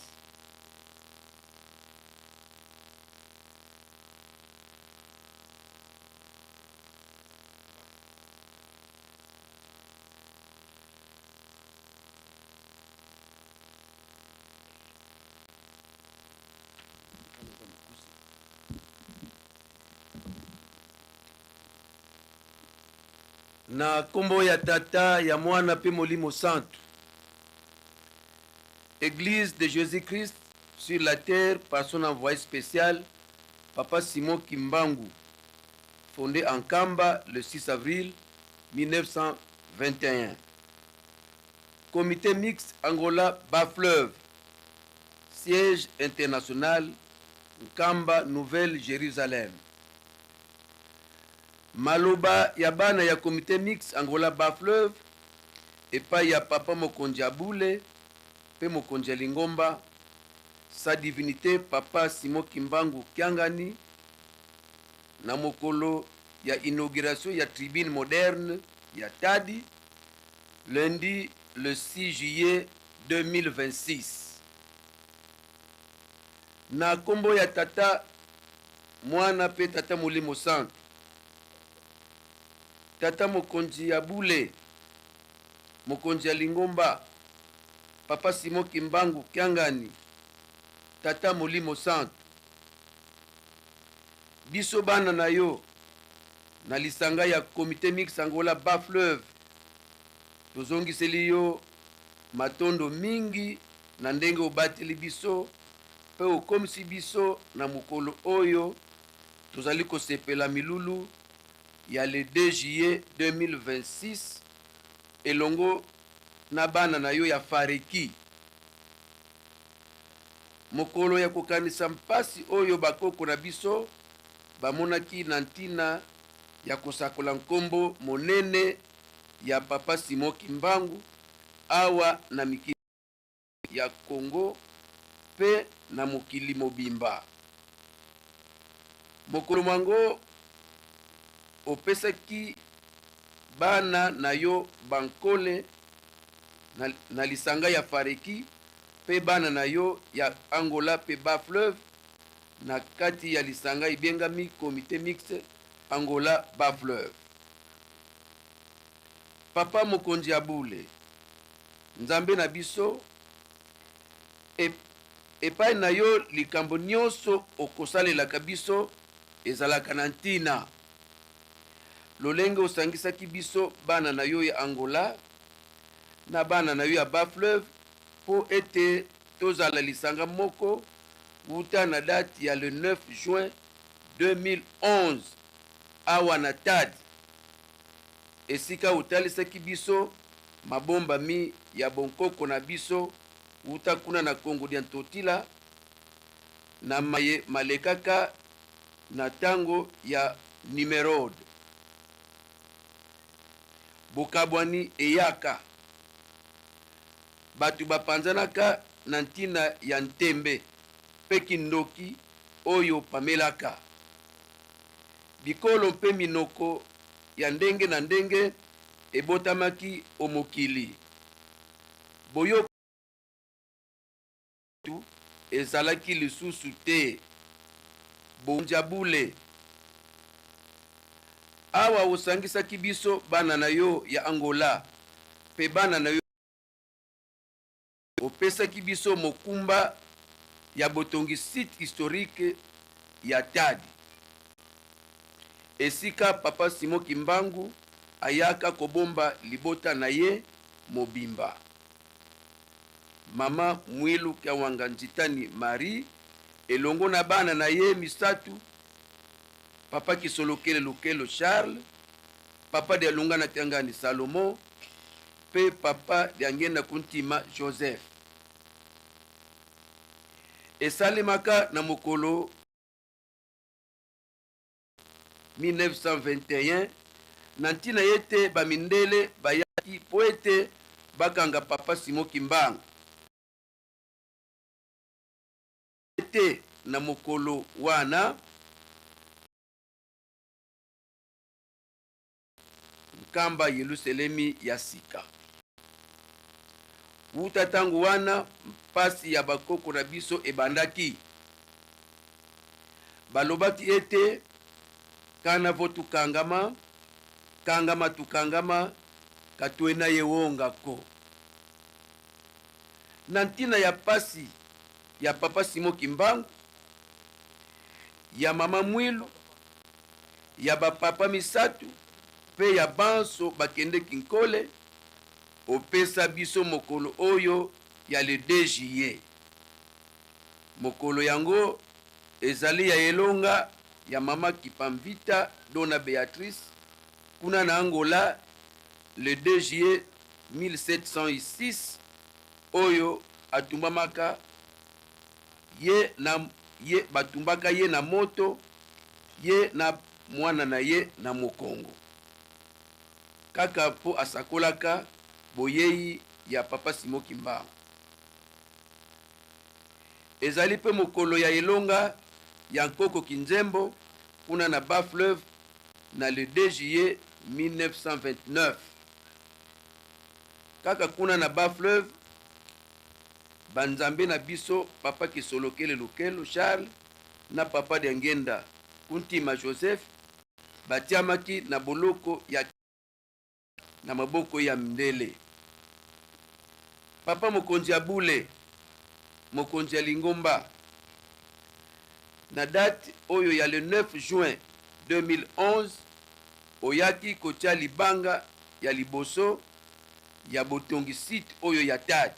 Na nkombo ya Tata, ya Mwana mpe Molimo Santu. Eglise de Jesus-Christ sur la terre par son envoyé spécial, Papa Simon Kimbangu, fondé en Kamba le 6 avril 1921. Comité mixte Angola Bas-Fleuve, siège international Nkamba Nouvelle Jérusalem. Maloba ya bana ya Comité mixte Angola Bas-Fleuve epai ya Papa Mokonzi ya Bule mpe Mokonzi ya Lingomba, Sa Divinite Papa Simon Kimbangu Kiangani, na mokolo ya inauguration ya tribune moderne ya Tadi, lundi le 6 juillet 2026. Na kombo ya Tata, Mwana mpe Tata Molimo Santu. Tata Mokonzi ya Bule, Mokonzi ya Lingomba, Papa Simon Kimbangu Kiangani, Tata Molimo Santu. Biso bana na yo, na lisanga ya Comite Mixte Angola Bas Fleuve, tozongiseli yo matondo mingi na ndenge obateli biso mpe okomisi biso na mokolo oyo tozali kosepela milulu ya le 2 juillet 2026 elongo na bana na yo ya Fareki. Mokolo ya kokanisa mpasi oyo bakoko na biso bamonaki na ntina ya kosakola nkombo monene ya Papa Simon Kimbangu awa na mikili ya Congo mpe na mokili mobimba. Mokolo mwango opesaki bana na yo bankole na, na lisanga ya Fareki mpe bana na yo ya Angola mpe Bas-Fleuve na kati ya lisanga ibengami Comite Mixte Angola Bas-Fleuve. Papa Mokonzi ya Bule, Nzambe na biso, e, epai na yo likambo nyonso okosalelaka biso ezalaka na ntina. Lolenge osangisaki biso bana na yo ya Angola na bana na yo ya Bas-Fleuve mpo ete tozala lisanga moko wuta na date ya le 9 juin 2011 awa na Tadi, esika otalisaki biso mabombami ya bonkoko na biso wuta kuna na Kongo dia Ntotila, na maye malekaka na tango ya Nimerode. Bokabwani eyaka. Bato bapanzanaka na ntina ya ntembe mpe kindoki oyo pamelaka. Bikolo mpe minoko ya ndenge na ndenge ebotamaki o mokili. Boyoki ezalaki lisusu te. Bonjabule. Awa osangisaki biso bana na yo ya Angola mpe bana na yo Opesaki biso mokumba ya botongi site historique ya Tadi, esika Papa Simon Kimbangu ayaka kobomba libota na ye mobimba. Mama Muilu Kiawanga Nzitani Marie elongo na bana na ye misatu, Papa Kisolokele Lukelo Charles, Papa Dialungana Kiangani Salomon, mpe Papa Diangienda Kuntima Joseph. Esalemaka na mokolo 1921 na ntina ete ba mindele bayaki mpo ete bakanga Papa Simon Kimbangu. Ete na mokolo wana. Nkamba Yeluselemi ya sika. Wuta tango wana mpasi ya bakoko na biso ebandaki. Balobaki ete, Kana vo tukangama, kangama tukangama, katuena yewonga ko. Na ntina ya pasi ya Papa Simon Kimbangu, ya Mama Mwilu, ya ba papa misatu mpe ya banso bakende Kinkole, opesa biso mokolo oyo ya le 2 juillet. Mokolo yango ezali ya elonga ya mama Kipamvita Dona Beatrice kuna na Angola le 2 juillet 1706 oyo atumbamaka ye na ye batumbaka ye na moto ye na mwana na ye na mokongo kaka mpo asakolaka boyei ya Papa Simon Kimbangu. Ezali mpe mokolo ya elonga ya Nkoko Kinzembo kuna na Bas-Fleuve na le 2 juillet 1929. Kaka kuna na Bas-Fleuve, ba nzambe na biso Papa Kisolokele Lukelo Charles na Papa Diangienda Kuntima Joseph batiamaki na boloko ya na maboko ya mindele. Papa mokonzi ya bule, mokonzi ya lingomba, na date oyo ya le 9 juin 2011 oyaki kotia libanga ya liboso ya botongi site oyo ya TAD.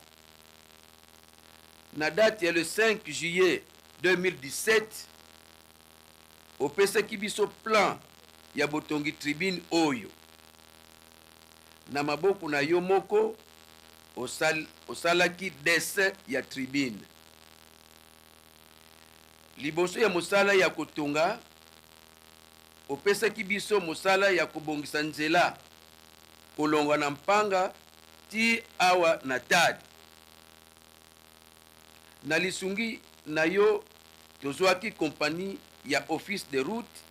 Na date ya le 5 juillet 2017 Opesaki biso plan ya botongi tribune oyo. Na maboko na yo moko osal, osalaki dessin ya tribune. Liboso ya mosala ya kotonga, opesaki biso mosala ya kobongisa nzela kolongwa na Mpanga tii awa na Tade. Na lisungi na yo, tozwaki kompani ya Office des routes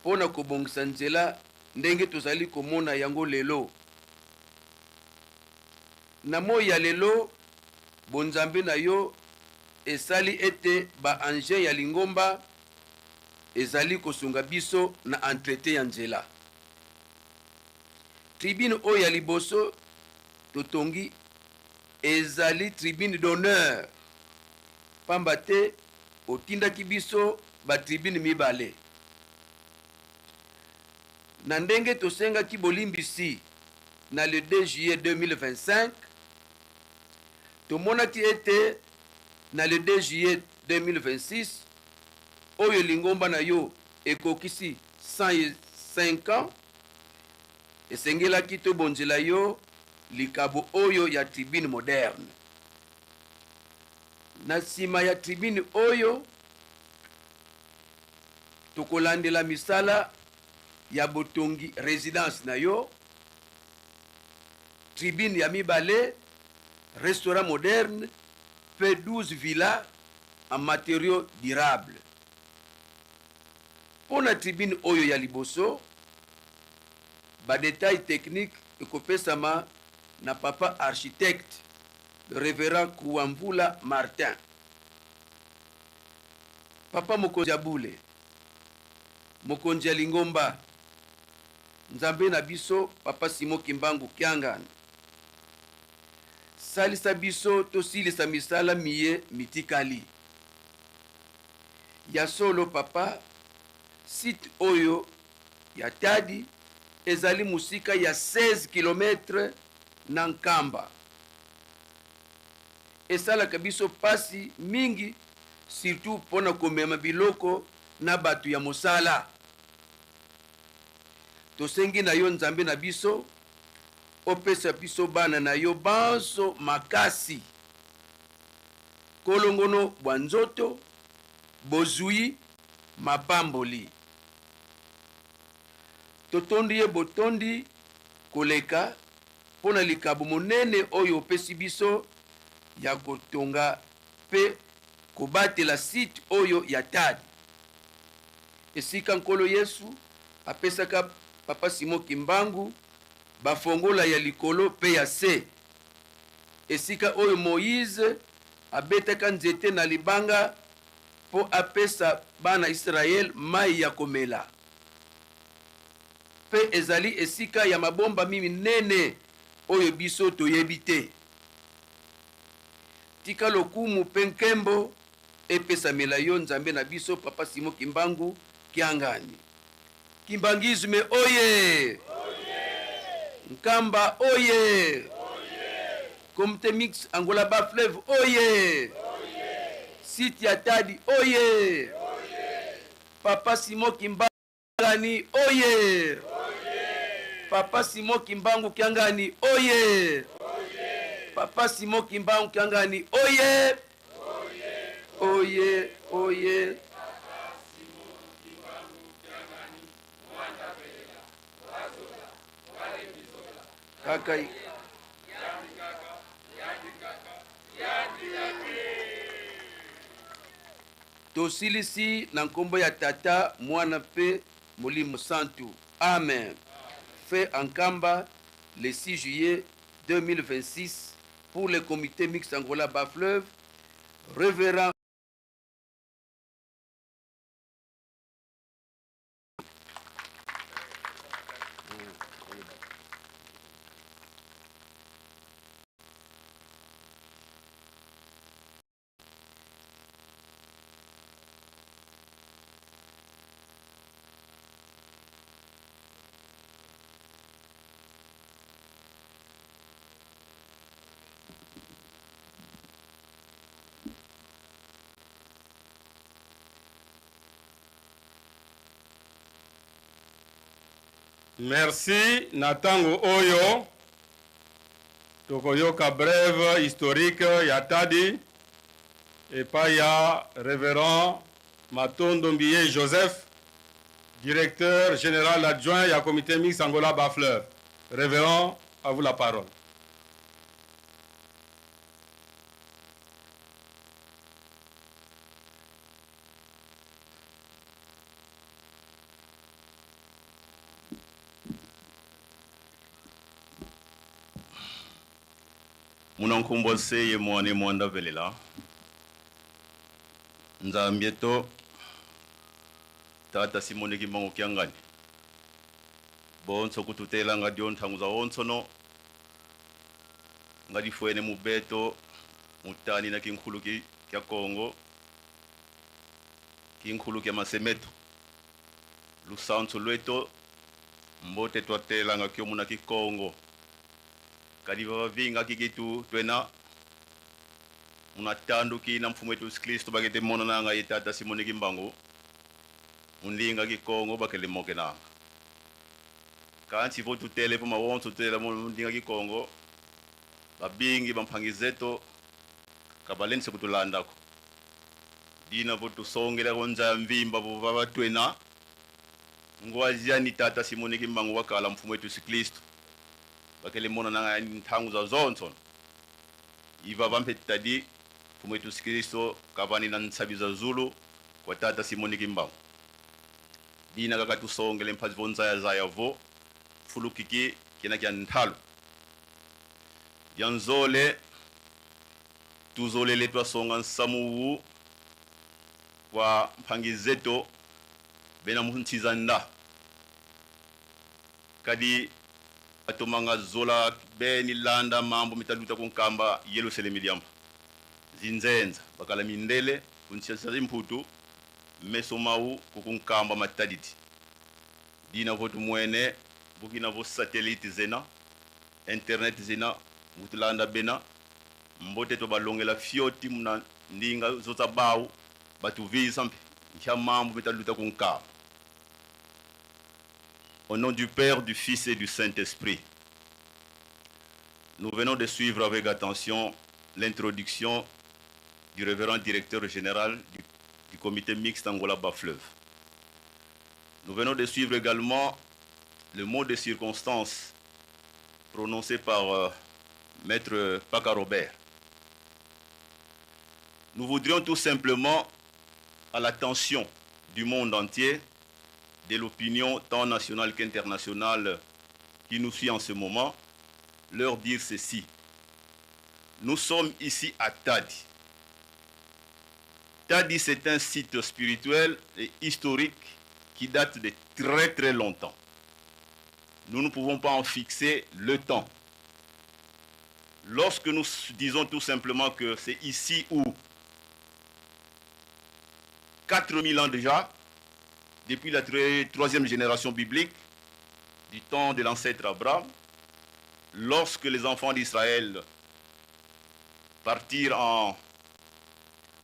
mpo na kobongisa nzela ndenge tozali komona yango lelo. Na moi ya lelo, bonzambe na yo esali ete ba engins ya lingomba ezali kosunga biso na entretien ya nzela. Tribune oyo ya liboso totongi Ezali tribune d'honneur pamba te otindaki biso ba tribunes mibale. Na ndenge tosengaki bolimbisi na le 2 juillet 2025, tomonaki ete na le 2 juillet 2026 oyo lingomba na yo ekokisi 105 ans, esengelaki tobonzela yo likabo oyo ya tribune moderne. Na sima ya tribune oyo, tokolandela misala ya botongi residence na yo, tribune ya mibale, restaurant moderne mpe 12 villas en materiaux durables. Mpo na tribune oyo ya liboso, Ba details techniques ekopesama na papa architecte, le reverend Kuamvula Martin. Papa mokonzi ya bule, mokonzi ya lingomba, Nzambe na biso papa Simon Kimbangu Kiangani, salisa biso tosilisa misala miye mitikali. Ya solo papa, site oyo ya Tadi ezali mosika ya 16 kilomètre na Nkamba. Esalaka biso pasi mingi surtout pona komema biloko na batu ya mosala. Tosengi na yo Nzambe na biso opesa biso bana na yo banso makasi, kolongono bwa nzoto, bozui, mapamboli. Totondi ye botondi koleka mpo na likabo monene oyo opesi biso ya kotonga mpe kobatela site oyo ya TAD, esika Nkolo Yesu apesaka Papa Simon Kimbangu. bafongola ya likolo mpe ya se, esika oyo Moize abetaka nzete na libanga mpo apesa bana Israel mai ya komela. Mpe ezali esika ya mabombami minene oyo biso toyebi te. Tika lokumu mpe nkembo epesamela yo Nzambe na biso Papa Simon Kimbangu Kiangani. Kimbanguisme oye! Nkamba oye! Comité mixte Angola Bas Fleuve oye! Site ya Tadi oye! Papa Simon Kimbangani oye! Papa Simon Kimbangu Kiangani oye! Papa Simon Kimbangu Kiangani oye! Oye oye! Kaka Tosilisi na nkombo ya Tata, Mwana mpe Molimo Santu. Amen. Fait en Nkamba le 6 juillet 2026 pour le comité mixte Angola Bas-Fleuve, Révérend Merci na tango oyo tokoyoka brève historique ya Tadi epai ya Reverend Matondo Mbiye Joseph, directeur général adjoint ya comité mixte Angola Bas-Fleuve. Révérend, à vous la parole. Munankumbwa seye mwane mwanda velela Nzambi eto Tata Simone Kimbangu Kiangani bonso kututela nga dio ntangu za onsono nga difwene mubeto mutani na kinkhulu ki kya Kongo kinkhulu kya masemeto lusansu lweto mbote twatela nga kyo muna kikongo Kadi vavavinga kikitu twena muna tandu kina Mfumu wetu Yesu Kristo bakete mona nanga ye Tata Simone Kimbangu mundinga kikongo bakele moke nanga. Kansi vo tutele po mawonso tutela mundinga kikongo babingi bampangi zeto kabalense kutulandako. Dina vo tusongela ko nzaya mvimba vo vava twena ngwazia ni Tata Simone Kimbangu wakala Mfumu wetu Yesu Kristo. Bakele mona nanga nthangu za zonso iva vampe tadi Mfumu wetu Yesu Kristo kavani na nsabi za Zulu kwa Tata Simoni Kimbangu. Dina kaka tusongele mphazi vo nzaya zaya vo fulukiki kena kya nthalo. Ya nzole tuzolele twasonga nsamuwu kwa mphangi zeto bena muntsiza nda. Kadi batomanga zola beni landa mambo mitaluta kunkamba Yerusalemi diamba. Zinzenza bakala mindele kunsiasa zimputu meso mau kukunkamba mataditi. Dina votu mwene bukina vo satellite zena internet zena mutulanda bena mbote to balongela fioti muna ndinga zota bau batuvisa mpe ncha mambo mitaluta kunkamba. Au nom du Père, du Fils et du Saint-Esprit, nous venons de suivre avec attention l'introduction du révérend directeur général du comité mixte Angola Bas-Fleuve. Nous venons de suivre également le mot de circonstance prononcé par Maître Paka Robert. Nous voudrions tout simplement, à l'attention du monde entier, de l'opinion tant nationale qu'internationale, qui nous suit en ce moment, leur dire ceci. Nous sommes ici à Tadi. Tadi, c'est un site spirituel et historique qui date de très très longtemps. Nous ne pouvons pas en fixer le temps. Lorsque nous disons tout simplement que c'est ici où 4000 ans déjà, depuis la troisième génération biblique, du temps de l'ancêtre Abraham, lorsque les enfants d'Israël partirent en,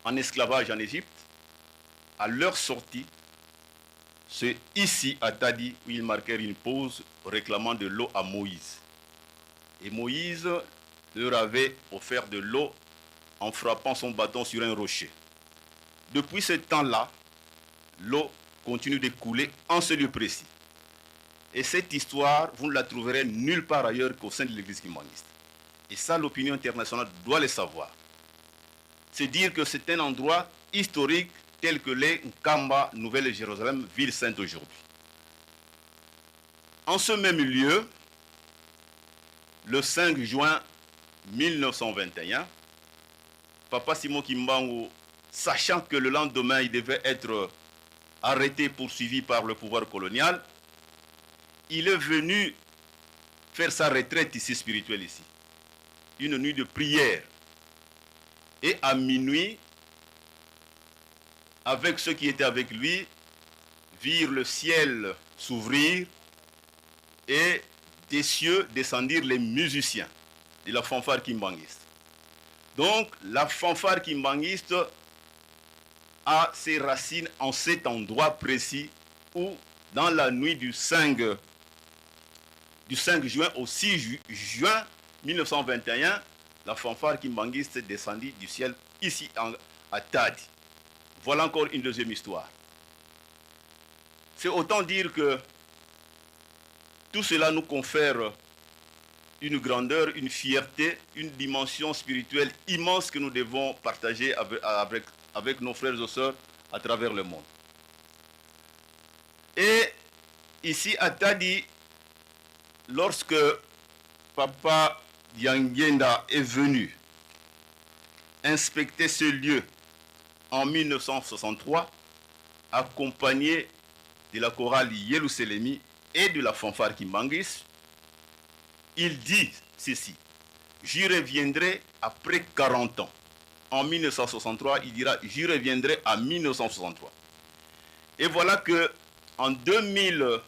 en esclavage en Égypte, à leur sortie, c'est ici à Tadi où ils marquèrent une pause réclamant de l'eau à Moïse. Et Moïse leur avait offert de l'eau en frappant son bâton sur un rocher. Depuis ce temps-là, l'eau continue de couler en ce lieu précis. Et cette histoire, vous ne la trouverez nulle part ailleurs qu'au sein de l'église kimbanguiste. Et ça, l'opinion internationale doit le savoir. C'est dire que c'est un endroit historique tel que l'est Nkamba, Nouvelle-Jérusalem, ville sainte aujourd'hui. En ce même lieu, le 5 juin 1921, Papa Simon Kimbangu, sachant que le lendemain, il devait être arrêté, poursuivi par le pouvoir colonial, il est venu faire sa retraite ici, spirituelle ici. Une nuit de prière. Et à minuit, avec ceux qui étaient avec lui, virent le ciel s'ouvrir et des cieux descendirent les musiciens de la fanfare kimbanguiste. Donc, la fanfare kimbanguiste a ses racines en cet endroit précis où, dans la nuit du 5, du 5 juin au 6 ju juin 1921, la fanfare kimbanguiste descendit du ciel ici en, à Tadi. Voilà encore une deuxième histoire. C'est autant dire que tout cela nous confère une grandeur, une fierté, une dimension spirituelle immense que nous devons partager avec, avec, avec nos frères et sœurs à travers le monde. Et ici à Tadi, lorsque Papa Diangienda est venu inspecter ce lieu en 1963, accompagné de la chorale Yeluselemi et de la fanfare Kimbangis, il dit ceci, j'y reviendrai après 40 ans. En 1963, il dira, j'y reviendrai en 1963. Et voilà que en 2000,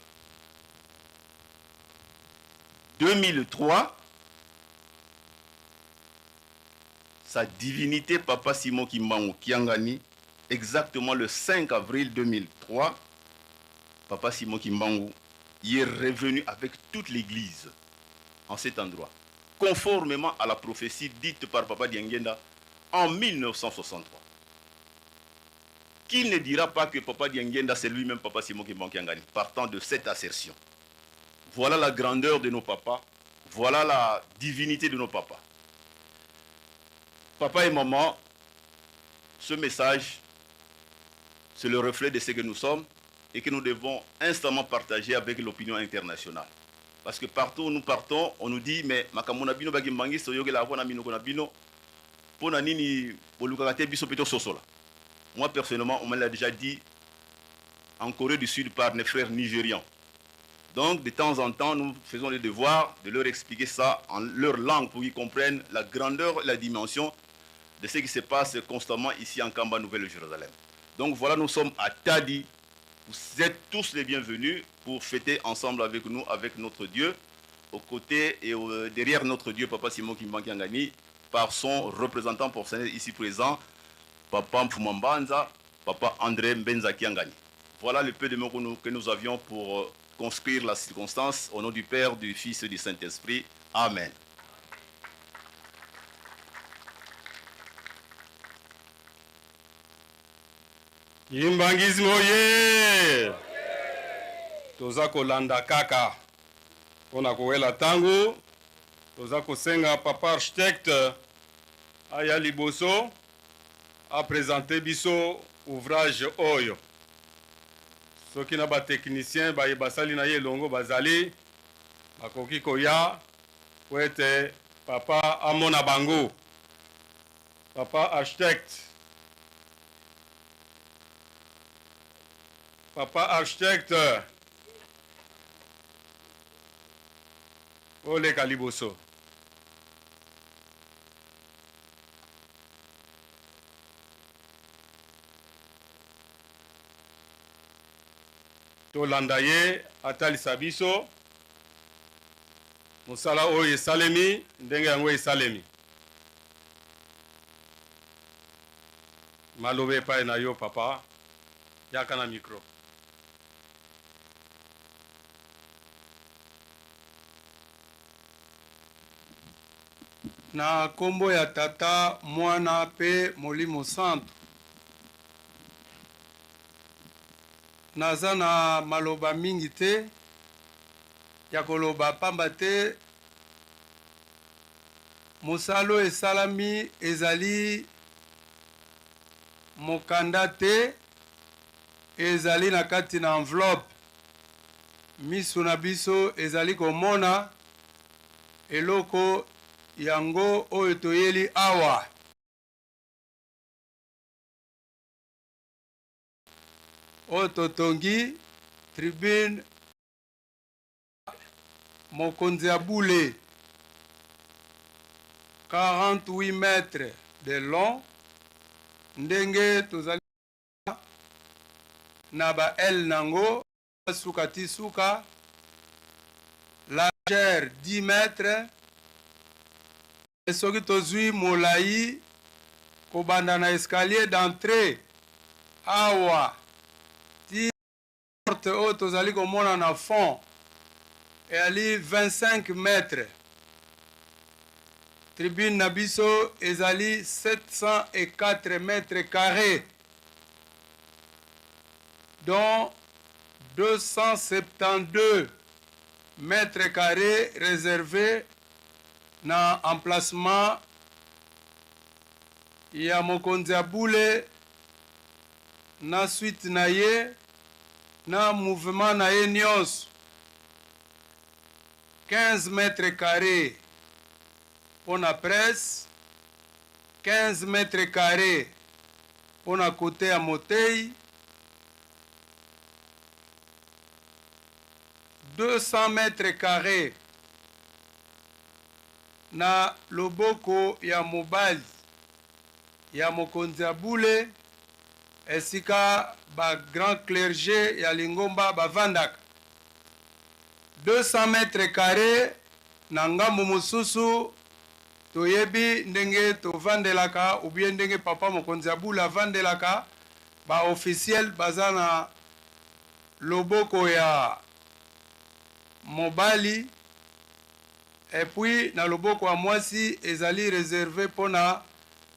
2003, sa divinité Papa Simon Kimbangu Kiangani, exactement le 5 avril 2003, Papa Simon Kimbangu y est revenu avec toute l'église en cet endroit, conformément à la prophétie dite par Papa Diangienda en 1963. Qui ne dira pas que Papa Diangienda, c'est lui-même Papa Simon Kimbangu Kiangani, partant de cette assertion. Voilà la grandeur de nos papas, voilà la divinité de nos papas. Papa et maman, ce message, c'est le reflet de ce que nous sommes et que nous devons instamment partager avec l'opinion internationale. Parce que partout où nous partons, on nous dit, mais makambo na bino ba kimbanguiste toyokela yango na minoko na bino, pona nini bolukaka te biso pe tososola. Moi personnellement, on me l'a déjà dit en Corée du Sud par mes frères nigérians. Donc de temps en temps, nous faisons le devoir de leur expliquer ça en leur langue pour qu'ils comprennent la grandeur et la dimension de ce qui se passe constamment ici en Kamba, Nouvelle-Jérusalem. Donc voilà, nous sommes à Tadi. Vous êtes tous les bienvenus pour fêter ensemble avec nous, avec notre Dieu, aux côtés et au, derrière notre Dieu, Papa Simon Kimbangu Kiangani, par son représentant professionnel ici présent, Papa Mfumambanza, Papa André Mbenza Kiangani. Voilà le peu de mots que nous, que nous avions pour euh, construire la circonstance au nom du Père, du Fils et du Saint-Esprit. Amen. Kimbanguisme oye! Toza kolanda kaka mpo na kowela ntango. Toza kosenga papa architecte aya liboso a presenter biso ouvrage oyo. Soki na ba techniciens baye basali na ye elongo bazali, Bakoki koya mpo ete papa amona bango. Papa architecte. Papa architecte. Oleka liboso. Tolanda ye atalisa biso mosala oyo esalemi ndenge yango esalemi. Maloba epai na yo papa, yaka na micro. Na kombo ya Tata, Mwana pe Molimo Santu. Naza na maloba mingi te ya koloba pamba te mosala oyo esalami ezali mokanda te, ezali na kati na enveloppe. Miso na biso ezali komona eloko yango oyo toyeli awa. Oyo totongi tribune mokonzi ya bule 48 mètres de long ndenge tozali na ba aile nango suka ti suka, largeur 10 mètres, soki tozui molayi kobanda na escalier d'entree awa ti porte oyo tozali komona na fond eyali 25 mètres. Tribune na biso ezali 704 mètres carres dont 272 mètres carres reserves na emplacement ya mokonzi ya bule na suite na ye na mouvement na ye nionso, 15 mètres carres mpo na presse, 15 mètres carres mpo na cote ya moteyi, 200 mètres carres na loboko ya mobali ya mokonzi ya bule, esika ba grands clerges ya lingomba bavandaka. 200 mètres carres na ngambo mosusu, toyebi ndenge tovandelaka ou bien ndenge papa mokonzi ya bule avandelaka, ba officiels baza na loboko ya mobali et puis na loboko ya mwasi ezali reserve pona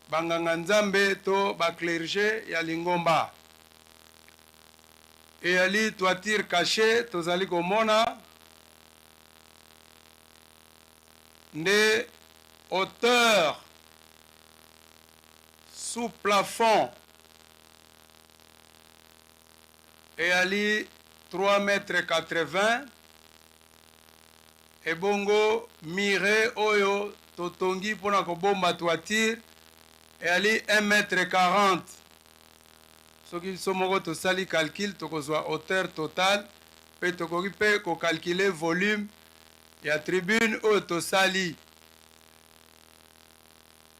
ba nganga nzambe to ba clerges ya lingomba. Eyali toiture cachee tozali komona nde hauteur sous plafond eyali 3 mètres 80 ebongo mure oyo totongi mpo na kobomba toiture eyali 1 mètre 40. Soki biso moko tosali calcul tokozwa hauteur totale mpe tokoki mpe ko calculer volume ya tribune oyo tosali.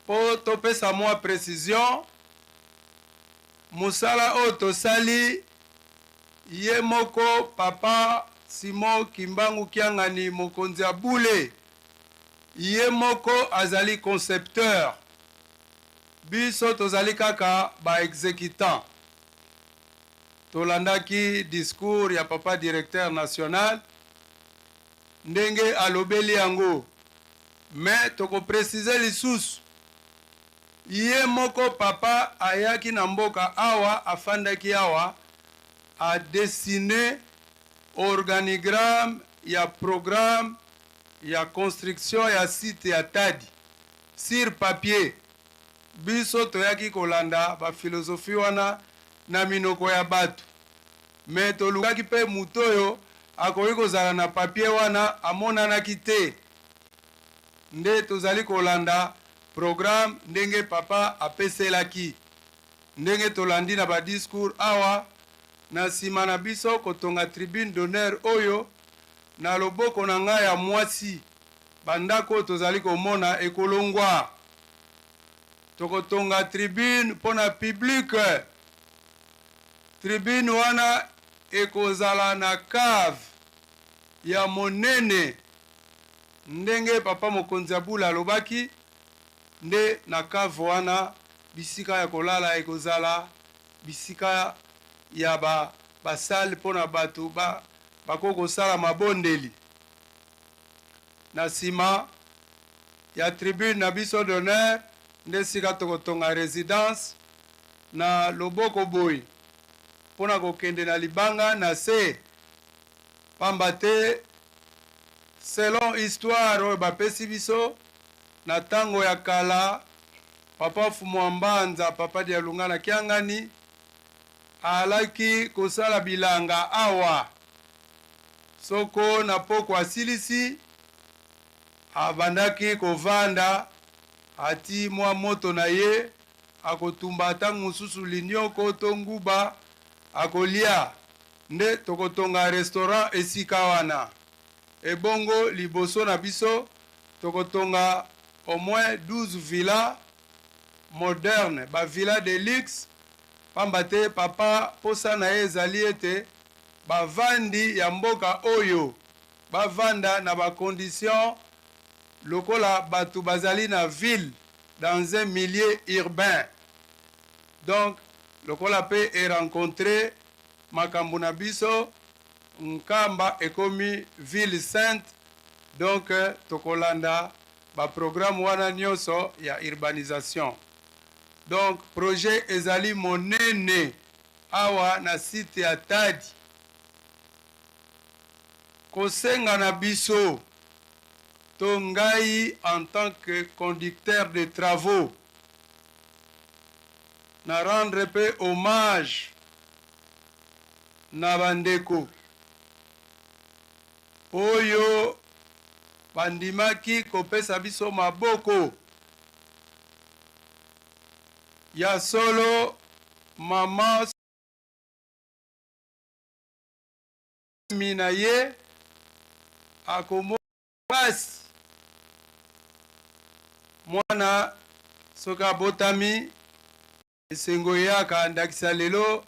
Mpo topesa mua precision, mosala oyo tosali, ye moko Papa Simon Kimbangu Kiangani mokonzi ya bule, ye moko azali concepteur, biso tozali kaka ba executants. Tolandaki discours ya Papa Directeur national ndenge alobeli yango, mais toko preciser lisusu, ye moko Papa ayaki na mboka awa, afandaki awa, a dessiner organigramme ya programme ya construction ya site ya Tadi sur papier. Biso toyaki kolanda ba philosophie wana na minoko ya batu mais tolukaki pe moto oyo. akoki kozala na papier wana amonanaki te. Nde tozali kolanda programme ndenge papa apeselaki. Ndenge tolandi na ba discours awa, na sima na biso kotonga tribune d'honneur oyo, na loboko na ngai ya mwasi, ba ndako oyo tozali komona ekolongwa. Tokotonga tribune mpo na public. Tribune wana ekozala na cave ya monene ndenge papa mokonzi ya bula alobaki, nde na cave wana bisika ya kolala ekozala, bisika ya ba ba salle mpo na bato ba bakoki kosala mabondeli. Na sima ya tribune na biso d'honneur nde esika tokotonga residence na loboko boye mpo na kokende na libanga na se, pamba te selon histoire oyo bapesi biso na tango ya kala, Papa Fumua Mbanza, Papa Dialungana Kiangani aalaki kosala bilanga awa. Soko na pokwa asilisi, abandaki kovanda, ati mwa moto na ye, akotumba tango mosusu linioko to nguba, akolia. Nde tokotonga restaurant esika wana. Ebongo liboso na biso, tokotonga au moins 12 villas modernes, ba villas de luxe, pamba te papa posa na ye ezali ete bavandi ya mboka oyo bavanda na ba conditions lokola batu bazali na ville, dans un milieu urbain. Donc lokola pe e rencontrer makambo na biso, Nkamba ekomi ville sainte, donc tokolanda ba programmes wana nionso ya urbanisation. Donc projet ezali monene awa na site ya Tadi. Kosenga na biso to ngai en tant que conducteur de travaux na rendre pe hommage na ba ndeko oyo bandimaki kopesa biso maboko. Ya solo maman mi na ye akomona pasi. Mwana soki abotami esengo eyaka, ndakisa lelo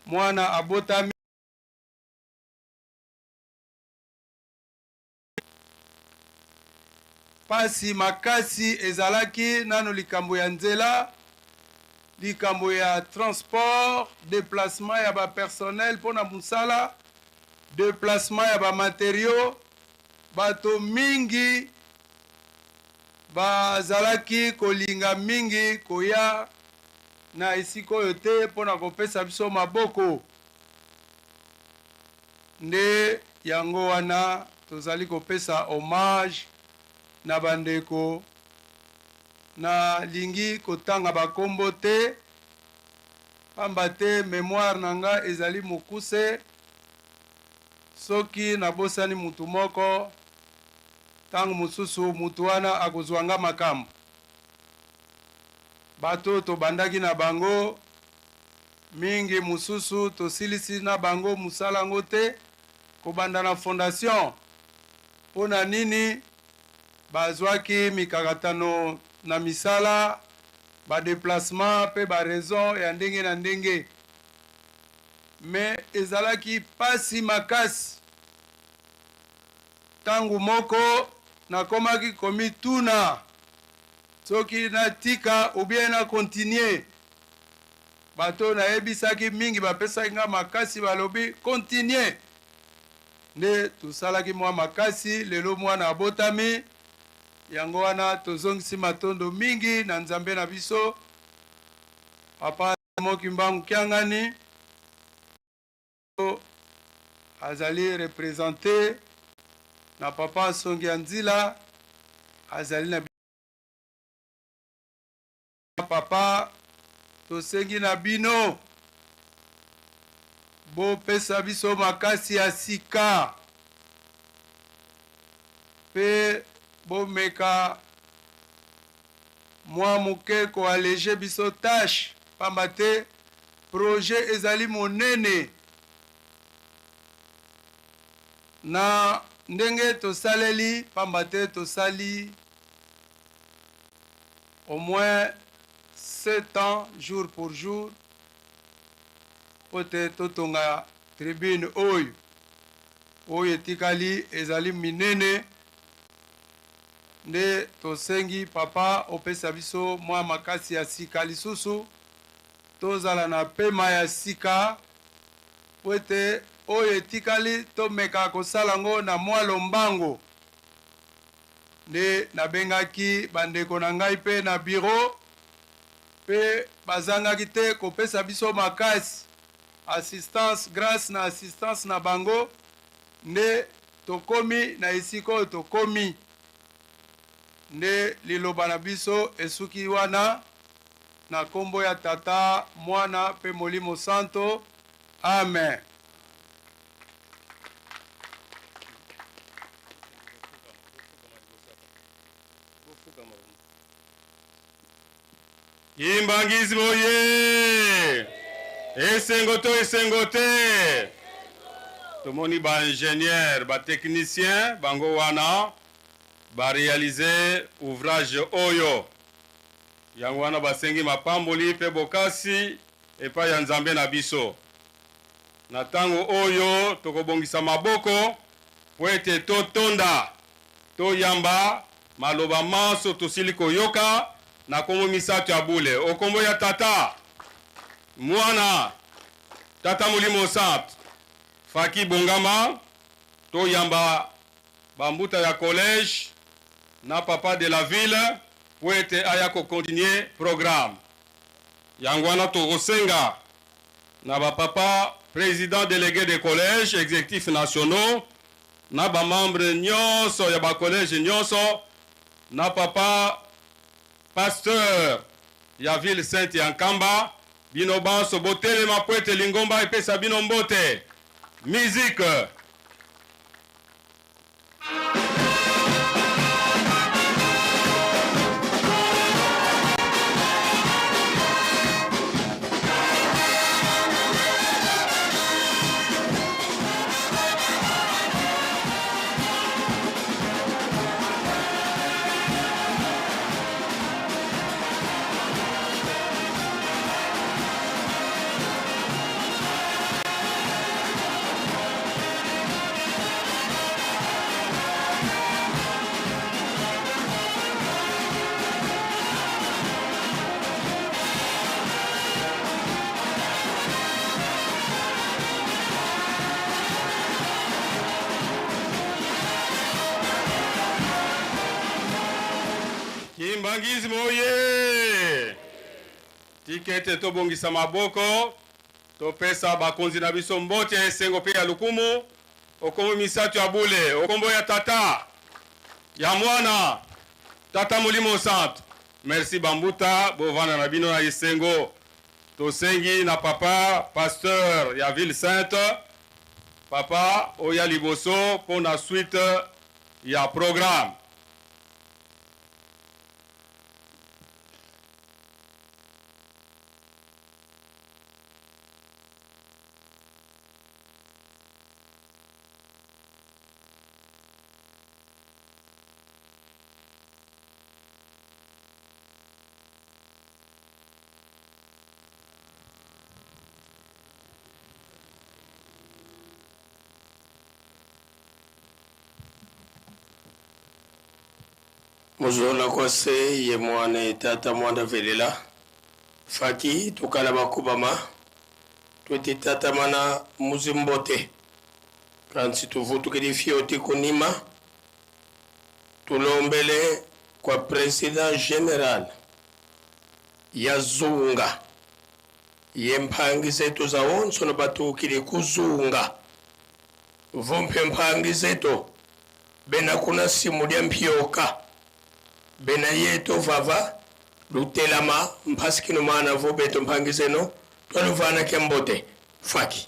mwana abotami. Pasi makasi ezalaki nanu likambo ya nzela, likambo ya transport, deplacement ya ba personnels mpo na mosala, deplacement ya ba materiaux. Bato mingi bazalaki kolinga mingi koya na esika oyo te mpo na kopesa biso maboko. Nde yango wana tozali kopesa hommage na ba ndeko. Na lingi kotanga ba kombo te, pamba te memoire na nga ezali mokuse. Soki nabosani mutu moko, tango mosusu mutu wana akozua nga makambo. Bato oyo tobandaki na bango, Mingi mosusu tosilisi na bango mosala yango te kobanda na fondation. Mpo na nini? Bazwaki mikakatano na misala, ba deplacements mpe ba raisons ya ndenge na ndenge. Mais ezalaki pasi makasi. Tango moko nakomaki komituna soki natika ou bien na continuer. Bato oyo nayebisaki mingi bapesaki ngai makasi, balobi continuer. Nde tosalaki mwa makasi, lelo mwana abotami. Yango wana tozongisi matondo mingi na Nzambe na biso, Papa Simon Kimbangu Kiangani azali represente na Papa Songi ya Nzila, azali na Papa tosengi na bino Bopesa biso makasi ya sika mpe bomeka mwa moke ko alleger biso tache pamba te projet ezali monene. Na ndenge tosaleli pamba te tosali au moins 7 ans jour pour jour mpo te totonga tribune oyo. Oyo etikali ezali minene nde tosengi papa opesa biso mwa makasi ya sika lisusu tozala na pema ya sika mpo ete oyo etikali tomeka kosala yango na mwa lombango. Nde nabengaki bandeko na ngai mpe na bureau mpe bazangaki te kopesa biso makasi, assistance, grace na assistance na bango nde tokomi na esika oyo tokomi. Nde liloba na biso esuki wana, na kombo ya Tata, Mwana mpe Molimo Santo. Amen. Kimbanguisme oye! Esengo to esengo te? Tomoni ba ingénieurs, ba techniciens bango wana ba realiser ouvrage oyo. Yango wana basengi mapamboli mpe bokasi epai ya Nzambe na biso. Na tango oyo tokobongisa maboko mpo ete totonda, toyamba maloba manso tosili koyoka na kombo misato ya bule, o kombo ya Tata, Mwana, Tata Molimo Santu. Faki bongama, toyamba ba mbuta ya collège na papa de la ville mpo ete aya ko continuer programme. Yango wana tokosenga na ba papa president delegue de collège executifs nationaux na ba membres nionso ya ba collèges nionso na papa pasteur ya ville sainte ya Nkamba, bino banso botelema mpo ete lingomba epesa bino mbote. Musique. Kimbanguisme oye! Tika ete tobongisa maboko, topesa bakonzi na biso mbote ya esengo mpe ya lokumu. Okombo misato ya bule, okombo ya Tata, ya Mwana, Tata Molimo Santu. Merci bambuta, bovanda na bino na esengo. Tosengi na papa pasteur ya ville sainte, papa oya liboso mpo na suite ya programme. Muzona kwase ye mwana tata mwanda velela faki tukala bakubama twete tata mana muzimbote kansi tuvutukili fioti kunima tulombele kwa president general ya zunga ye mphangi zetu za onso no batukili kuzunga vumpe mphangi zetu bena kuna simu lya mphioka bena yeto vava lutelama mphasi kino mana vo beto mphangi zeno twaluvana kya mbote faki.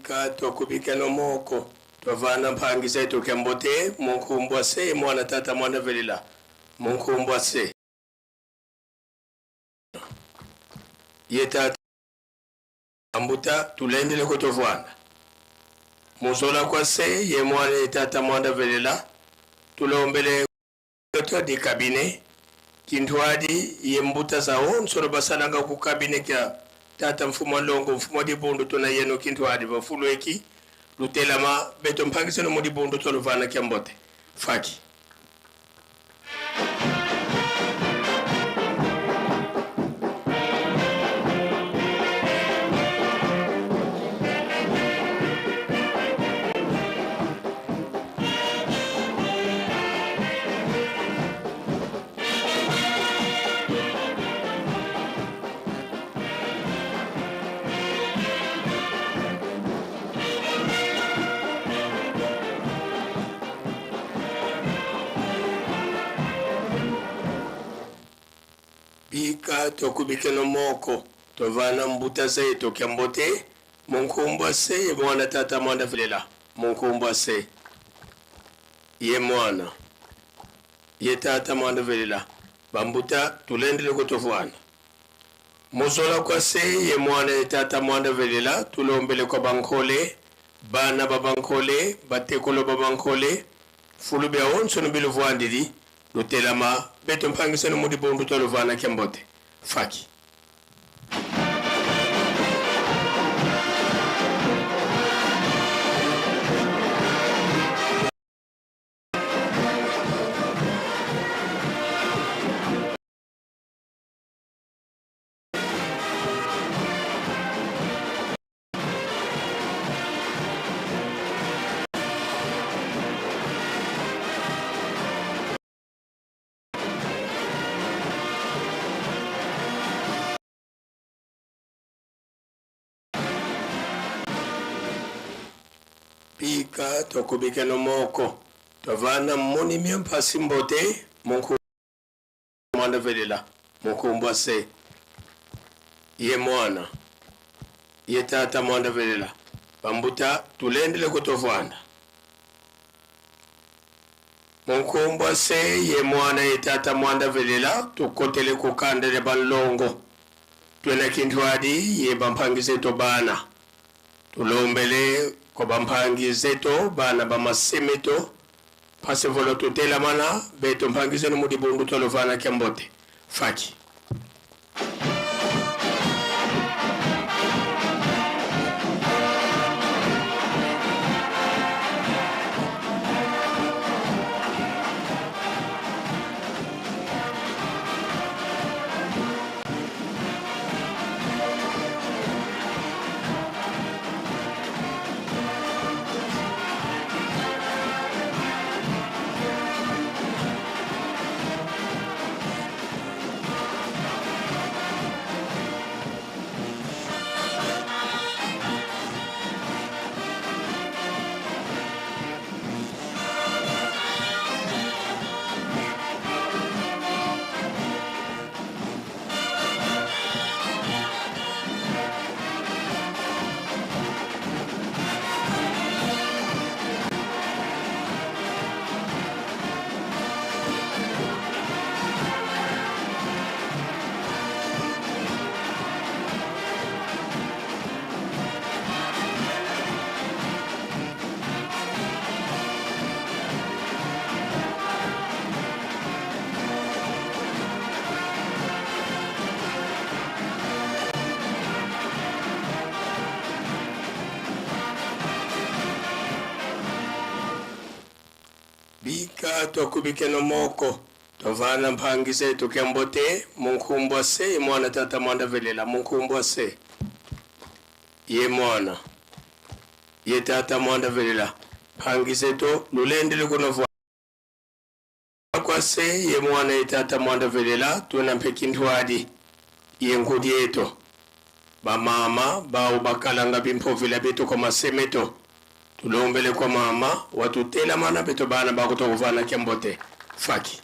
Bika twakubika nomoko twavana mphangi zetu kyambote munkumbwa se mwana tata mwana velela munkumbwa se ye tata ambuta tulendele kutovwana muzola kwa se ye mwana ye tata mwana velela tulombele directeur du cabinet kintuadi ye mbuta za onso basalanga ku cabinet kya tata mfumu wa longo mfumu wa dibundu tona yeno kintuadi bafulu eki lutelama beto mphangiseno mu dibundu toluvana kya mbote faki. Bika tokubikeno moko tovana mbuta zetu kya mbote munkumbwa se ye mwana tata mwana velela munkumbwa se ye mwana ye tata mwana velela bambuta tulendele kutovwana muzola kwa se ye mwana ye tata mwana velela tulombele kwa bankole bana ba bankole batekolo ba bankole fulu bya onso nobiluvwandili lutelama beto mphangiseno mu dibundu twaluvana kya mbote faki. Bika tokubika nomoko tovana mmonimia mpasi mbote munku mwana velela munkumbwa se ye mwana ye tata mwana velela bambuta tulendele kutovwana munkumbwa se ye mwana ye tata mwana velela tukotele kukandele banlongo twena kintu adi ye bamphangi zetu bana tulombele kwa bamphangi zetu bana bamasemeto phasi volo tutelamana beto mphangi zenu mudibundu twalovana kya mbote faki. Bika twakubikeno moko tovana mphangi zetu kya mbote munkumbwa se mwana tata mwana velela munkumbwa se ye mwana ye tata mwana velela mphangi zetu lulendele kunovwa kwa se ye mwana ye tata mwana velela tuna mpekintu adi ye nkudi yetu bamama bao bakalanga bimphovila betu kwa masemeto tulombele kwa mama watutelamana beto bana bakutokuvana kya mbote faki.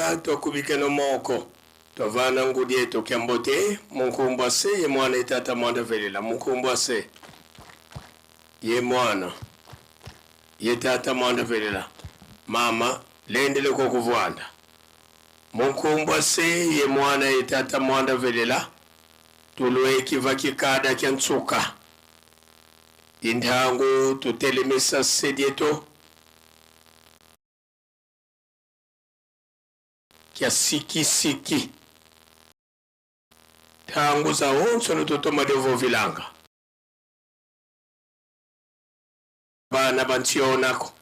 Bika twakubikeno moko twavana ngudi yetu kyambote munkumbwa se ye mwana etata mwanda velela munkumbwa se ye mwana ye tata mwanda velela mama lendele kokuvwanda munkumbwa se ye mwana ye tata mwanda velela tulwekiva kikada kya ntsuka intangu tutelemesa sedieto kya sikisiki ntangu za onso nototoma devovilanga bana bantionako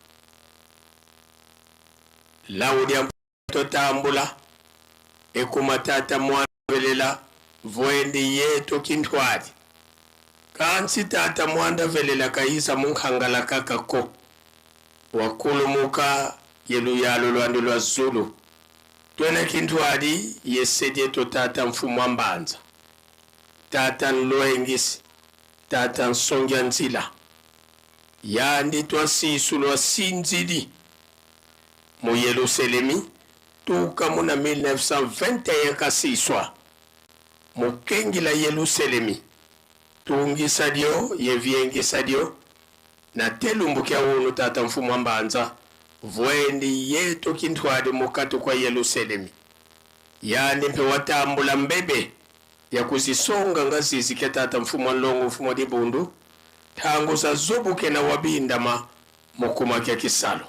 laudia totambula ekuma tata mwana velela voendi yetu kintwali kansi tata mwanda velela kayisa munkhangala kaka ko wakulumuka yeluyalo lwandi lwa zulu twene kintwali yesedieto tata mfumu wa mbanza tata nloengisi tata nsongia nzila yandi twasisu lwa sinzili mu yeluselemi tuka muna 1921 kasiswa mukengila yeluselemi tungisa dio yeviengisa dio na telumbukia unu tata mfumu wa mbanza vwendi yetu kintwali mukati kwa yeluselemi yandi mpe watambula mbebe ya kuzisonga ngazizi ke tata mfumu wa nlongo mfumu wa dibundu tangu za zubuke na wabindama mukuma kya kisalo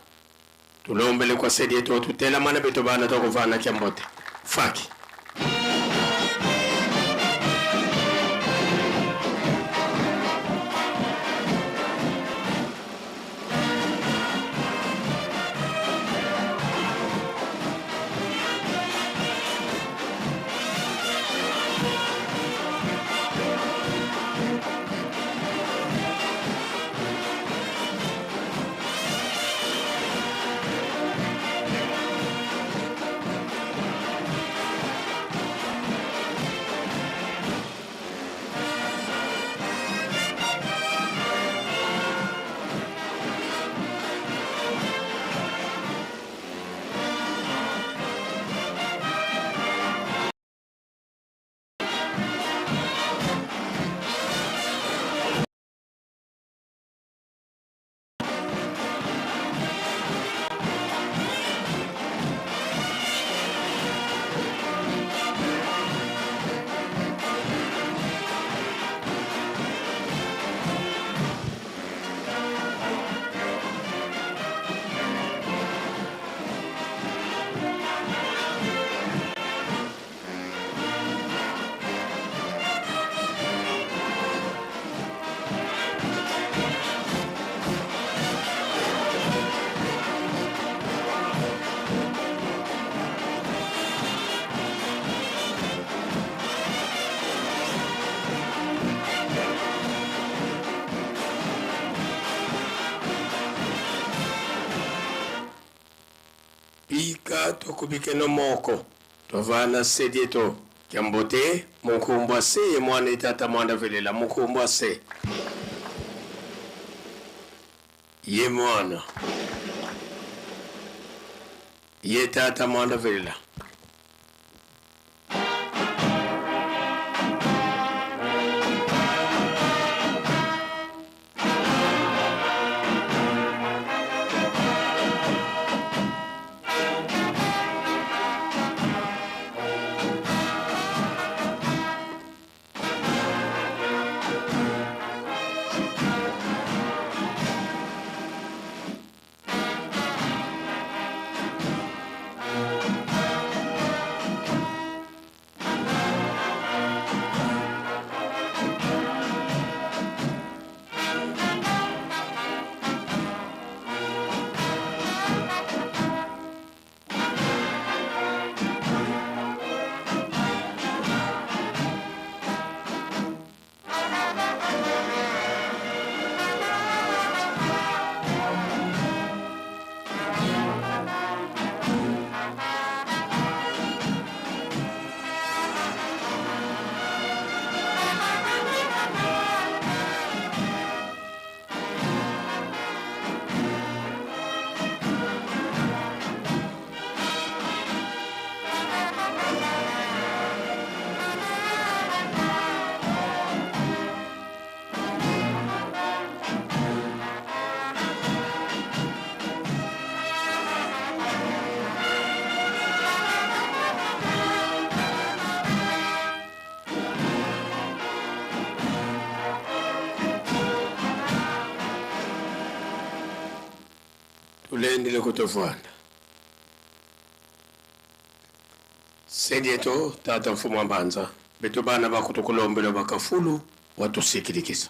tulombele kwa sedi yetu tutela mana beto bana tokuvana kya mbote faki. Bika tokubikeno moko tovana sedieto kyambote munkumbwa se ye mwana etata mwanda velela munkumbwa se ye mwana ye tata mwanda velela. Tulendele kutofwanda. Sedieto tata mfumu wa mbanza beto bana bakutukulombela bakafulu watusikilikisa.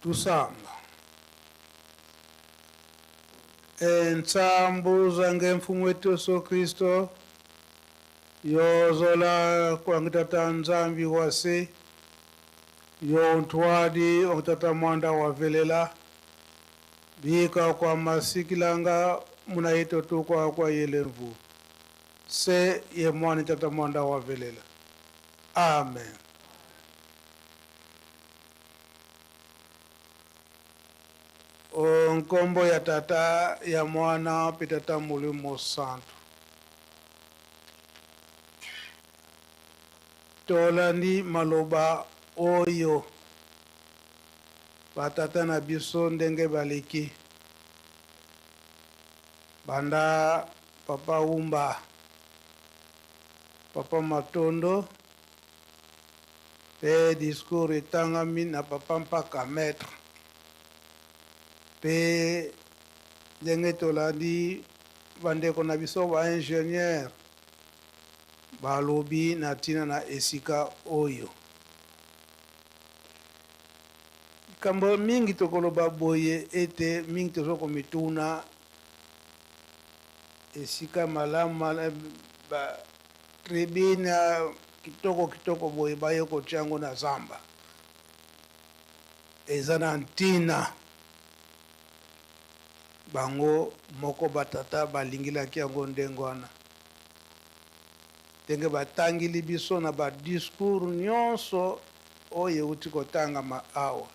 Tusamba entsambuza ngemfumo wetu Yesu Kristo yozola kwangitata nzambi wase yontwadi ongitata mwanda wavelela bika kwa masikilanga munaito tu kwa kwa yelemvu se ye mwani tata mwanda wavelela. Amen. Nkombo ya tata ya mwana pe tata molimo santo. Tolandi maloba oyo batata na biso ndenge baleki banda papa Umba, papa Matondo pe discours etangami na papa Mpaka maître pe ndenge tolandi bandeko na biso ba ingénieur balobi na ntina na esika oyo. Likambo mingi tokoloba boye ete mingi tozo komituna esika malamu ba tribune ya kitoko kitoko boye baye kotia yango na zamba eza na ntina. Bango moko batata balingilaki yango ndenge wana, ndenge batangili biso na ba discours nyonso oyo euti kotangama awa,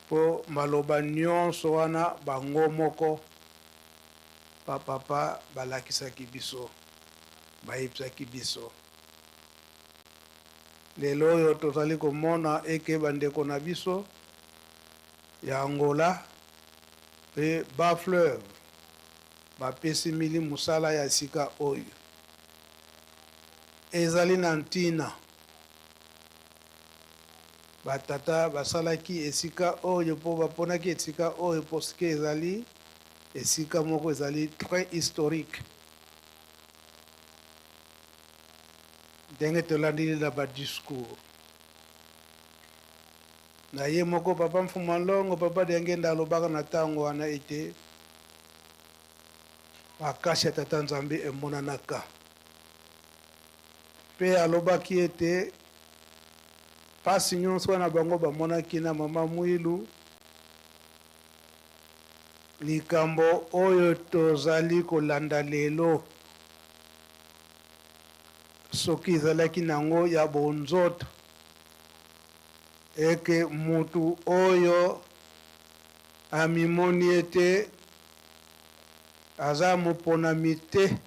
po maloba nyonso wana bango moko ba papa balakisaki biso, bayebisaki biso. Lelo oyo tozali komona eke bandeko na biso ya Angola pe Bas-Fleuve bapesimili mosala ya sika oyo. Ezali na ntina ba tata basalaki esika oyo po baponaki esika oyo poske ezali esika moko ezali très historique. Ndenge tolandili na ba discours na ye moko papa Mfuma Nlongo, papa Diangienda alobaka na tango wana ete makasi ya Tata Nzambe emonanaka. Pe alobaki ete pasi nyonso wana bango bamonaki na mama Muilu, likambo oyo tozali kolanda lelo, soki ezalaki nango ya bonzoto, eke mutu oyo amimoni ete aza moponami te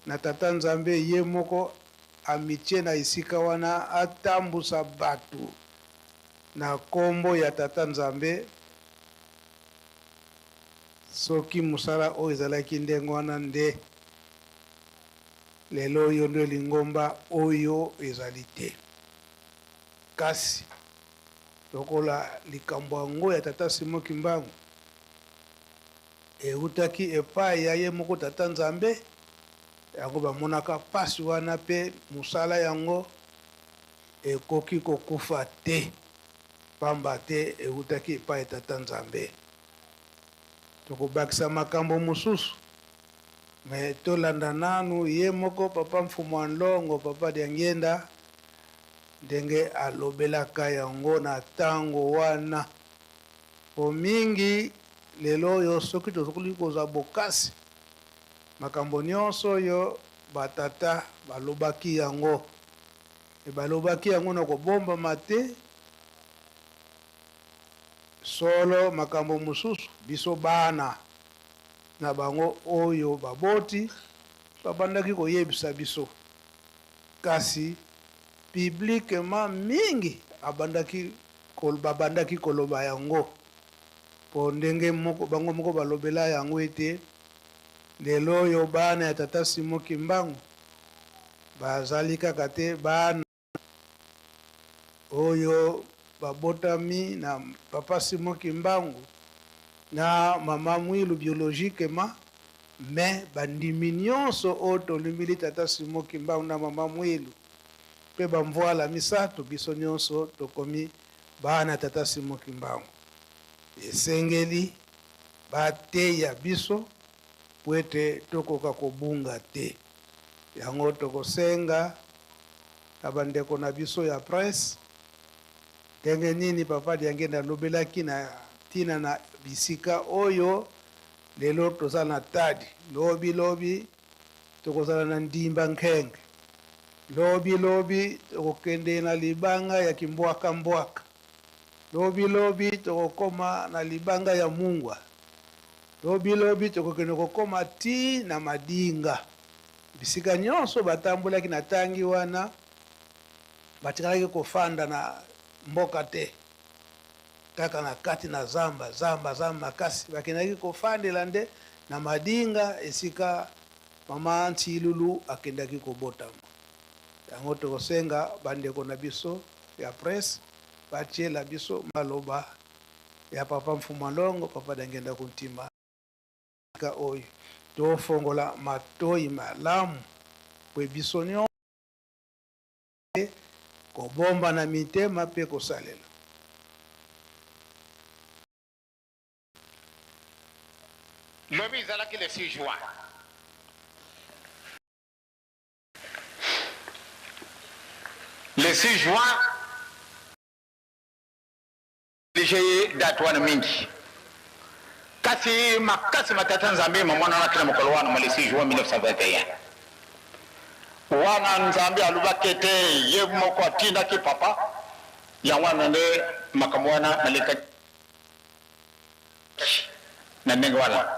na Tata Nzambe ye moko amitie na esika wana atambusa batu na kombo ya Tata Nzambe, soki mosala oyo ezalaki ndenge wana nde lelo oyo nde lingomba oyo ezali te. Kasi lokola likambo yango ya Tata Simon Kimbangu ewutaki epayi ya ye moko Tata Nzambe, yango bamonaka pasi wana pe mosala yango. ekoki kokufa te, pamba te ewutaki epai ya Tata Nzambe. Tokobakisa makambo mosusu, mais tolanda nanu ye moko Papa Mfumu'a Nlongo, Papa Diangienda, ndenge alobelaka yango na tango wana. Po mingi lelo oyo soki tozali kozwa bokasi, makambo nionso oyo ba tata balobaki yango, et balobaki yango na kobombama te, solo makambo mosusu biso bana na bango oyo baboti babandaki koyebisa biso, kasi publiquement mingi abandaki babandaki koloba yango po ndenge moko bango moko balobela yango ete lelo oyo bana ya tata Simon Kimbangu bazali kaka te bana oyo babotami na papa Simon Kimbangu na mama Mwilu biologiquement, mais bandimi nionso oyo tolimbili tata Simon Kimbangu na mama Mwilu pe ba mvuala misatu biso nionso tokomi bana tata Simon Kimbangu. Esengeli bateya biso po ete tokoka kobunga te. Yango tokosenga na ba ndeko na biso ya presse ndenge nini papa Diangienda alobelaki na tina na bisika oyo lelo toza na Tadi, lobi lobi tokozala na Ndimba Nkenge, lobi lobi tokokende na libanga ya Kimbwaka Mbwaka, lobi lobi tokokoma na libanga ya Mungwa, lobi lobi tokokende kokoma ti na Madinga. Bisika nionso batambolaki na tangi wana, batikalaki kofanda na mboka te, kaka na kati na zamba, zamba, zamba makasi. Bakendaki kofandela nde na Madinga esika mama Nsilulu akendaki kobotama. Yango tokosenga ba ndeko na biso ya presse batiela biso maloba ya papa Mfumu'a Longo, papa Diangienda Kuntima. Esika oyo tofongola matoyi malamu mpe biso nionso kobomba na mitema mpe kosalela. Lobi ezalaki le 6 juin. Le 6 juin Néglige ye date wana mingi. Kasi makasi ma Tata Nzambe mamonanaki na mokolo wana mwa le 6 juin 1921. Wana Nzambe alobaki ete ye moko atindaki Papa, yango wana nde makambo wana malekaki na ndenge wana.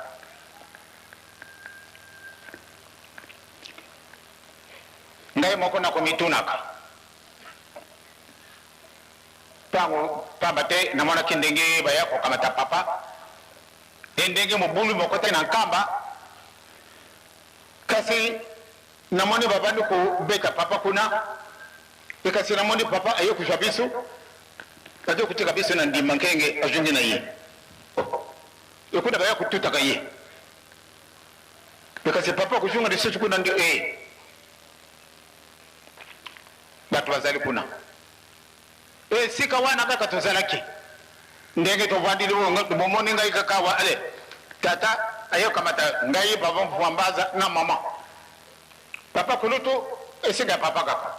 Ngai moko nakomitunaka Ntango, mpamba te namonaki ndenge baya kokamata papa, pe ndenge mobulu mokotaki na nkamba, kasi namoni babandi kobeta papa kuna, pe kasi namoni papa aye kozwa biso, azo kotika biso na ndima nkenge, azongi na ye. Oh, ekuna baya kotutaka ye. Pe kasi papa akozonga lisusu kuna nde, eh, Bato bazali kuna. Esika wana kaka tozalaki. Ndenge tovandi, bomoni ngai kaka awa. Ale, tata aye kokamata ngai, papa Mfuambaza na mama. Papa kulutu, esika ya papa kaka.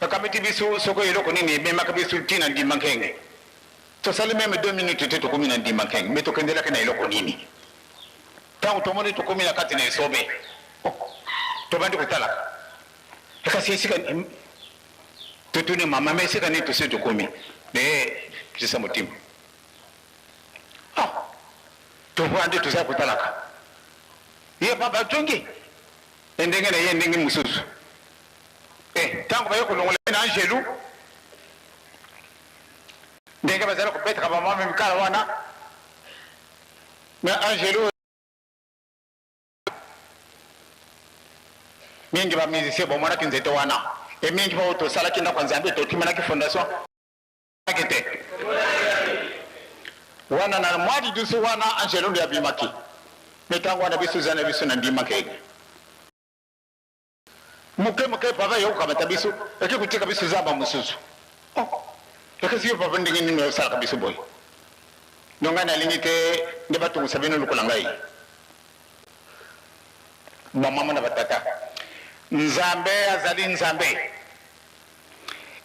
Bakamati biso, soko eloko nini ememaka biso ti na Ndimba Nkenge. Tosali meme deux minutes te tokomi na Ndimba Nkenge. Mais tokendelaki na eloko nini? Tango tomoni tokomi na kati na esobe, oh, tobandi kotalaka. Kasi esika totuni mama, me esika nini tosi tokomi? Me kitisa motima. Ah, tovandi toza kotalaka. Ye papa atongi ndenge na ye ndenge mosusu. Eh, tango baye kolongola ye na angelu, ndenge bazali kobetaka bamama mikala wana Na Angelo mingi ba musiciens bomonaki nzete wana e mingi baoyo tosalaki ndako ya Nzambe totimanaki fondation te wana na mwa lidusu wana Angelo nde abimaki me ntango wana biso eza na biso na ndimaka ete. Moke moke papa ye kokamata biso, eke kotika biso zamba mosusu. Oh, ekesi yo papa ndenge nini osalaka biso boye? Donc ngai nalingi te nde batungisa bino lokola ngai. Bamama na batata, Nzambe azali Nzambe.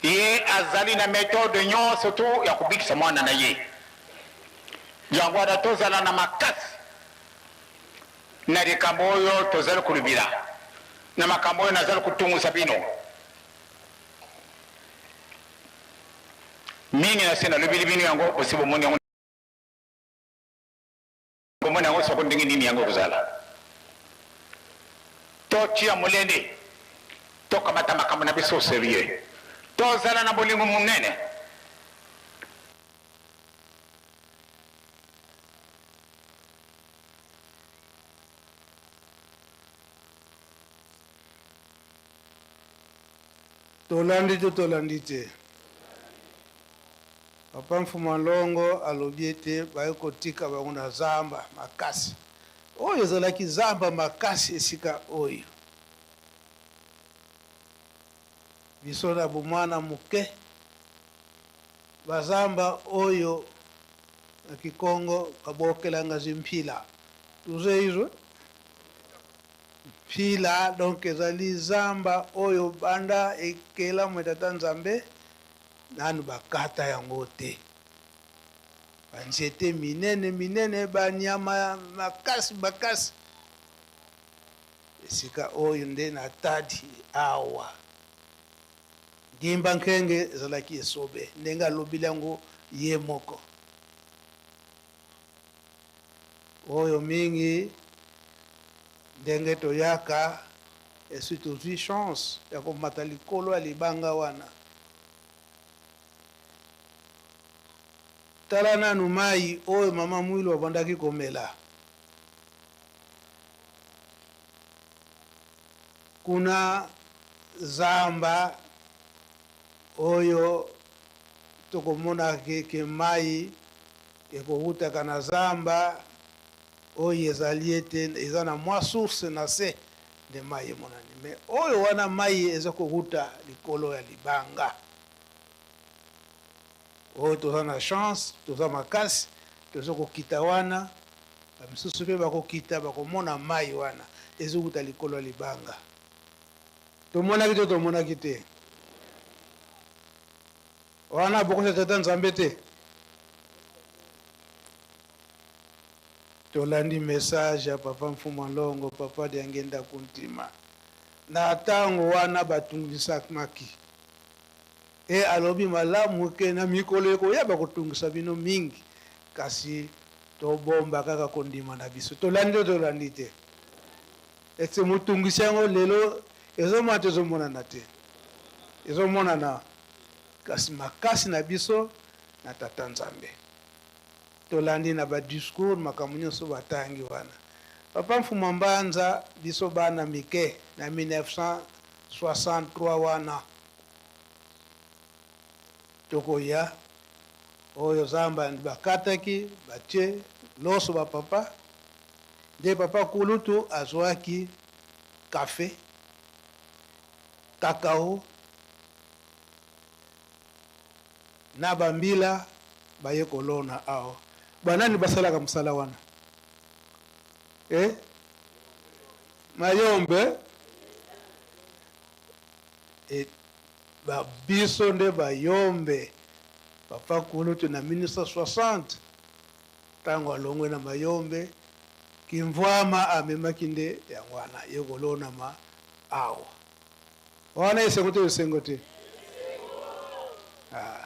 Ye azali na methode nyonso tu ya kobikisa mwana na ye. Yango wana tozala na makasi na likambo oyo tozali kolobela, na makambo oyo nazali kotungisa bino mingi. Na se nalobeli bino yango, bosi bomoni yango, komona yango soko ndenge nini yango ekozala. Totia molende, tokamata makambo na biso serieux, tozala na bolingo monene. Tolandi to tolandi te? Papa Mfuma Longo alobi ete baye kotika bango na zamba makasi. Oyo ezalaki zamba makasi esika oyo. Biso na bomwana moke, bazamba oyo na Kikongo babokelanga zimpila. Tuzeizwe? Mpila donc ezali zamba oyo banda ekelamu ya Tata Nzambe nanu bakata yango te. Ba nzete minene minene, ba nyama makasi makasi. Esika oyo nde na Tadi awa. Ndimba Nkenge ezalaki esobe ndenge alobili yango ye moko. Oyo mingi ndenge toyaka esi tozui chance ya komata likolo ya libanga wana. Tala nanu mayi oyo mama Mwilu abandaki komela. Kuna zamba oyo tokomona ke, ke mayi ekowutaka na zamba oyo ezali ete eza na mwa source na se nde mayi emonani mais oyo wana mayi eza kowuta likolo ya libanga. Oyo toza na chance, toza makasi, tozo kokita wana, ba misusu pe bakokita bakomona mayi wana ezo wuta likolo ya libanga. Tomonaki to tomonaki te? Wana bokosa Tata Nzambe te? Tolandi message ya Papa Mfuma Longo, Papa Diangenda Kuntima. Na tango wana batungisamaki. E alobi malamu ke na mikolo ekoya bakotungisa bino mingi, kasi tobomba kaka kondima na biso. Tolandi to tolandi te? Est-ce motungisi yango lelo ezomonana to ezomonana te? Ezomonana, kasi makasi na biso na Tata Nzambe. Tolandi na ba discours makambo nionso batangi wana. Papa Mfumua Mbanza, biso bana mike na 1963 wana tokoya oyo zamba bakataki batie loso ba papa nde papa kulutu azuaki cafe, cacao na ba mbila baye kolona awa. Ba nani basalaka mosala wana? Eh? Mayombe? Et ba biso nde bayombe. Papa kulutu na 1960 tango alongwe na mayombe kimvuama amemaki nde yango wana ye kolonama awa. Wana esengo to esengo te? Ah.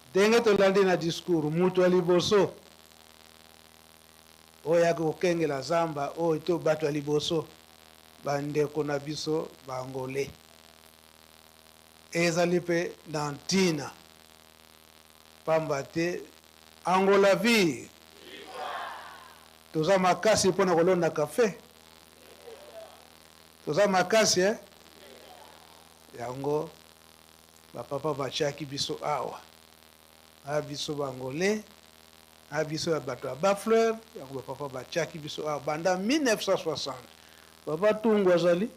Ndenge tolandi na discours, mutu ya liboso oyo ayaki kokengela zamba oyo to bato ya liboso ba ndeko na biso ba Angolais. Ezali mpe na ntina pamba te Angola vive! Toza makasi mpo na kolona cafe. Toza makasi eh? Yango ba papa batiaki biso awa. Na biso ba Angolais, na biso ya bato ya Bas-Fleuve, yango ba papa batiaki biso awa banda 1960. Papa Tungu azali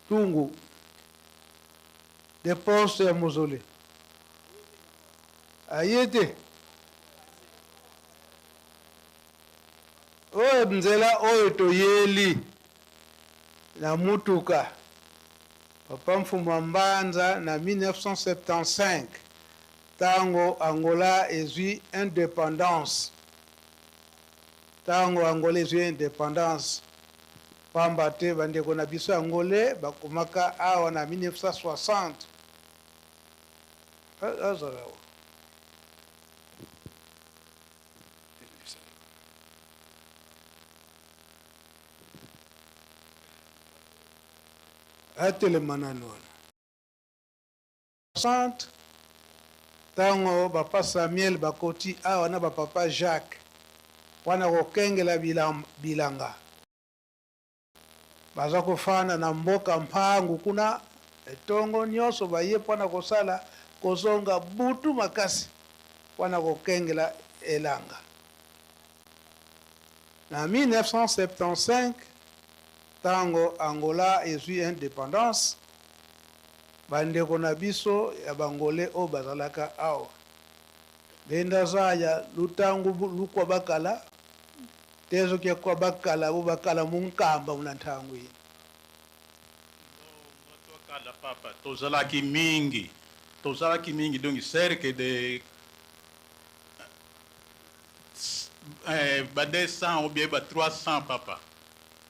Tungu de poste ya mausolée aye te. Oyo nzela oyo toyeli na mutuka Papa Mfumua Mbanza na 1975 tango Angola ezwi independance. Tango Angola ezwi independance, pamba te bandeko na biso Angolais bakomaka awa na 1960. Azala awa. Atelema nanu wana. 60 tango ba pa Samuel bakoti awa na ba papa Jacques pona kokengela bilanga baza kofanda na mboka Mpangu kuna tongo nionso baye pona kosala kozonga butu makasi pona kokengela elanga. Na 1975 tango Angola ezui independance Ba ndeko na biso ya b'angolais oyo bazalaka awa benda zaya lutangu lukwa bakala tezo kia kwa bakala bo bakala mu nkamba muna ntangu ina. Kala papa tozalaki mingi, tozalaki mingi donc cercle de ba 200 ou bien ba 300 papa.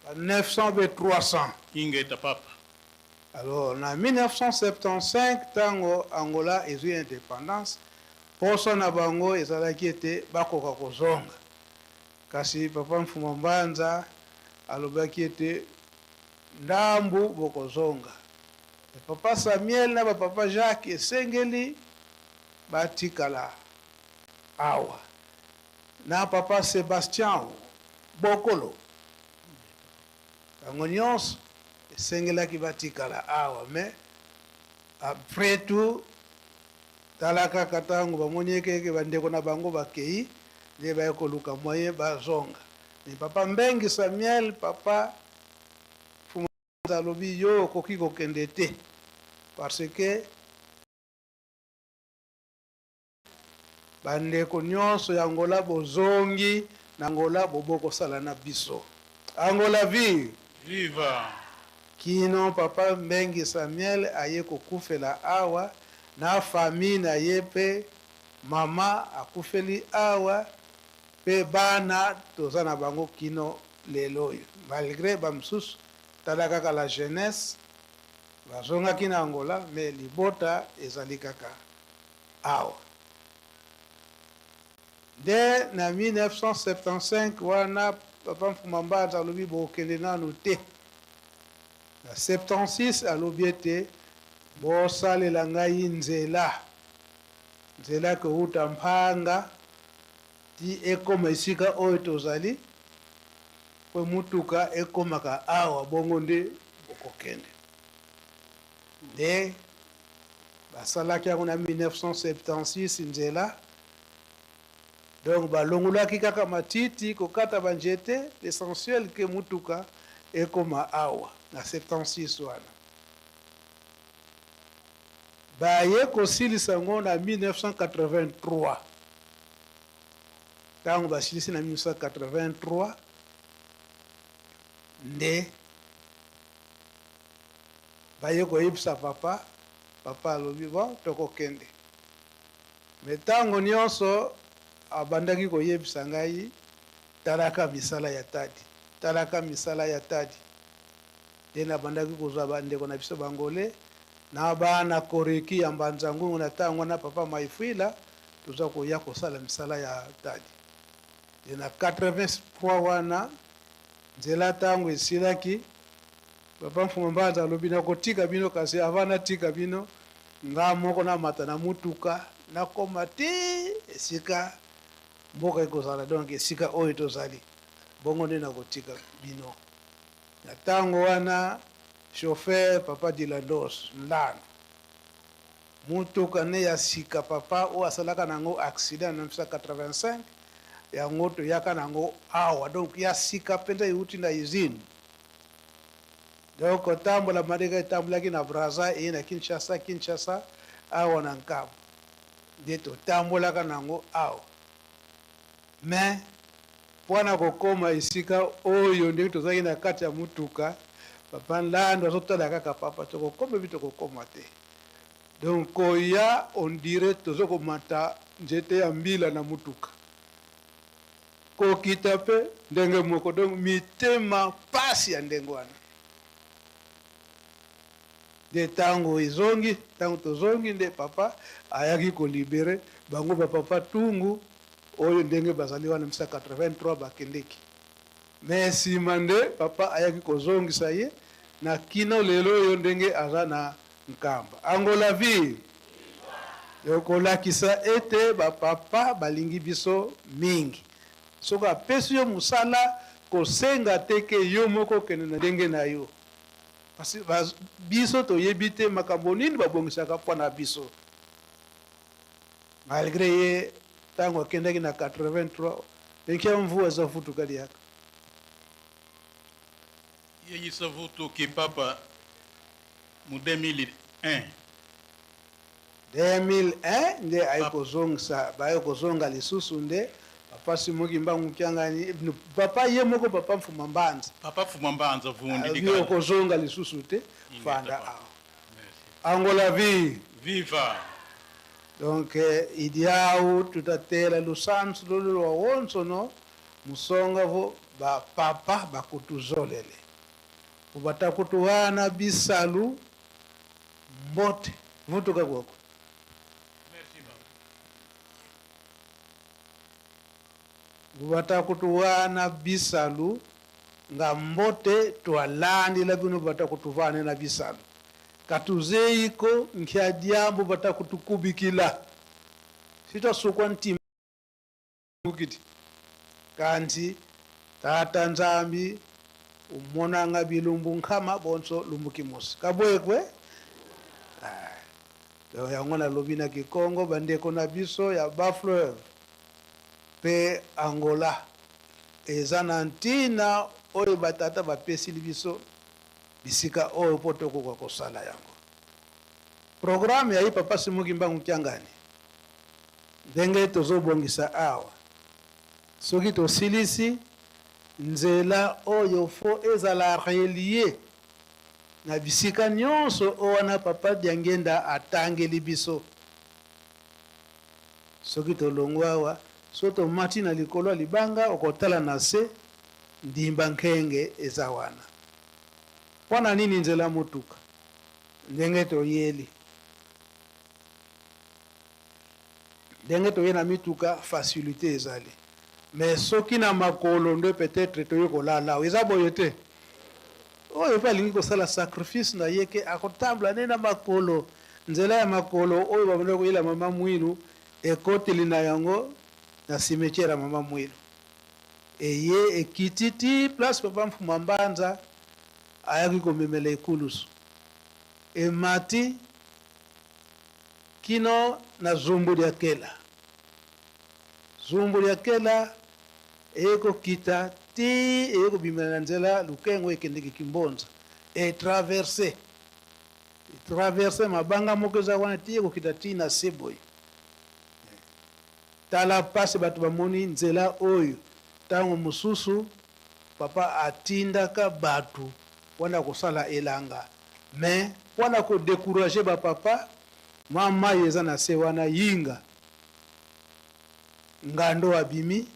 Ba 900 ou bien 300. Ingeta papa. Alors na 1975 tango Angola ezui independance, posa na bango ezalaki ete bakoka kozonga. Kasi Papa Mfuma Mbanza alobaki ete ndambu bokozonga. Mais Papa Samuel na ba Papa Jacques esengeli batikala awa. Na Papa Sebastião Bokolo. Bango nionso esengelaki batikala awa mais après tout tala kaka tango bamoni eke ba ndeko na bango bakeyi nde baye koluka moyen bazonga mais papa Mbengi Samuel papa Mfumu alobi yo okoki kokende te parce que Ba ndeko nionso ya Angola bozongi na Angola bobokosala na biso. Angola vive! Viva! Kino papa Mbengi Samuel aye kokufela awa na famille na ye pe maman akufeli awa pe bana toza na bango kino lelo oyo malgre ba misusu tala kaka la jeunesse bazongaki na Angola mais libota ezali kaka Awa nde na 1975 wana papa Mfuma Mbanza alobi bokende nanu te. Na 76 alobi ete bosalela ngai nzela, nzela kowuta Mpanga ti ekoma esika oyo tozali mpo mutuka ekomaka awa bongo nde bokokende. Nde Basalaki yango na 1976 nzela donc balongolaki kaka matiti kokata ba njete l'essentiel que mutuka ekoma awa na 76 wana baye kosilisa yango na 1983 tango basilisi na 1983 nde Baye koyebisa papa, papa alobi bon tokokende. Mais tango nionso abandaki koyebisa ngai talaka misala ya Tadi, talaka misala ya Tadi. Nde nabandaki kozua ba ndeko na biso ba Angolais na bana Koreki ya Mbanza Ngungu na tango wana papa Maifuila toza koya kosala misala ya Tadi. Nde na 83 wana nzela tango esilaki Papa Mfumu Mbanza alobi nakotika bino kasi avant natika bino nga moko namata na mutuka nakoma ti esika mboka ekozala donc esika oyo tozali bongo nde nakotika bino. Na tango wana chauffeur papa Dilandos Ndano mutuka ne ya sika papa oyo asalaka na yango accident na 1985. Yango toyaka na yango awa, donc ya sika mpenza euti na usine. Donc kotambola madeka etambolaki na Brazza, eye na Kinshasa, Kinshasa awa na Nkamba nde totambolaka na yango awa. Mais mpo na kokoma esika oyo ndenge tozalaki na kati ya motuka, papa Nlandu azotala kaka papa, tokokoma epi tokokoma te. Donc koya on dirait tozo komata nzete ya mbila na motuka, kokita pe ndenge moko, donc mitema pasi ya ndenge wana. Nde tango ezongi, tango tozongi nde papa ayaki ko liberer bango ba papa Tungu oyo ndenge bazali wana 1983 bakendeki. Mais sima nde papa ayaki kozongisa ye na kino lelo oyo ndenge aza na Nkamba. Angola vive! Donc kolakisa ete ba papa balingi biso mingi. Soki apesi yo mosala, kosenga te ke yo moko okende na ndenge na yo. Parce que biso toyebi te makambo nini babongisaka mpo na biso. Malgre ye tango akendaki na 83, enkia mvua za vutuka liaka. Yeyisa vutuki papa mu 2001. 2001 nde aye kozongisa, baye kozonga lisusu nde papa Simon Kimbangu Kiangani, papa ye moko papa Mfuma Mbanza. Papa Mfuma Mbanza vundi Alobi likala. okozonga lisusu te, fanda awa. Angola vive. Viva. Donc idiau tutatela lusansu lolu lua wonso no musonga vo ba papa bakutuzolele. Ubatakutuwana bisalu mbote vutuka koko. Batakutuwana bisalu nga mbote twalandila bino batakutuvane na bisalu katuzeiko nkia diambu batakutukubikila sitwasukwa ntima kiti kanti tata Nzambi umonanga bilumbu nkama bonso lumbuki mosi kabwekwe. Ah, yango nalobi na Kikongo bandeko na biso ya Bas-Fleuve pe Angola eza na ntina oyo batata bapesili biso bisika oyo po tokoka kosala yango. Programme ya ye papa Simon Kimbangu Kiangani ndenge tozobongisa awa, soki tosilisi nzela oyo fo ezala relie na bisika nionso oyo wana papa Diangienda atangeli biso. Soki tolongwe awa, soki tomati na likolo ya libanga okotala na se ndimba nkenge eza wana. Pona nini nzela motuka ndenge toyeli? Ndenge toye na mituka facilite ezali mais soki na makolo nde peut etre toye kolala awa. Eza boye te? Oyo pe alingi kosala sacrifice na ye ke akotambola nde na makolo, nzela ya makolo oyo babandaki koyela mama Muilu ekoteli na yango na cimetière ya mama Muilu eye ekiti ti place papa Mfuma Mbanza ayaki komemela ekulusu emati kino na zumbu lya Kela. Zumbu lya Kela eye kokita ti eye kobimela na nzela Lukengo ekendeke Kimbonza. E traverser, e traverser mabanga moko eza wana ti ekokita ti na se boye. Tala pasi bato bamoni nzela oyo. Tango mosusu papa atindaka bato wana kosala elanga mais pona ko decourager ba papa mwa mayi eza na se wana yinga ngando abimi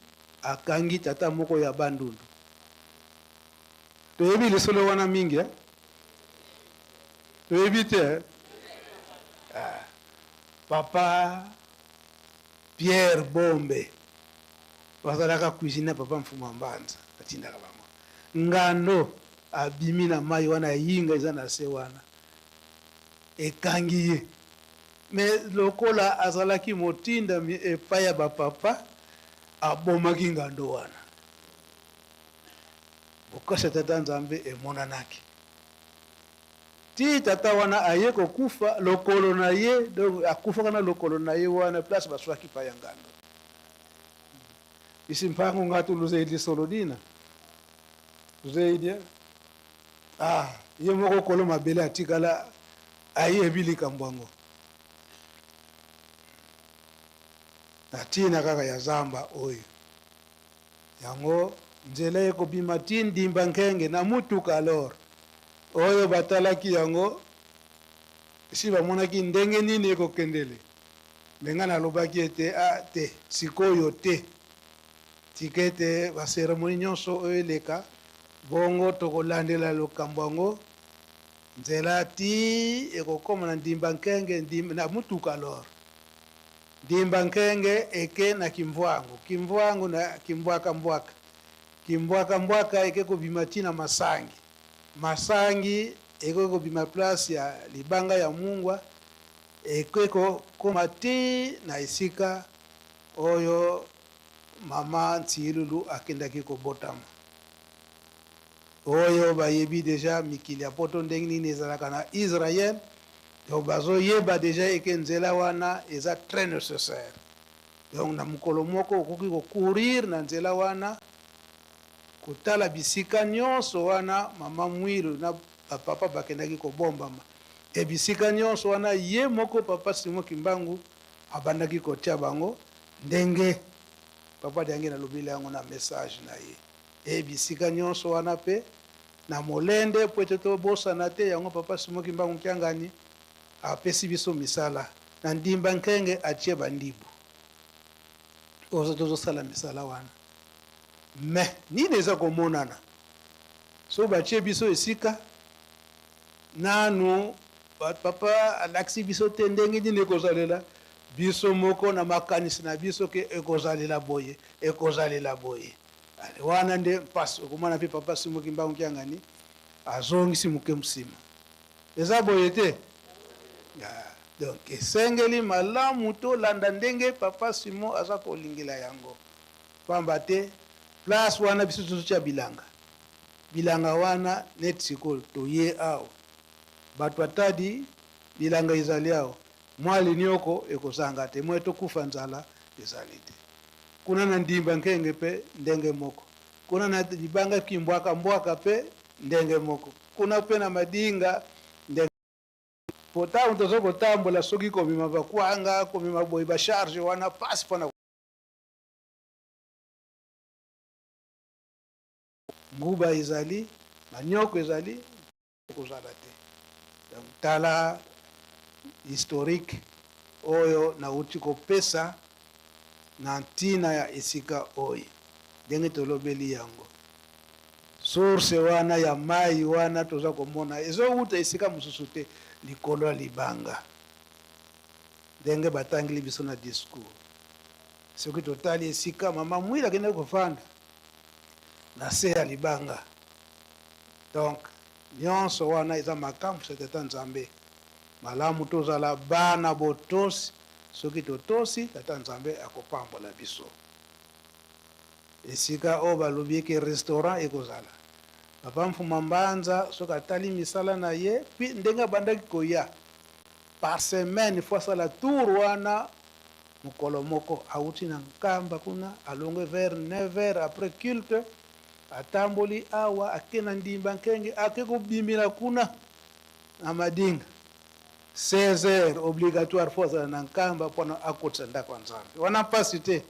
akangi tata moko ya bandundu toyebi lisolo wana mingi eh? Toyebi te eh? Ah, papa Pierre Bombe bazalaka cuisine ya papa Mfuma Mbanza atindaka bango ngando abimi na mayi wana ya yinga eza na se wana ekangi ye mais lokola azalaki motindami epai ya ba papa abomaki ngando wana bokasi ya tata Nzambe emonanaki ti tata wana aye kokufa lokolo na ye donc akufaka na lokolo na ye wana place baswaki pa ya ngando. Isi mpango ngatu luzeidi solodina luzeidi ah ye moko kolo mabele atikala ayebi likambo yango na ntina kaka ya zamba oyo. Yango nzela ekobima ti ndimba nkenge na mutuka alors oyo batalaki yango esi bamonaki ndenge nini ekokendele me ngai nalobaki ete a ah, te sikoyo te tika ete baseremoni nyonso oyo eleka bongo tokolandela lokambo yango nzela ti ekokoma na ndimba nkenge ndimba, na mutuka alors Ndimba nkenge eke na kimvuangu, kimvuangu na kimbwaka mbwaka, kimbwaka mbwaka eke kobima ti na masangi, masangi ekoki kobima place ya libanga ya mungwa eke kokoma ti na esika oyo mama Ntsiilulu akendaki kobotama. Oyo bayebi dejà mikili ya poto ndenge nini ezalaka na Israël, donc bazo yeba dejà eke nzela wana eza très necessaire. Donc na mokolo moko okoki ko courir na nzela wana kotala bisika nionso wana mama Mwilu na ba papa bakendaki kobombama et bisika nionso wana ye moko papa Simon Kimbangu abandaki kotia bango ndenge papa Diangienda alobeli yango na message na ye. Et bisika nionso wana pe na molende po ete tobosana te yango papa Simon Kimbangu Kiangani apesi biso misala na ndimba nkenge atie ba ndibu ozo tozosala misala wana mais nini eza komonana soki batie biso esika nanu papa alakisi biso te ndenge nini ekozalela biso moko na makanisi na biso ke ekozalela boye ekozalela boye. Ale wana nde mpasi okomona mpe papa Simon Kimbangu Kiangani azongisi moke nsima. Eza boye te? Donc esengeli malamu tolanda ndenge papa Simon aza kolingela yango. Pamba te place wana biso tozotia bilanga. Bilanga wana neti sikoyo toye awa. Bato ya Tadi bilanga ezali awa. Mwa linioko ekozanga te, mwa tokufa nzala ezali te. Kuna na Ndimba Nkenge pe ndenge moko. Kuna na libanga Kimbwaka Mbwaka pe ndenge moko. Kuna pe na Madinga ndenge po tango tozo kotambola soki komema ba kwanga, komema boye ba charge wana pasi pona nguba ezali, manioko ezali. Ekozala te. Donc tala historique oyo nawuti kopesa na ntina ya esika oyo ndenge tolobeli yango. Source wana ya mayi wana toza komona ezowuta esika mosusu te likolo ya libanga ndenge batangeli biso na discours. Soki totali esika mama Mwila akendaki kofanda na se ya libanga. Donc nionso wana eza makambu ya tata nzambe malamu tozala bana botosi soki totosi tata nzambe akopambola biso esika oyo balobi eke restaurant ekozala papa mfuma mbanza soki atali misala na ye puis ndenge abandaki koya par semaine faut asala tour wana mokolo moko awuti na nkamba kuna alongwe vers 9 heures après culte Atamboli awa ake na ndimba nkenge ake kobimela kuna na madinga 16 heures obligatoire faut azala na nkamba pona akotisa ndako ya nzambe wana mpasi te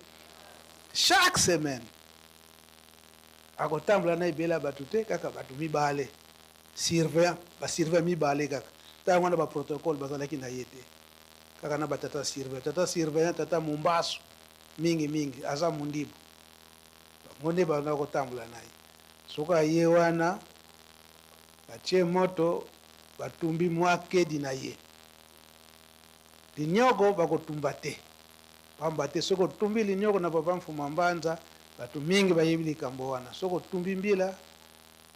chaque semaine akotambola na ebele ya bato te kaka bato mibale surveillant ba surveillant mibale kaka ntango wana ba protocole bazalaki na ye te kaka na batata surveillant tata surveillant tata mombasu mingi mingi aza mondibu Bango nde banda kotambola na ye. Soki aye wana, batie moto, batumbi mwa kedi na ye. Linioko bakotumba te. Pamba te soki otumbi linioko na Papa Mfuma Mbanza, bato mingi bayebi likambo wana. Soki otumbi mbila,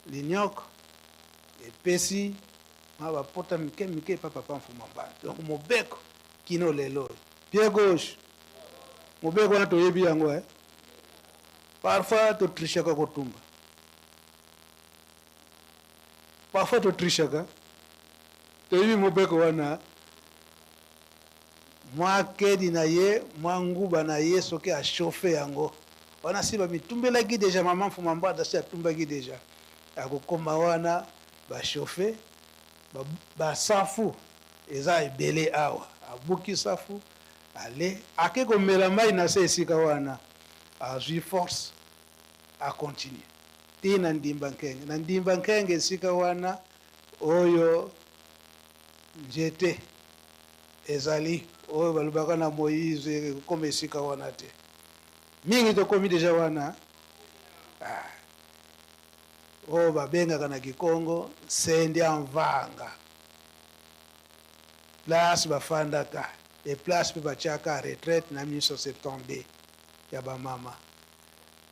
linioko epesi mwa bapota mike mike epa Papa Mfuma Mbanza. Donc mobeko kino lelo oyo. Pied gauche, mobeko wana toyebi yango eh. Parfois to trichaka kotumba. Parfois to trichaka. Toyebi mobeko wana. Mwa kedi na ye, mwa nguba na ye soki a chauffer yango. Wana si bamitumbelaki deja, mama Mfuma Mbata si atumbaki deja. Akokoma wana bachauffe basafu eza ebele awa, abuki safu ale ake komela mai na se esika wana, azwi force akontinue ti na Ndimba Nkenge. Na Ndimba Nkenge esika wana oyo nzete ezali oyo balobaka na Moïse ekokoma esika wana te. Mingi tokomi deja wana, oyo babengaka na Kikongo Nsendi ya Mvanga, place bafandaka e place mpe batiaka retraite na 1972 ya bamama.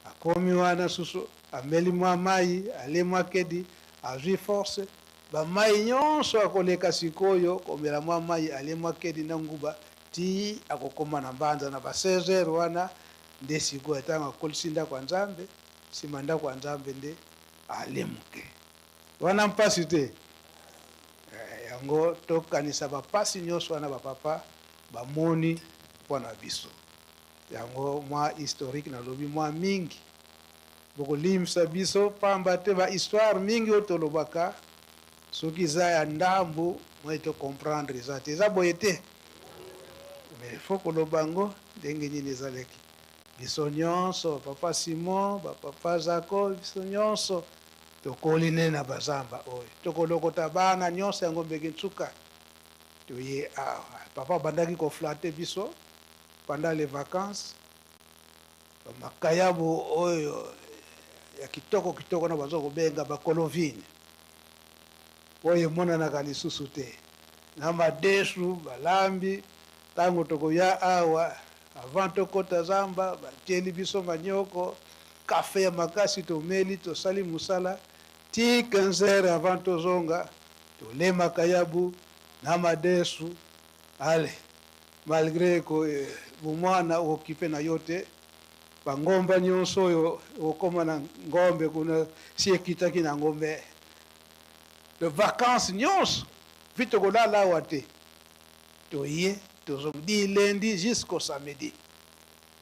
Akomi wana susu, ameli mwa mai, ale mwa kedi, azwi force. Bamai nyonso akoleka sikoyo komela mwa mai, ale mwa kedi na nguba ti akokoma na Mbanza na ba 16 heures. Wana nde sikoyo ntango akolisi ndako ya Nzambe, nsima ndako ya Nzambe nde ale moke wana mpasi te. Yango tokanisa bapasi nyonso wana bapapa bamoni mpo na biso. Yango mwa historique nalobi mwa mingi, bokolimisa biso pamba te bahistoire mingi oyo tolobaka soki eza ya ndambu moi tocomprendre eza te, eza boye te. Mais faut koloba yango ndenge nini ezalaki. Biso nyonso, papa Simon, bapapa Zako, biso nyonso tokoli nde na bazamba oyo, tokolokota bana nyonso yango mbeki nsuka toye awa. Papa abandaki koflatter biso pendant les vacances, bamakayabu oyo ya kitoko kitoko na baza kobenga bakolovine oyo emonanaka lisusu te, na madesu balambi. Ntango tokoya awa, avant tokota zamba, batieli biso manioko, kafe ya makasi, tomeli, tosali mosala ti 15 heures avant tozonga, tole makayabu na madesu. Ale malgré ko bomwana okipe na yo te, bangomba nyonso oyo okóma na ngombe kuna si ekitaki na ngombe de vacances nyonso vi tokolala awa te, toye tozonga di lundi jusqu'au samedi,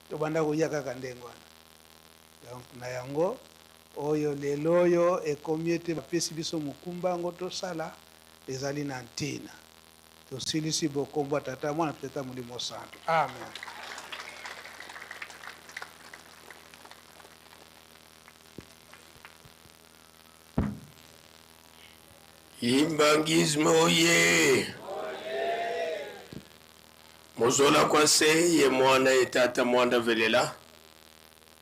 tobanda koya kaka ndenge wana. Donc na yango oyo lelo oyo ekomi ete bapesi biso mokumba yango tosala, ezali na ntina. Tosilisi bokombo ya Tata, Mwana mpe Tata Molimo Santo. Amen. Imbangisme oye! Mozola kwase ye mwana ye tata mwanda velela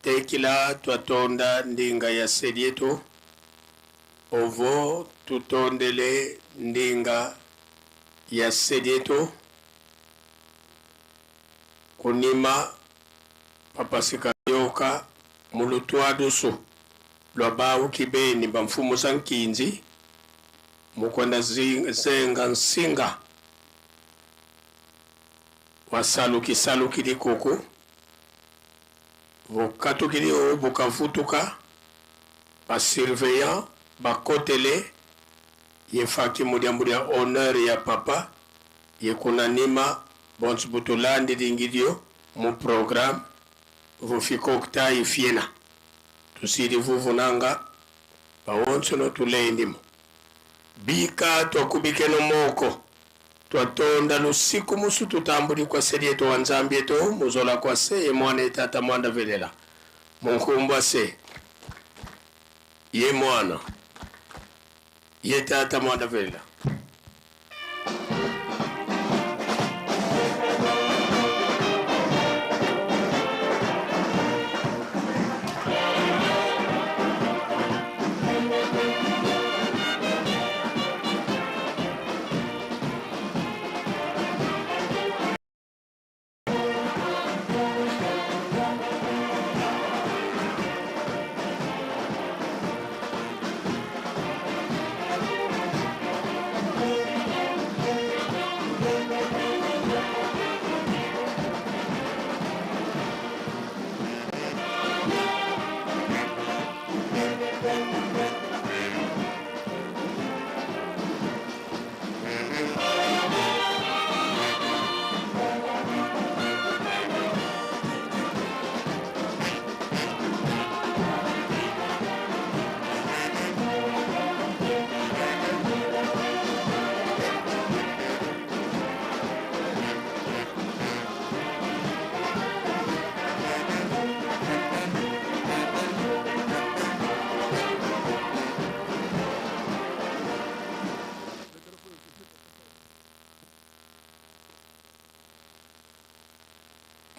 tekila twatonda ndinga ya selieto ovo tutondele ndinga ya selieto kunima papasika yoka mulutwadusu lwa bauki beni bamfumu za nkinzi mukwenda zenga nsinga wasalukisaluki likuku bukatukili o bukavutuka basurveillant bakotele yefaki mudiambu dia honneur ya papa yekunanima bonso butulandi lingilio mu programme vufikoktayi fiena tusili vuvunanga bawonso no tulendimo bika twakubikeno moko twatonda lusiku musu tutambuli kwa seli eto wa nzambi eto muzola kwa se ye mwana etata mwanda velela munkumbwa se ye mwana ye tata mwanda velela.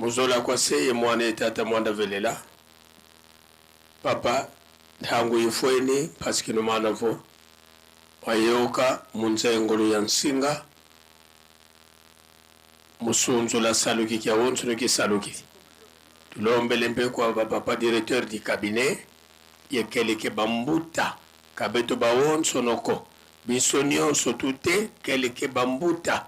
Muzola kwa se ye mwana ye tata mwanda velela. Papa ntangu ifweni pasikino mana vo wayoka munzengolo ya nsinga musunzula saluki kya wonsuno kisaluki tulombele mpe kwa bapapa directeur du cabinet yekeleke bambuta kabeto bawonsonoko biso nyonso tute keleke bambuta.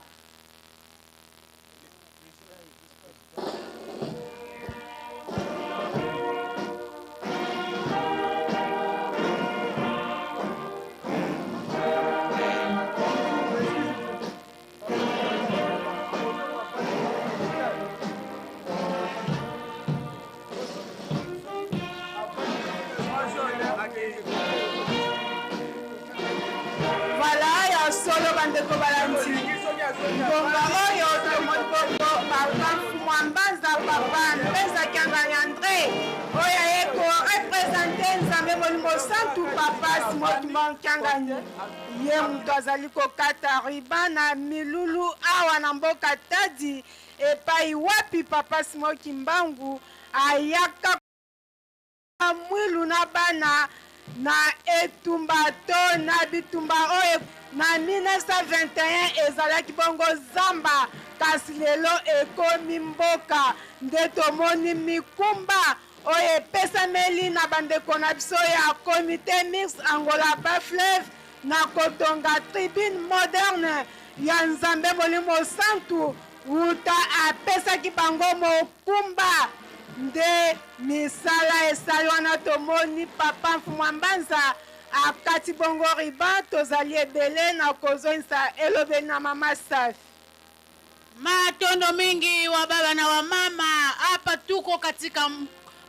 Voilà ya solo bandeko balandi ngonga oyo tomoni bongo papa mfumwa mbanza papa mpeza kiangani andre oyo aye korepresente nzambe molimo santu papa simon kiangani ye moto azali kokata riba na milulu awa na mboka tadi epai wapi papa simon kimbangu ayaka mwilu na bana na etumba to na bitumba oyo na 1921 ezalaki bongo zamba, kasi lelo ekomi mboka. Nde tomoni mikumba oyo epesameli na bandeko na biso ya Comite Mixte Angola Bas-Fleuve na kotonga tribune moderne ya Nzambe Molimo Santu wuta apesaki bango mokumba. Nde misala esali wana tomoni papa Mfumua Mbanza akati bongo ruban. Tozali ebele na kozongisa elobeli na mama Safi. Matondo mingi wa baba na wa mama, hapa tuko katika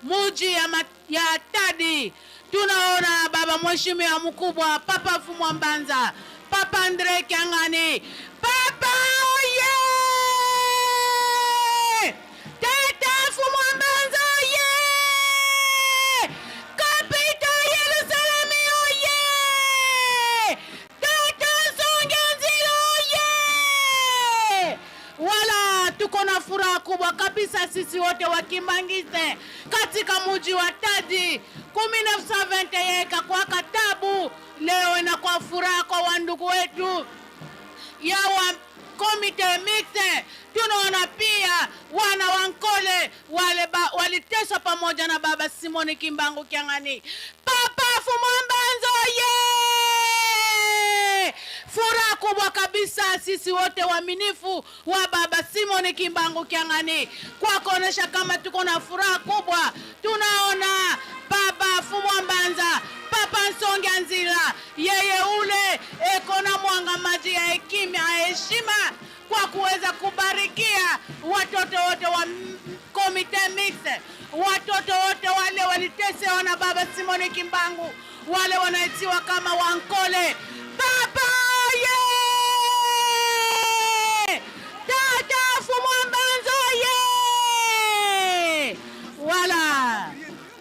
muji ya, ya Tadi. Tunaona baba mheshimiwa mkubwa Papa Mfumua Mbanza, Papa Andre Kiangani, Papa oye! Tata Mfumua Mbanza oye! Kapita Yerusalemi oye! Tata Nsonge Nzila oye! Wala tuko na furaha kubwa kabisa sisi wote wa Kimbanguiste katika muji wa Tadi. 1921 ikakuwaka tabu, leo inakuwa furaha kwa wandugu wetu ya wa Comite Mixte. Tunaona pia wana wa Nkole wale waliteswa pamoja na baba Simoni Kimbangu Kiangani. Papa Mfumua Mbanza oye! Furaha kubwa kabisa sisi wote waaminifu wa baba Simoni Kimbangu Kiangani kwa kuonesha kama tuko na furaha kubwa. Tunaona baba Mfumua Mbanza, Papa Nsonge Nzila, yeye ule eko na mwanga maji ya hekima ya heshima kwa kuweza kubarikia watoto wote wa Comite Mixte, watoto wote wale walitesewa na baba Simoni Kimbangu, wale wanaitiwa kama Wankole. Papa oye! Tata Mfumua Mbanza oye! Wala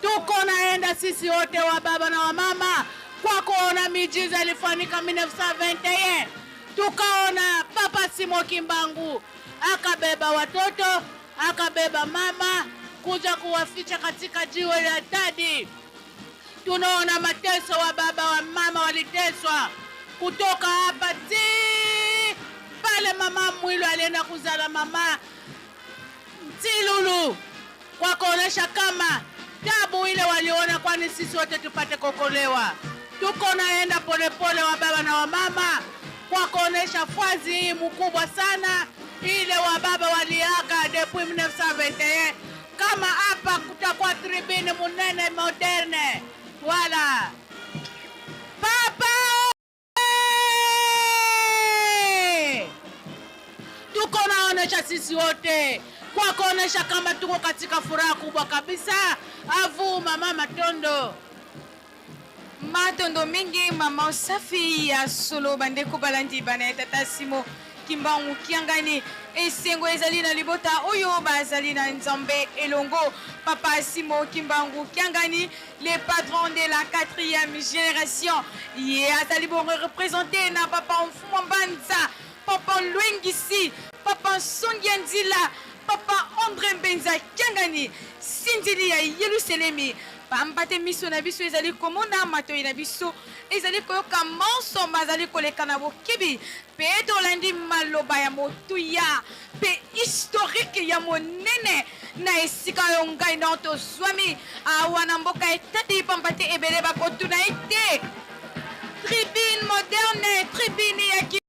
tuko naenda sisi wote wa baba na wa mama kwa kuona miujiza ilifanyika 1921. Tukaona Papa Simo Kimbangu akabeba watoto, akabeba mama kuja kuwaficha katika jiwe la Tadi. Tunaona mateso wa baba wa mama waliteswa kutoka hapa ti pale mama Mwilu alienda kuzala mama Ntilulu, kwa kuonesha kama tabu ile waliona, kwani sisi wote tupate kokolewa. Tuko naenda polepole wa baba na wa mama kwa kuonesha fwazi hii mkubwa sana ile wa baba waliaga depuis 1921, kama hapa kutakuwa tribune munene moderne. Wala papa tuko naonesha sisi wote kwa kuonesha kama tuko katika furaha kubwa kabisa. Avu mama Matondo. Matondo mingi mama Safi ya solo bandeko balandi bana ya tata Simo Kimbangu Kiangani. Esengo ezali na libota oyo bazali na Nzambe elongo. Papa Simo Kimbangu Kiangani, le patron de la 4e génération, ye azali bongo représenté na papa Mfumua Mbanza, papa Lwengisi, papa Nsongia Nzila, Papa Andre Mbenza Kiangani, sinzili ya Yelusalemi. Pamba te miso na biso ezali komona, matoi na biso ezali koyoka manso mazali koleka na bokebi, mpe tolandi maloba ya motuya mpe historique ya monene na esika oyo ngai na yo tozwami awa na mboka etadi, pamba te ebele bakotuna ete tribune moderne, tribune ya ki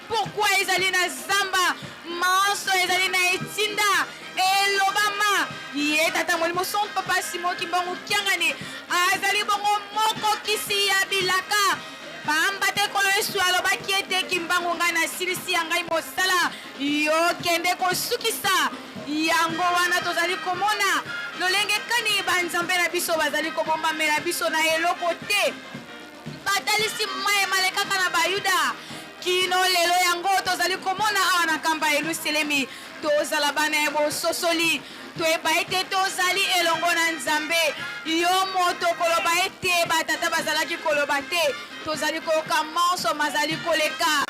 Pourquoi ezali na zamba manso ezali na etinda elobama ye tata molimo son papa Simon Kimbangu Kiangani azali bongo mokokisi ya bilaka pamba te Nkolo Yesu alobaki ete Kimbangu ngai nasilisi ya ngai mosala yo kende kosukisa yango wana tozali komona lolenge kani banzambe na biso bazali kobombamela biso na eloko te Batalisi maye malekaka na Bayuda kino lelo, yango tozali komona awa na nkamba ya Yelusalemi. Tozala bana ya bososoli, toyeba ete tozali elongo na Nzambe. Yo moto koloba ete batata bazalaki koloba te, tozali koyoka manso mazali koleka.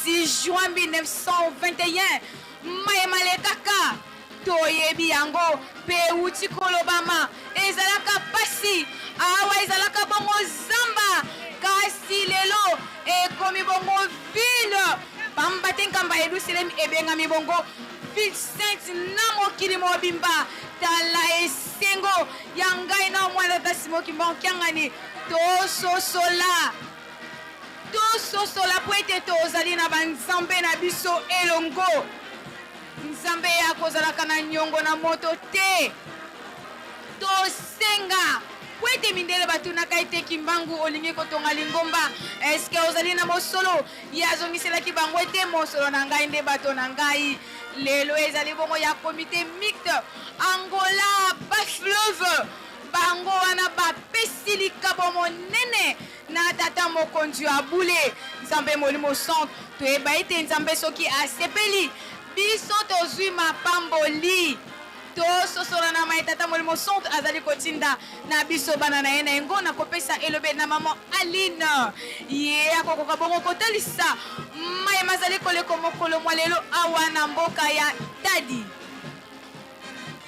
6 juin 1921, maye malekaka Toyebi yango mpe ewuti kolobama. Ezalaka pasi awa, ezalaka bongo zamba, kasi lelo ekomi bongo ville, pamba te nkamba ya Yelusalemi ebengami bongo ville sainte na mokili mobimba. Tala esengo ya ngai na mwana tata Simon Kimbangu Kiangani, tososola tososola mpo ete tozali na banzambe na biso elongo. Nzambe ye akozalaka na nyongo na moto te. Tosenga mpo ete mindele batunaka ete Kimbangu olingi kotonga lingomba, eske ozali na mosolo? Ye azongiselaki bango ete mosolo na ngai nde bato na ngai. Lelo ezali bongo ya comite mixte Angola Bas-Fleuve, bango wana bapesi likabo monene na tata mokonzi ya bule Nzambe Molimo Santu. Toyeba ete Nzambe soki asepeli biso tozwi mapamboli. Tososola na maye tata Molimo Santu azali kotinda na biso bana na ye. Na yango nakopesa elobeli na mama Aline, ye akokoka bongo kotalisa maye mazali koleko mokolo mwa lelo awa na mboka ya Tadi.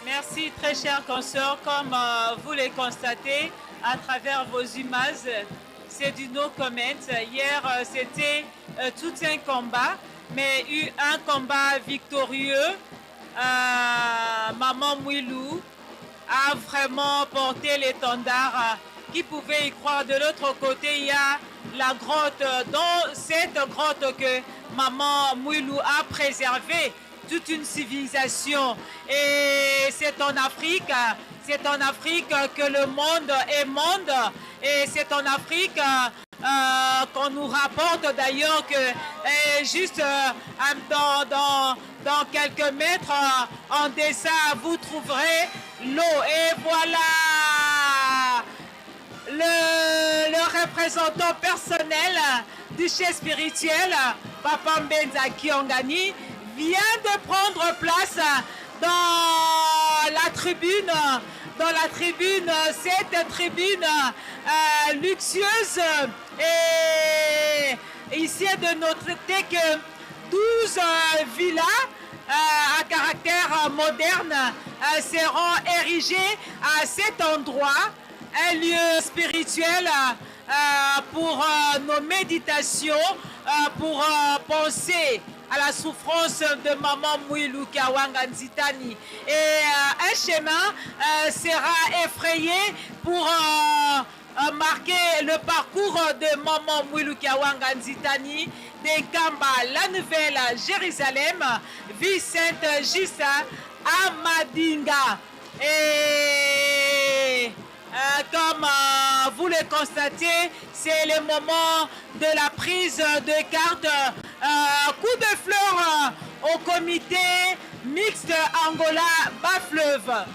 Merci très chers consoeurs, comme euh, vous le constatez à travers vos images, c'est du no comment. Hier, euh, c'était euh, tout un combat, mais eu un combat victorieux. Euh, Maman Mwilou a vraiment porté l'étendard. Qui pouvait y croire? De l'autre côté, il y a la grotte. Dans cette grotte que Maman Mwilou a préservée toute une civilisation. Et c'est en Afrique, c'est en Afrique que le monde est monde. Et c'est en Afrique euh, qu'on nous rapporte d'ailleurs que euh, juste euh, dans, dans, dans quelques mètres en dessin, vous trouverez l'eau. Et voilà le, le représentant personnel du chef spirituel, Papa Mbenza Kiongani, vient de prendre place dans la tribune, dans la tribune, cette tribune euh, luxueuse. Et ici est de noter que 12 euh, villas euh, à caractère moderne seront érigées à cet endroit, un lieu spirituel pour nos méditations, pour penser à la souffrance de maman Mwilu Kiawanga Nzitani. Et un chemin sera effrayé pour marquer le parcours de maman Mwilu Kiawanga Nzitani de Nkamba, la Nouvelle Jérusalem, ville sainte juste à Madinga. Et euh, comme euh, vous le constatez, c'est le moment de la prise de carte. Euh, coup de fleur au comité mixte Angola Bas-Fleuve.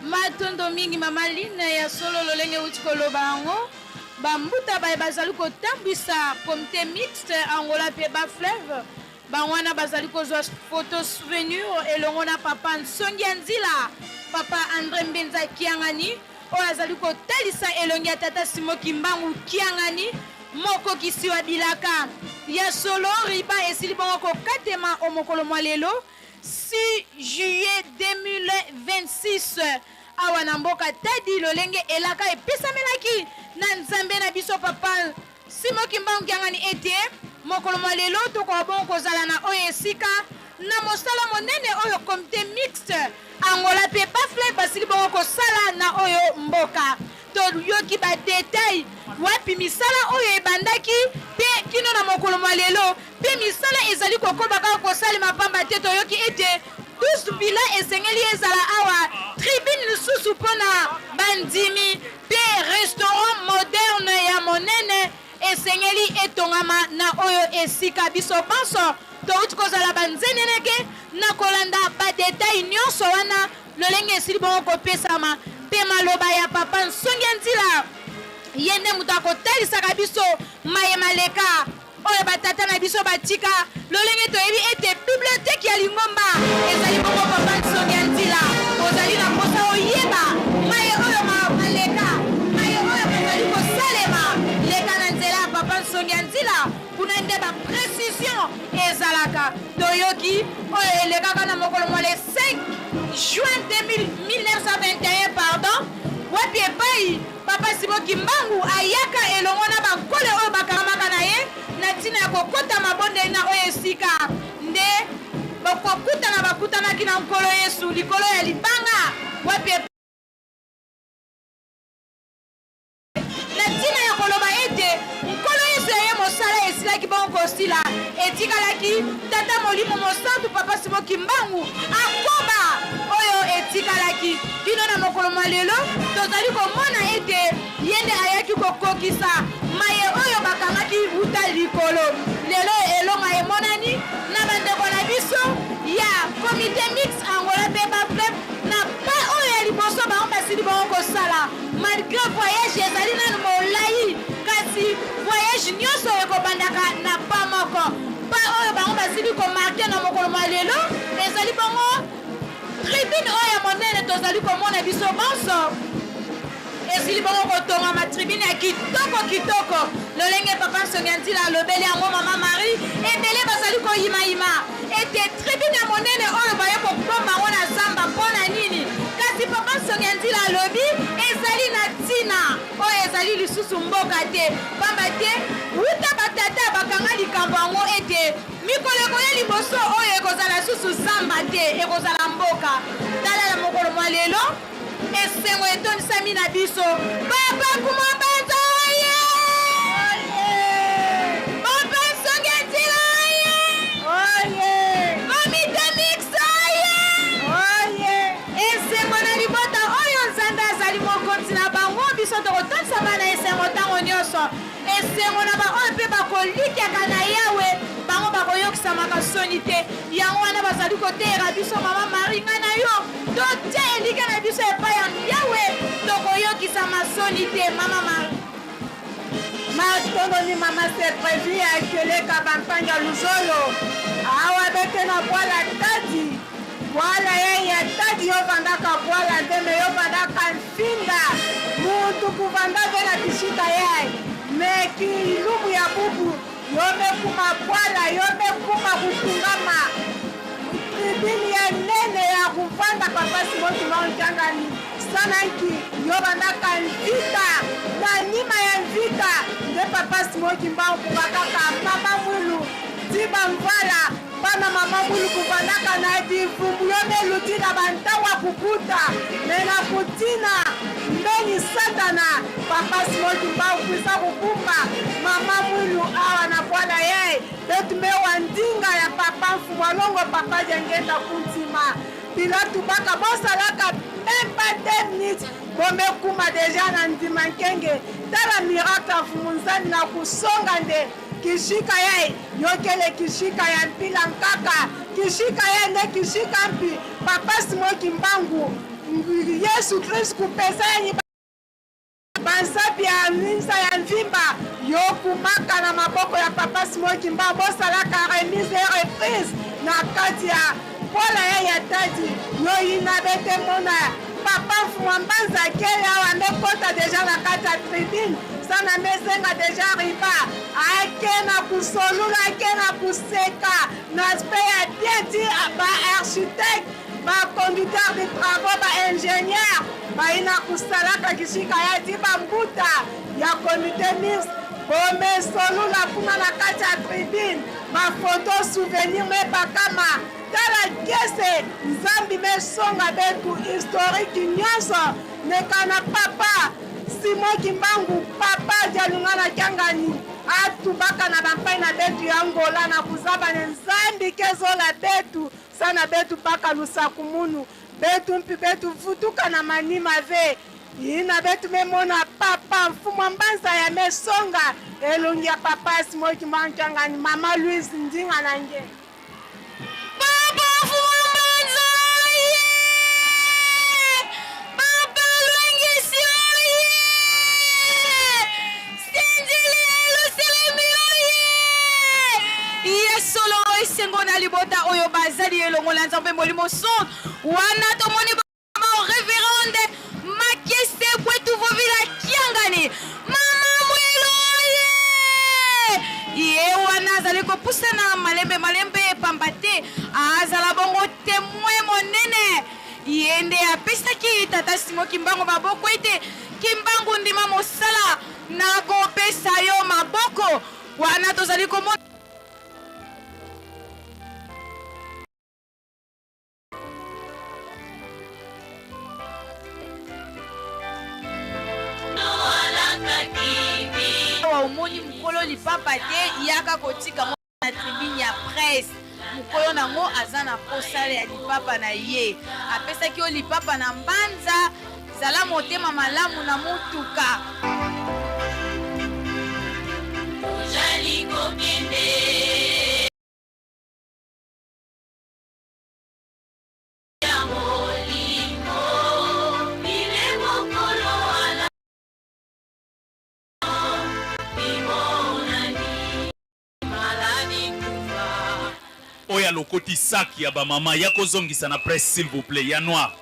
Matondo mingi mama Line, ya solo lolenge euti koloba yango, bambuta baye bazali kotambwisa comité mixte Angola mpe Bas-Fleuve Bango wana bazali kozwa photo souvenir elongo na papa Nsongi ya Nzila, papa Andre Mbenza Kiangani, oyo azali kotalisa elongi ya tata Simon Kimbangu Kiangani. Mokokisi wa bilaka. Ya solo, riba esili bongo kokatema o mokolo mwa lelo 6 juillet 2026 awa na mboka Tadi, lolenge elaka epesamelaki na Nzambe na biso Papa Simon Kimbangu Kiangani ete mokolo mwa lelo tokoka bongo kozala na oyo esika na mosala monene oyo comite mixte Angola mpe Bafle basili bongo kosala na oyo mboka. Toyoki ba details wapi misala oyo ebandaki mpe kino na mokolo mwa lelo, mpe misala ezali kokoba kaka kosalema pamba te toyoki ete 12 villa esengeli ezala awa, tribune lisusu mpo na bandimi mpe restaurant moderne ya monene esengeli etongama na oyo esika. Biso banso towuti kozala banzeneneke na kolanda ba details nionso wana lolenge esili bongo kopesama mpe maloba ya Papa Nsongia Nzila, ye nde moto akotalisaka biso maye maleka oyo batata na biso batika, lolenge toyebi ete biblioteki ya lingomba ezali bongo Papa Nsongia Nzila. Ozali na mposa oyeba maye oyo maleka, maye oyo mazali kosalema, leka na nzela ya Papa Nsongia Nzila, kuna nde ba precision ezalaka. Toyoki oyo elekaka na mokolo mwa le 5 juin 1921, pardon, wapi epai Papa Simon Kimbangu ayaka elongo na bankole oyo bakangamaka na ye na ntina ya kokota mabondeli na oyo esika nde bokokutana bakutanaki na Nkolo Yesu likolo ya libanga wapi na ntina ya koloba ete Nkolo Yesu ya ye mosala esilaki bongo kosila, etikalaki Tata Molimo Mosantu Papa Simon Kimbangu akoba oyo etikalaki kino na mokolo mwa lelo. Tozali komona ete ye nde ayaki kokokisa maye oyo bakangaki wuta likolo. Lelo elonga emonani na bandeko na biso ya Comite Mixte Angola mpe Baflep na pas oyo ya liboso bango basili bongo kosala. Malgre voyage ezali nanu molayi, kasi voyage nionso ekobandaka na pas moko. Pas oyo bango basili ko marquer na mokolo mwa lelo ezali bongo tribune oyo ya monene tozali komona biso banso. Esili bongo kotongama tribune ya kitoko kitoko lolenge Papa Nsongi Nzila alobeli yango Mama Marie. Ebele bazali koyimayima ete tribune ya monene oyo baye kobomba yango na zamba mpo na nini? Kasi Papa Nsongi Nzila alobi ezali na ntina, oyo ezali lisusu mboka te, pamba te wuta batata bakanga likambo yango ete mikolo ekoya liboso oyo ekozala susu zamba te, ekozala mboka. Tala na mokolo mwa lelo esengo etondisami na biso. Papa Nkumu Mbanza oye! Papa Nsongi Nzila oye! Comite mixte oye! Esengo na libota oyo Nzambe azali mokonzi na bango, biso tokotondisama na esengo ntango nyonso. Esengo na baoyo mpe bakolikyaka na Yawe, bango bakoyokisamaka soni te. Yango wana bazali koteyaka biso, Mama Marie, ngai na yo, totia elikya na biso epai ya Yawe, tokoyokisama soni te. Mama Marie. Matondo ni mama se prevu ya keleka bampanga luzolo awa bete na bwala tadi bwala ye ya tadi yo vandaka bwala nde me yo vandaka nfinga muntu kuvanda ve na kishika ye me kilubu ya bubu yo me kuma bwala yo me kuma kutungama tribune ya nene ya kuvanda papa Simon Kimbangu Kiangani sananki yo bandaka mvita na nima ya mvita nde papa Simon Kimbangu kuvakaka mama Mwilu tiba mvala Bana mama mulu kuvandaka na divumbu yo nde luti na bantango ya kubuta me na kutina mbeni satana papa Simon Kimbangu kuisa kubumba mama mwilu awa na bwana ye betu mewa ndinga ya papa mfumu alongo papa Diangienda kuntima Pilatu baka bosalaka meme pas 2 minutes bomekuma deja na ndima nkenge tala miracle ya mfumu nzambi na kusonga nde Kishika ye yokele kishika ya mpila nkaka kishika ye nde kishika mpi papa Simon Kimbangu Yesu Kristu kupesa ye bansapi ya minsa ya mvimba yokumaka na maboko ya papa Simon Kimbangu bosalaka remise et reprise na kati ya Mpola ye ya tadi yo yina bete mona papa mfumua mbanza kele awa nde kota deja na kati ya tribune. Sana mesenga deja riba ake na kusolula ake na kuseka na aspect ya bien ti ba architecte ba conducteur de travaux ba ingénieur baina kusalaka kishika ya ti bambuta ya comité mixte bomesolula kuna na kati ya tribune bafoto souvenir mepakama tala kese nzambi mesonga betu historique nyonso nekana papa Simon Kimbangu papa dialungana kiangani atubaka na bampai na betu ya Angola na kuzaba ne nzambi kezola betu sana betu paka lusaku munu betu mpi betu vutuka na manima ve yina betu memona papa mfumu mbanza ya mesonga elongi ya papa Simon Kimbangu kiangani mama Louise Ndinga na nge Papa Mfumu Mbanza ye Papa Lwengisi oye Senzili Eluselemi oye Ya solo esengo na libota oyo bazali elongo na Nzambe Molimo Santu wana tomoni Mama Reverende Makese Kwetu Vovila Kiangani Mama Mwilo ye ye wana azali kopusana malembe malembe pamba te azala bongo temoin monene ye nde apesaki tata Simon Kimbangu maboko ete Kimbangu ndima mosala nakopesa yo maboko wana tozali komona awa omoni mokolo lipapa te yaka kotika ngo na tribune ya presse mokolo nango aza na posa ya lipapa na ye apesaki yo lipapa na mbanza zala motema malamu na motuka Ozali kokende oyo alokoti sac ya bamama ya kozongisa na presse s'il vous plaît ya noir.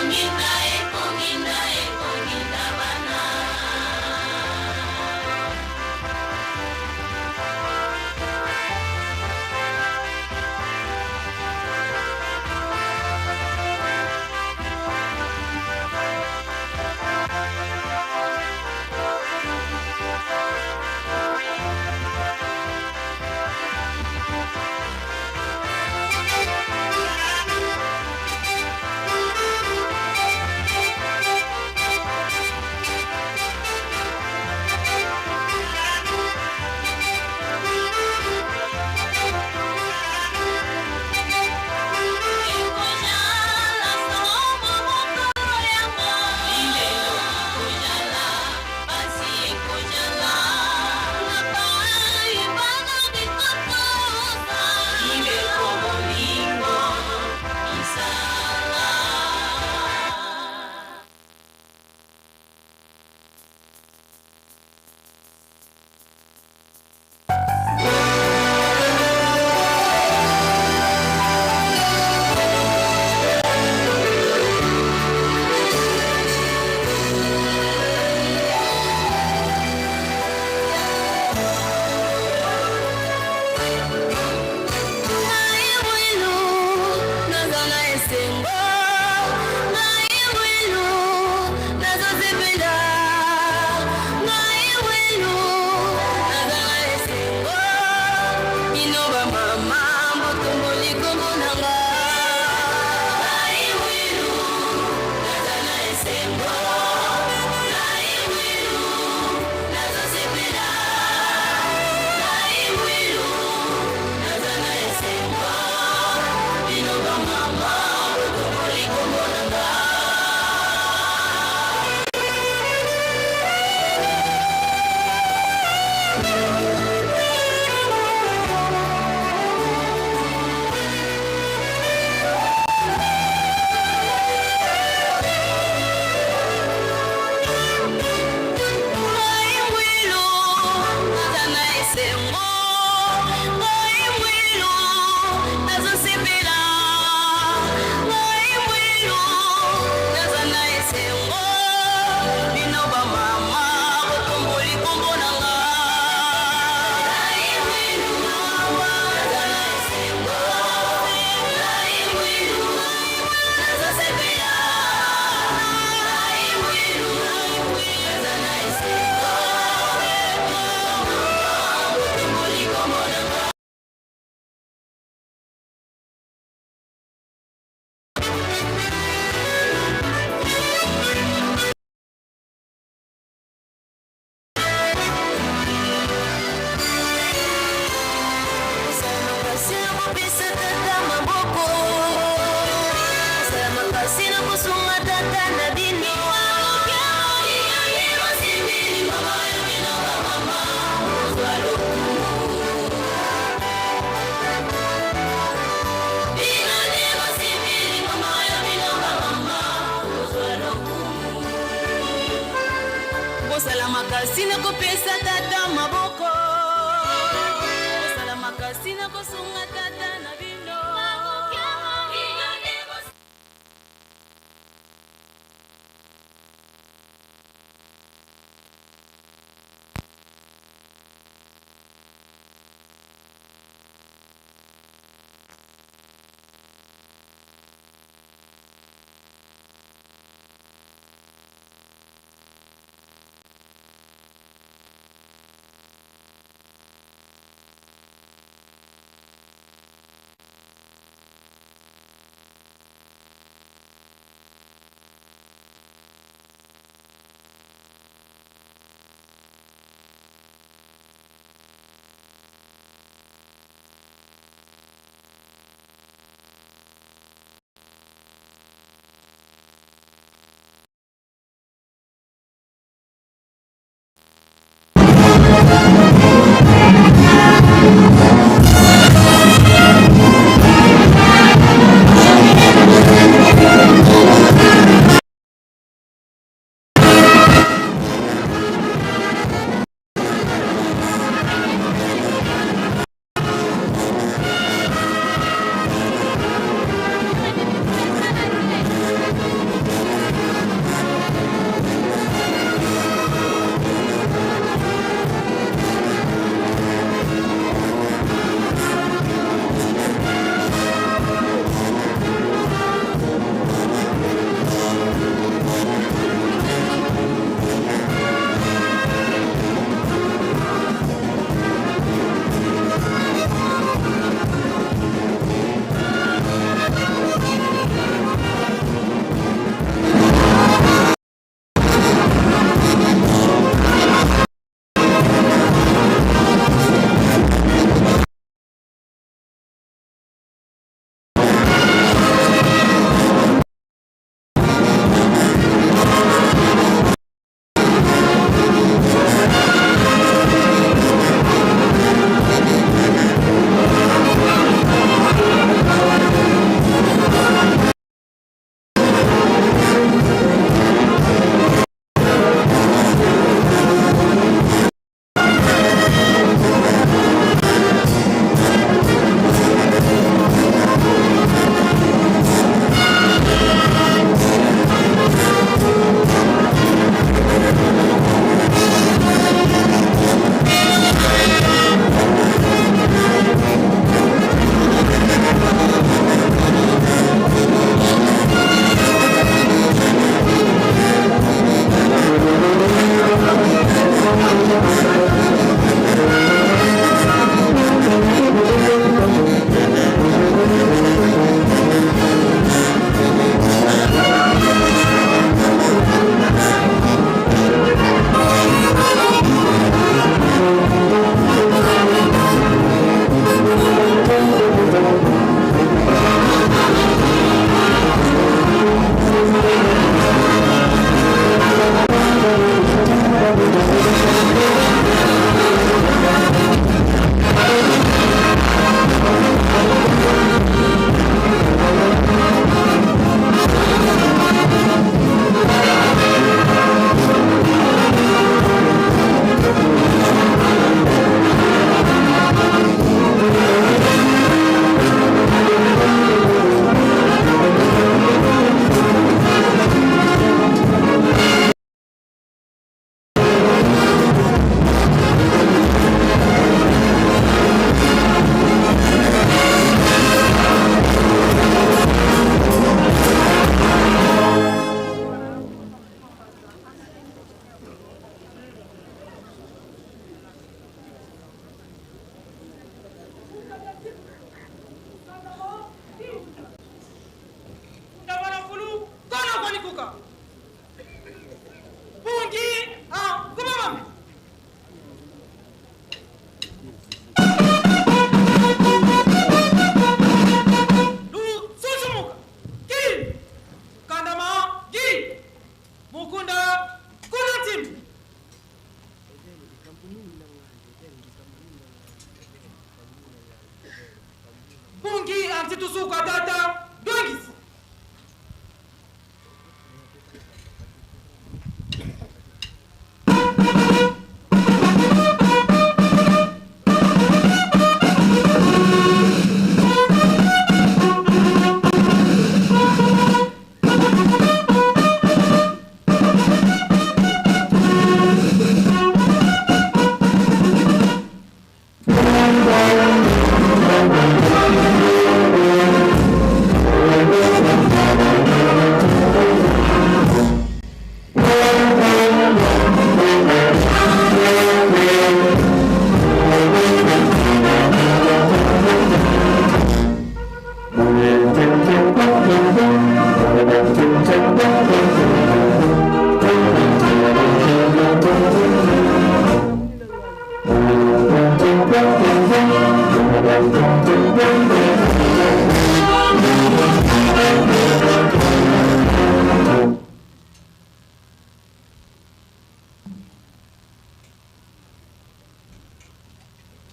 Ekonginda, ekonginda, ekonginda bana. Ekojala somo mokolo yango. Lilelo ekojala, pasi ekojala. Napai bana bikotosa. Lilelo bolingo misala. Ngai mwilu naza na esengo, ngai mwilu nazosepela, ngai mwilu naza na esengo, bino bamama botomboli kombo na nga. Ngai mwilu naza na esengo, ngai mwilu nazosepela, ngai mwilu naza na esengo, bino bamama botomboli kombo na nga. Ngai mwilu naza na esengo, ngai mwilu nazosepela, ngai mwilu naza na esengo, bino bamama botomboli kombo na nga. Ngai mwilu naza na esengo, ngai mwilu nazosepela, ngai mwilu naza na esengo, botomboli kombo na nga. Kosala makasi na kopesa tata maboko, kosala makasi na kosunga tata na bino. Kosala makasi na kopesa tata maboko, kosala makasi na kosunga tata na bino. Suka. Pungi ah kumama. Lu susumuka. Ki. Kandama gi. Mukunda kunatim. Pungi antitusuka tata dongis.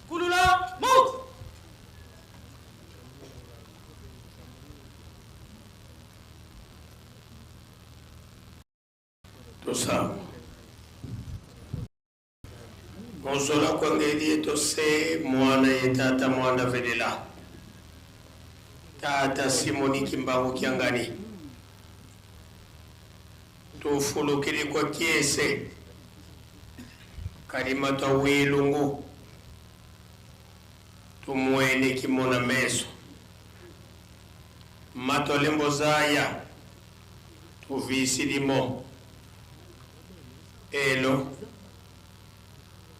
Kulula mut. Tosamba. Mozola kwangeli etose mwana ye tata mwana velela. Tata Simoni Kimbangu Kiangani. Tufulukili kwa kiese. Kalima twa wilungu. Tumwene kimona meso. Matole zaya. Tuvisilimo. Elo.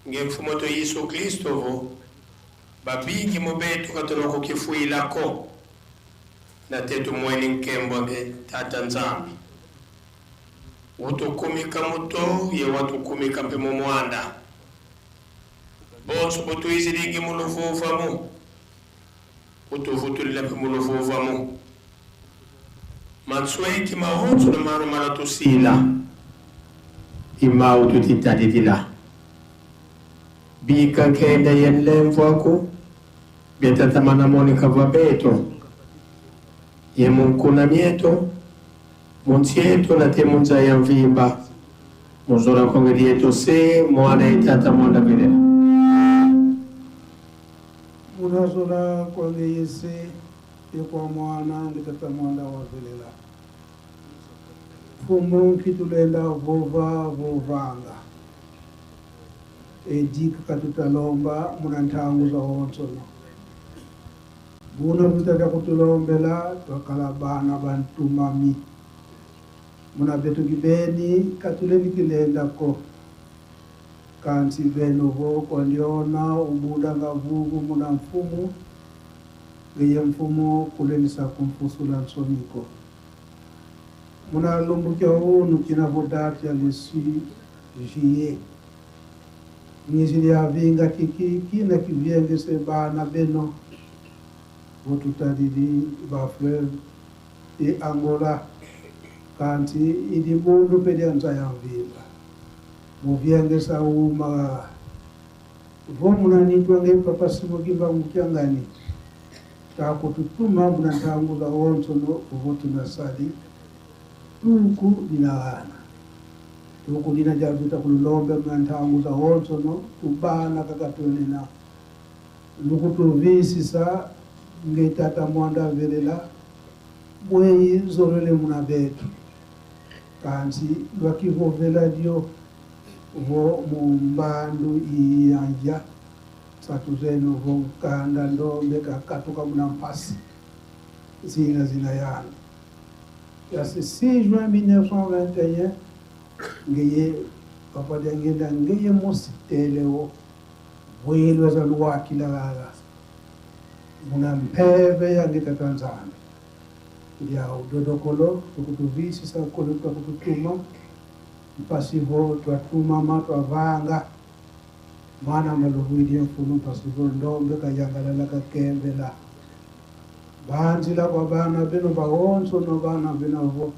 Ngemfumo to Yesu Kristo vo. Babingi mubetu katono kukifuilako. Na tetu mwene nkembo nge tata Nzambi. Utukumika muto ye watukumika mpe mu mwanda. Bonso butuizilingi muluvuvamu. Utuvutulila mpe muluvuvamu. Mansweki mahonso na maro malatusila. Imau tutitadidila. Bika kenda yenlemvwaku. Byatatamana Monica Vabeto. Ye munkuna mieto. Munsieto na te munzaya mvimba. Muzora kongelieto se mwana itata mwana velela. Munazola kwange yese ekwa mwana nge tata mwana wavelela. Fumu nkitulenda vova vovanga. Edika katutalomba muna ntangu za onsono. Buna tutata kutulombela twakala bana bantumami. Muna betu kibeni katuleni kilendako. Kanti beno vo kwandiona ubuda ngavugu muna mfumu. Ngeye mfumu kulenisa kumfusula nsoniko. Muna lumbukia unu kinavodati ya le 6 juillet. Nizili ya vinga kiki kina kivyenge se bana beno. Votutalili ba fleuve e Angola. Kanti idi bundu pedi anza ya mvimba. Muvyenge sa uma. Vo munanitwa nge papa Simo Kimbangu Kiangani. Takututuma muna ntangu za onso no votu na sali. Tuku dinagana. Tuku dina javuta kulombe muna ntangu za onso no tubana kakatunena. Lukutu sa nge tata mwanda velela. Bweyi zorele muna betu. Kanti lwakivovela dio vo mumbandu iyanja satu zenu vo nkanda ndombe kakatuka muna mpasi zina zina yana. Ya 6 juin 1921 ngeye papa diangenda ngeye mositelewo bwelwa za luwakila lala muna mpeve yange tata Nzambi. Dia udodokolo tukutuvisisa kolo twakututuma mpasivo twatumama twavanga mana maluvuidia mfunu mpasivo ndombe kayangalala kakembela banzila kwa bana beno baonso no bana benavo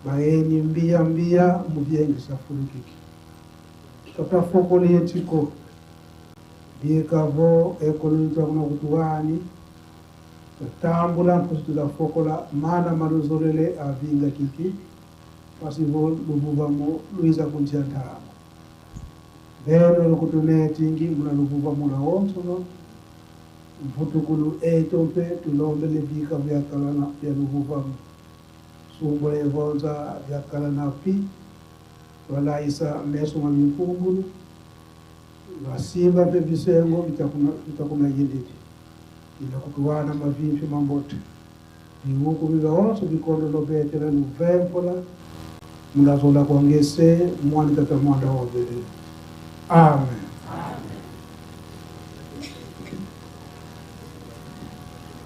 baeni mbia mbia muvyengisa fulukiki twatafokoli yetiko biekavo ekoloni twakuna kutuwani twatambula mposi tuzafokola mana maluzolele avinga kiki pasivo luvuvamo luiza kunjia ntamo beno lukutunetingi muna luvuvamo lawonsono mvutukulu eto mpe tulombele bika vyakalana vya luvuvamo sumbula evonza vyakalana pi twalaisa meso ma mimpumbulu vasimba mpe bisengo bitakuna yindidi ila kutuwana mavimpi mambote biwuku bivaonso bikondolo betela luvempola mulazola kwangese mwani tata mwanda wobele amen.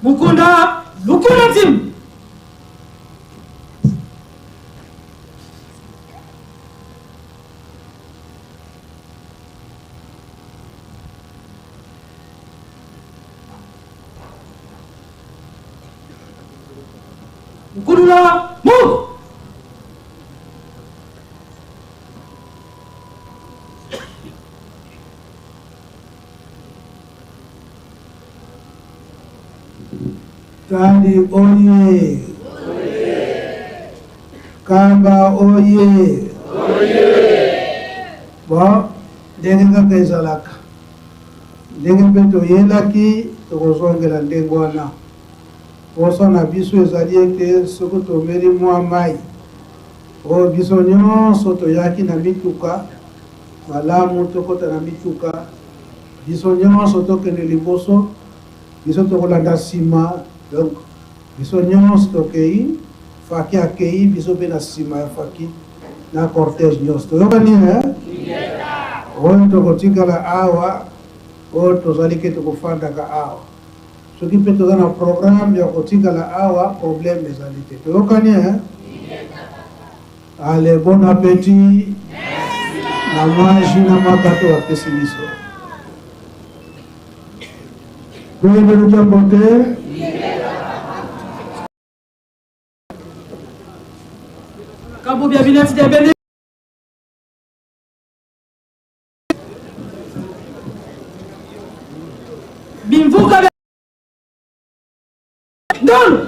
Mukunda Lukula team. Mukundula, move! Tandi oye! Kamba oye! Bon, ndenge kaka ezalaka ndenge mpe toyelaki tokozongela ndenge wana. Posa na biso ezali ete soki tomeli mwa mai oyo biso nyonso toyaki na mituka, malamu tokota na mituka biso nyonso tokende liboso, biso tokolanda nsima. Donc biso nyonso tokei, Faki akei, biso mpe na nsima ya Faki na cortège nyonso. Toyokani eh? Oyo tokotikala awa, oyo tozali ke tokofandaka awa. Soki mpe toza na programme ya kotikala awa, problème ezali te. Toyokani eh? Allez, bon appétit na mwa jus na mwa gâteau bapesi biso. Toyebeli jambo te. Kabubia binati dia bene. Bimvuka bia Ndolo.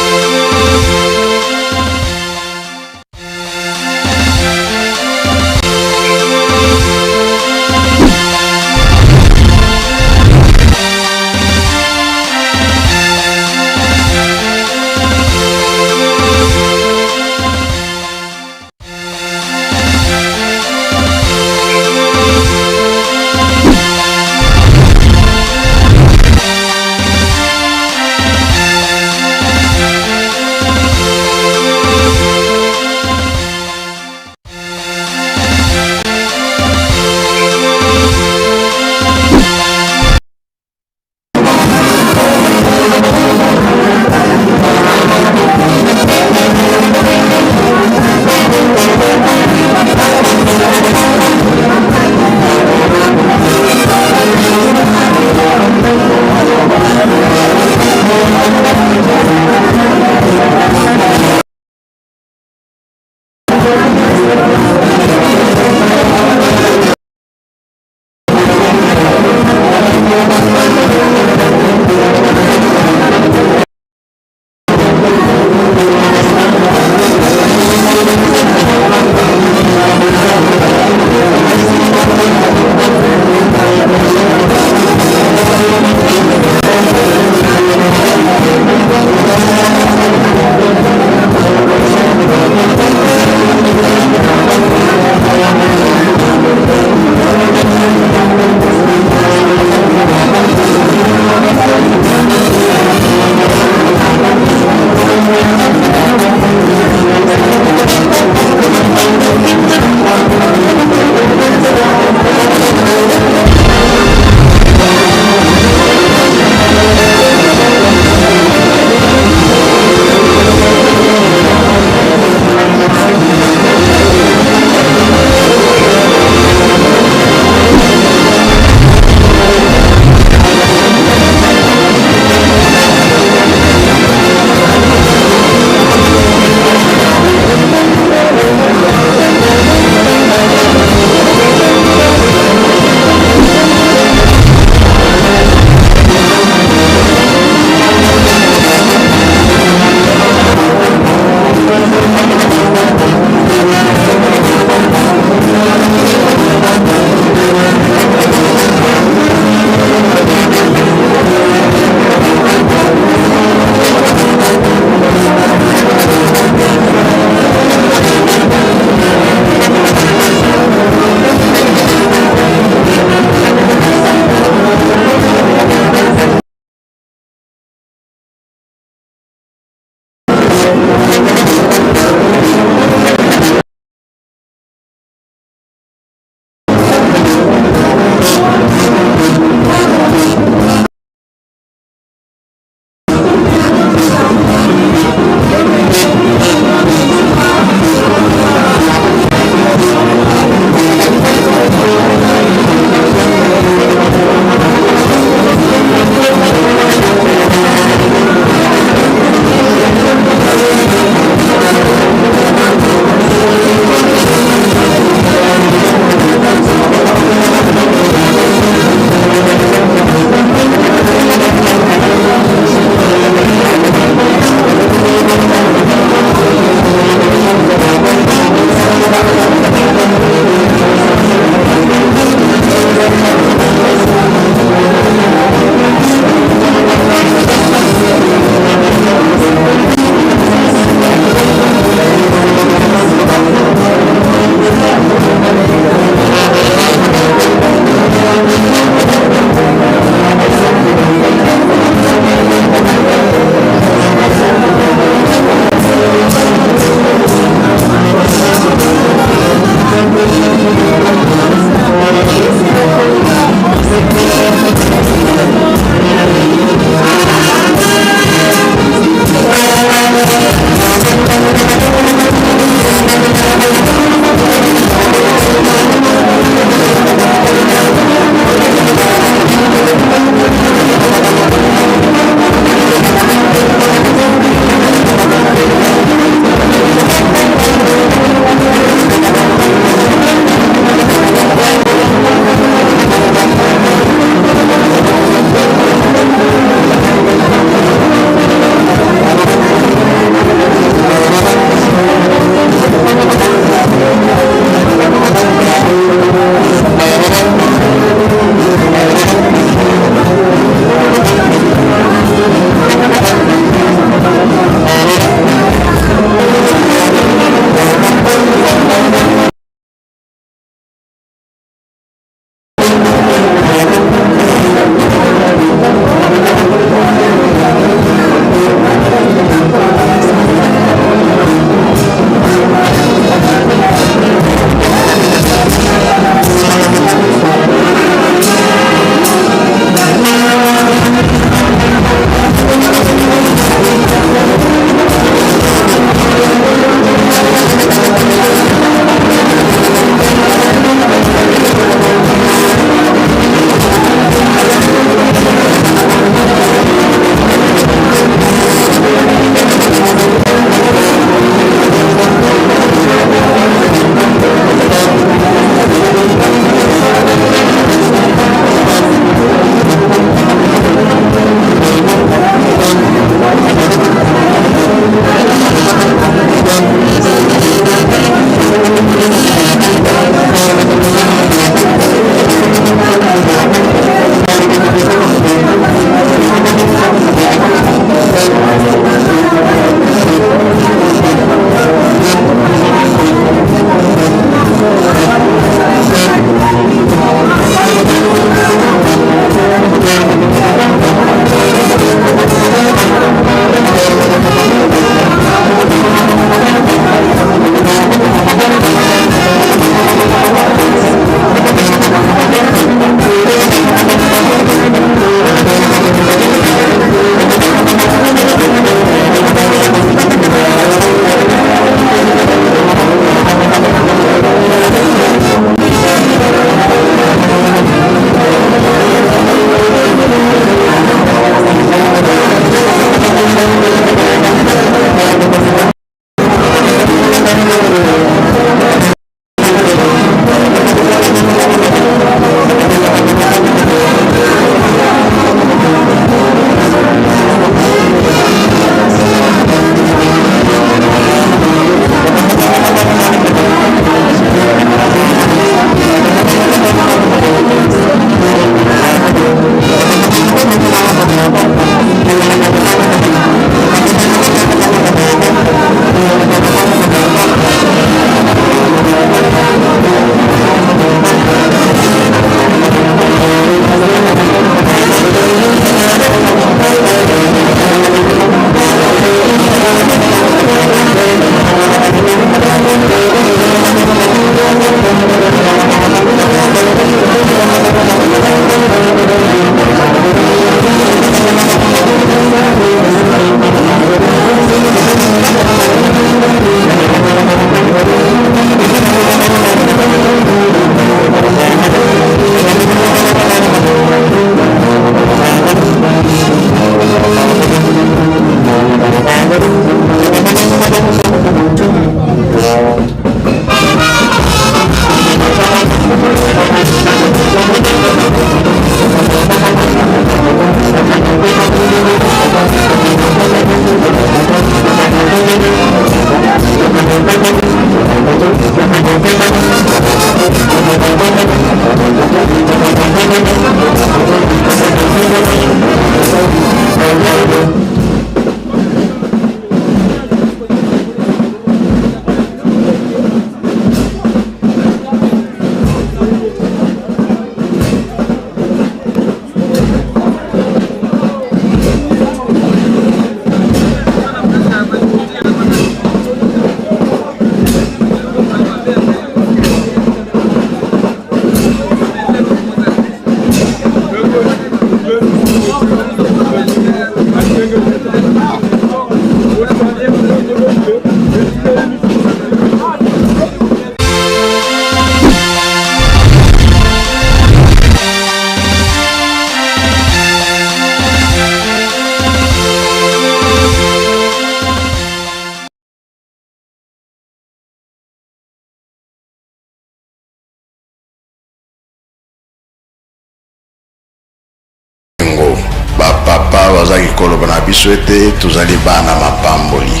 Ngo ba papa bazaki koloba na biso ete tozali bana mapamboli,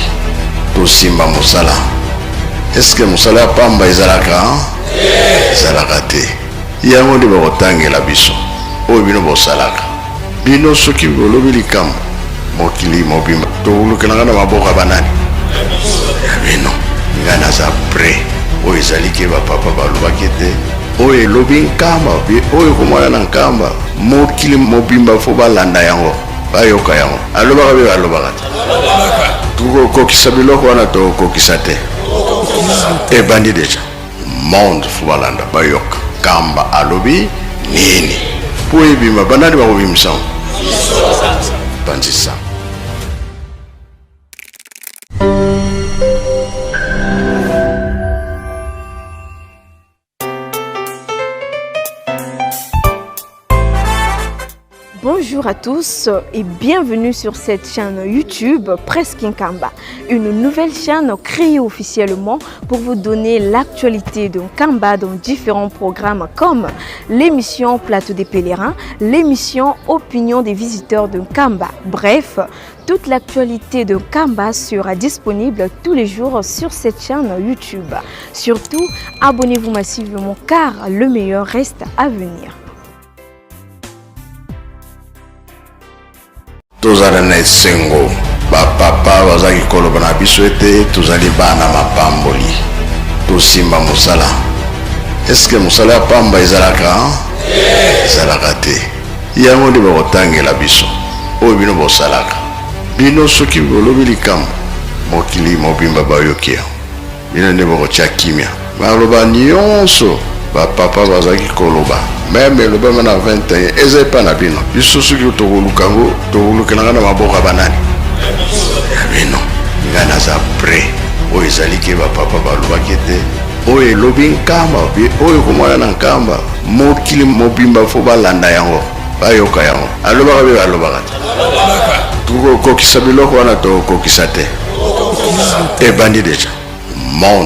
tosimba mosala. Eske mosala ya pamba ezalaka? Ezalaka te. Yango nde bakotangela biso oyo bino bosalaka. Bino soki bolobi likambo, mokili mobimba tokolukelanga na maboko ya banani? Ya bino. Ngai naza prêt. Oyo ezali ke ba papa balobaki ete oyo elobi nkamba, oyo ekomona na nkamba, mokili mobimba fo balanda yango, bayoka yango. Alobaka mpe balobaka te. Tokokokisa biloko wana, tokokokisa te. Ebandi deja. Monde fo balanda, bayoka nkamba alobi nini mpo ebima. Banani bakobimisa yango? Panzisa. Bonjour. Bonjour à tous et bienvenue sur cette chaîne YouTube Presse Kinkamba, une nouvelle chaîne créée officiellement pour vous donner l'actualité de Nkamba dans différents programmes comme l'émission Plateau des pèlerins, l'émission Opinion des visiteurs de Nkamba. Bref, toute l'actualité de Nkamba sera disponible tous les jours sur cette chaîne YouTube. Surtout, abonnez-vous massivement car le meilleur reste à venir. Tozala na esengo, ba papa bazalaki koloba na biso ete tozali bana mapamboli. Tosimba mosala. Est-ce que mosala ya pamba ezalaka? Ezalaka te. Yango nde bakotangela biso oyo bino bosalaka. Bino soki bolobi likambo, mokili mobimba bayoki yango. Bino nde bokotia kimia. Maloba nionso ba papa bazalaki koloba meme elobama na 21 eza epa na bino. Biso soki tokoluka yango tokolukela nga na maboko ya banani? Ya bino. Nga naza près. Oyo ezali ke ba papa balobaki ete oyo elobi Nkamba oyo ekomona na Nkamba mokili mobimba fo balanda yango bayoka yango. Alobaka be balobaka te. Tokokokisa biloko wana tokokokisa te. Ebandi deja. Monde.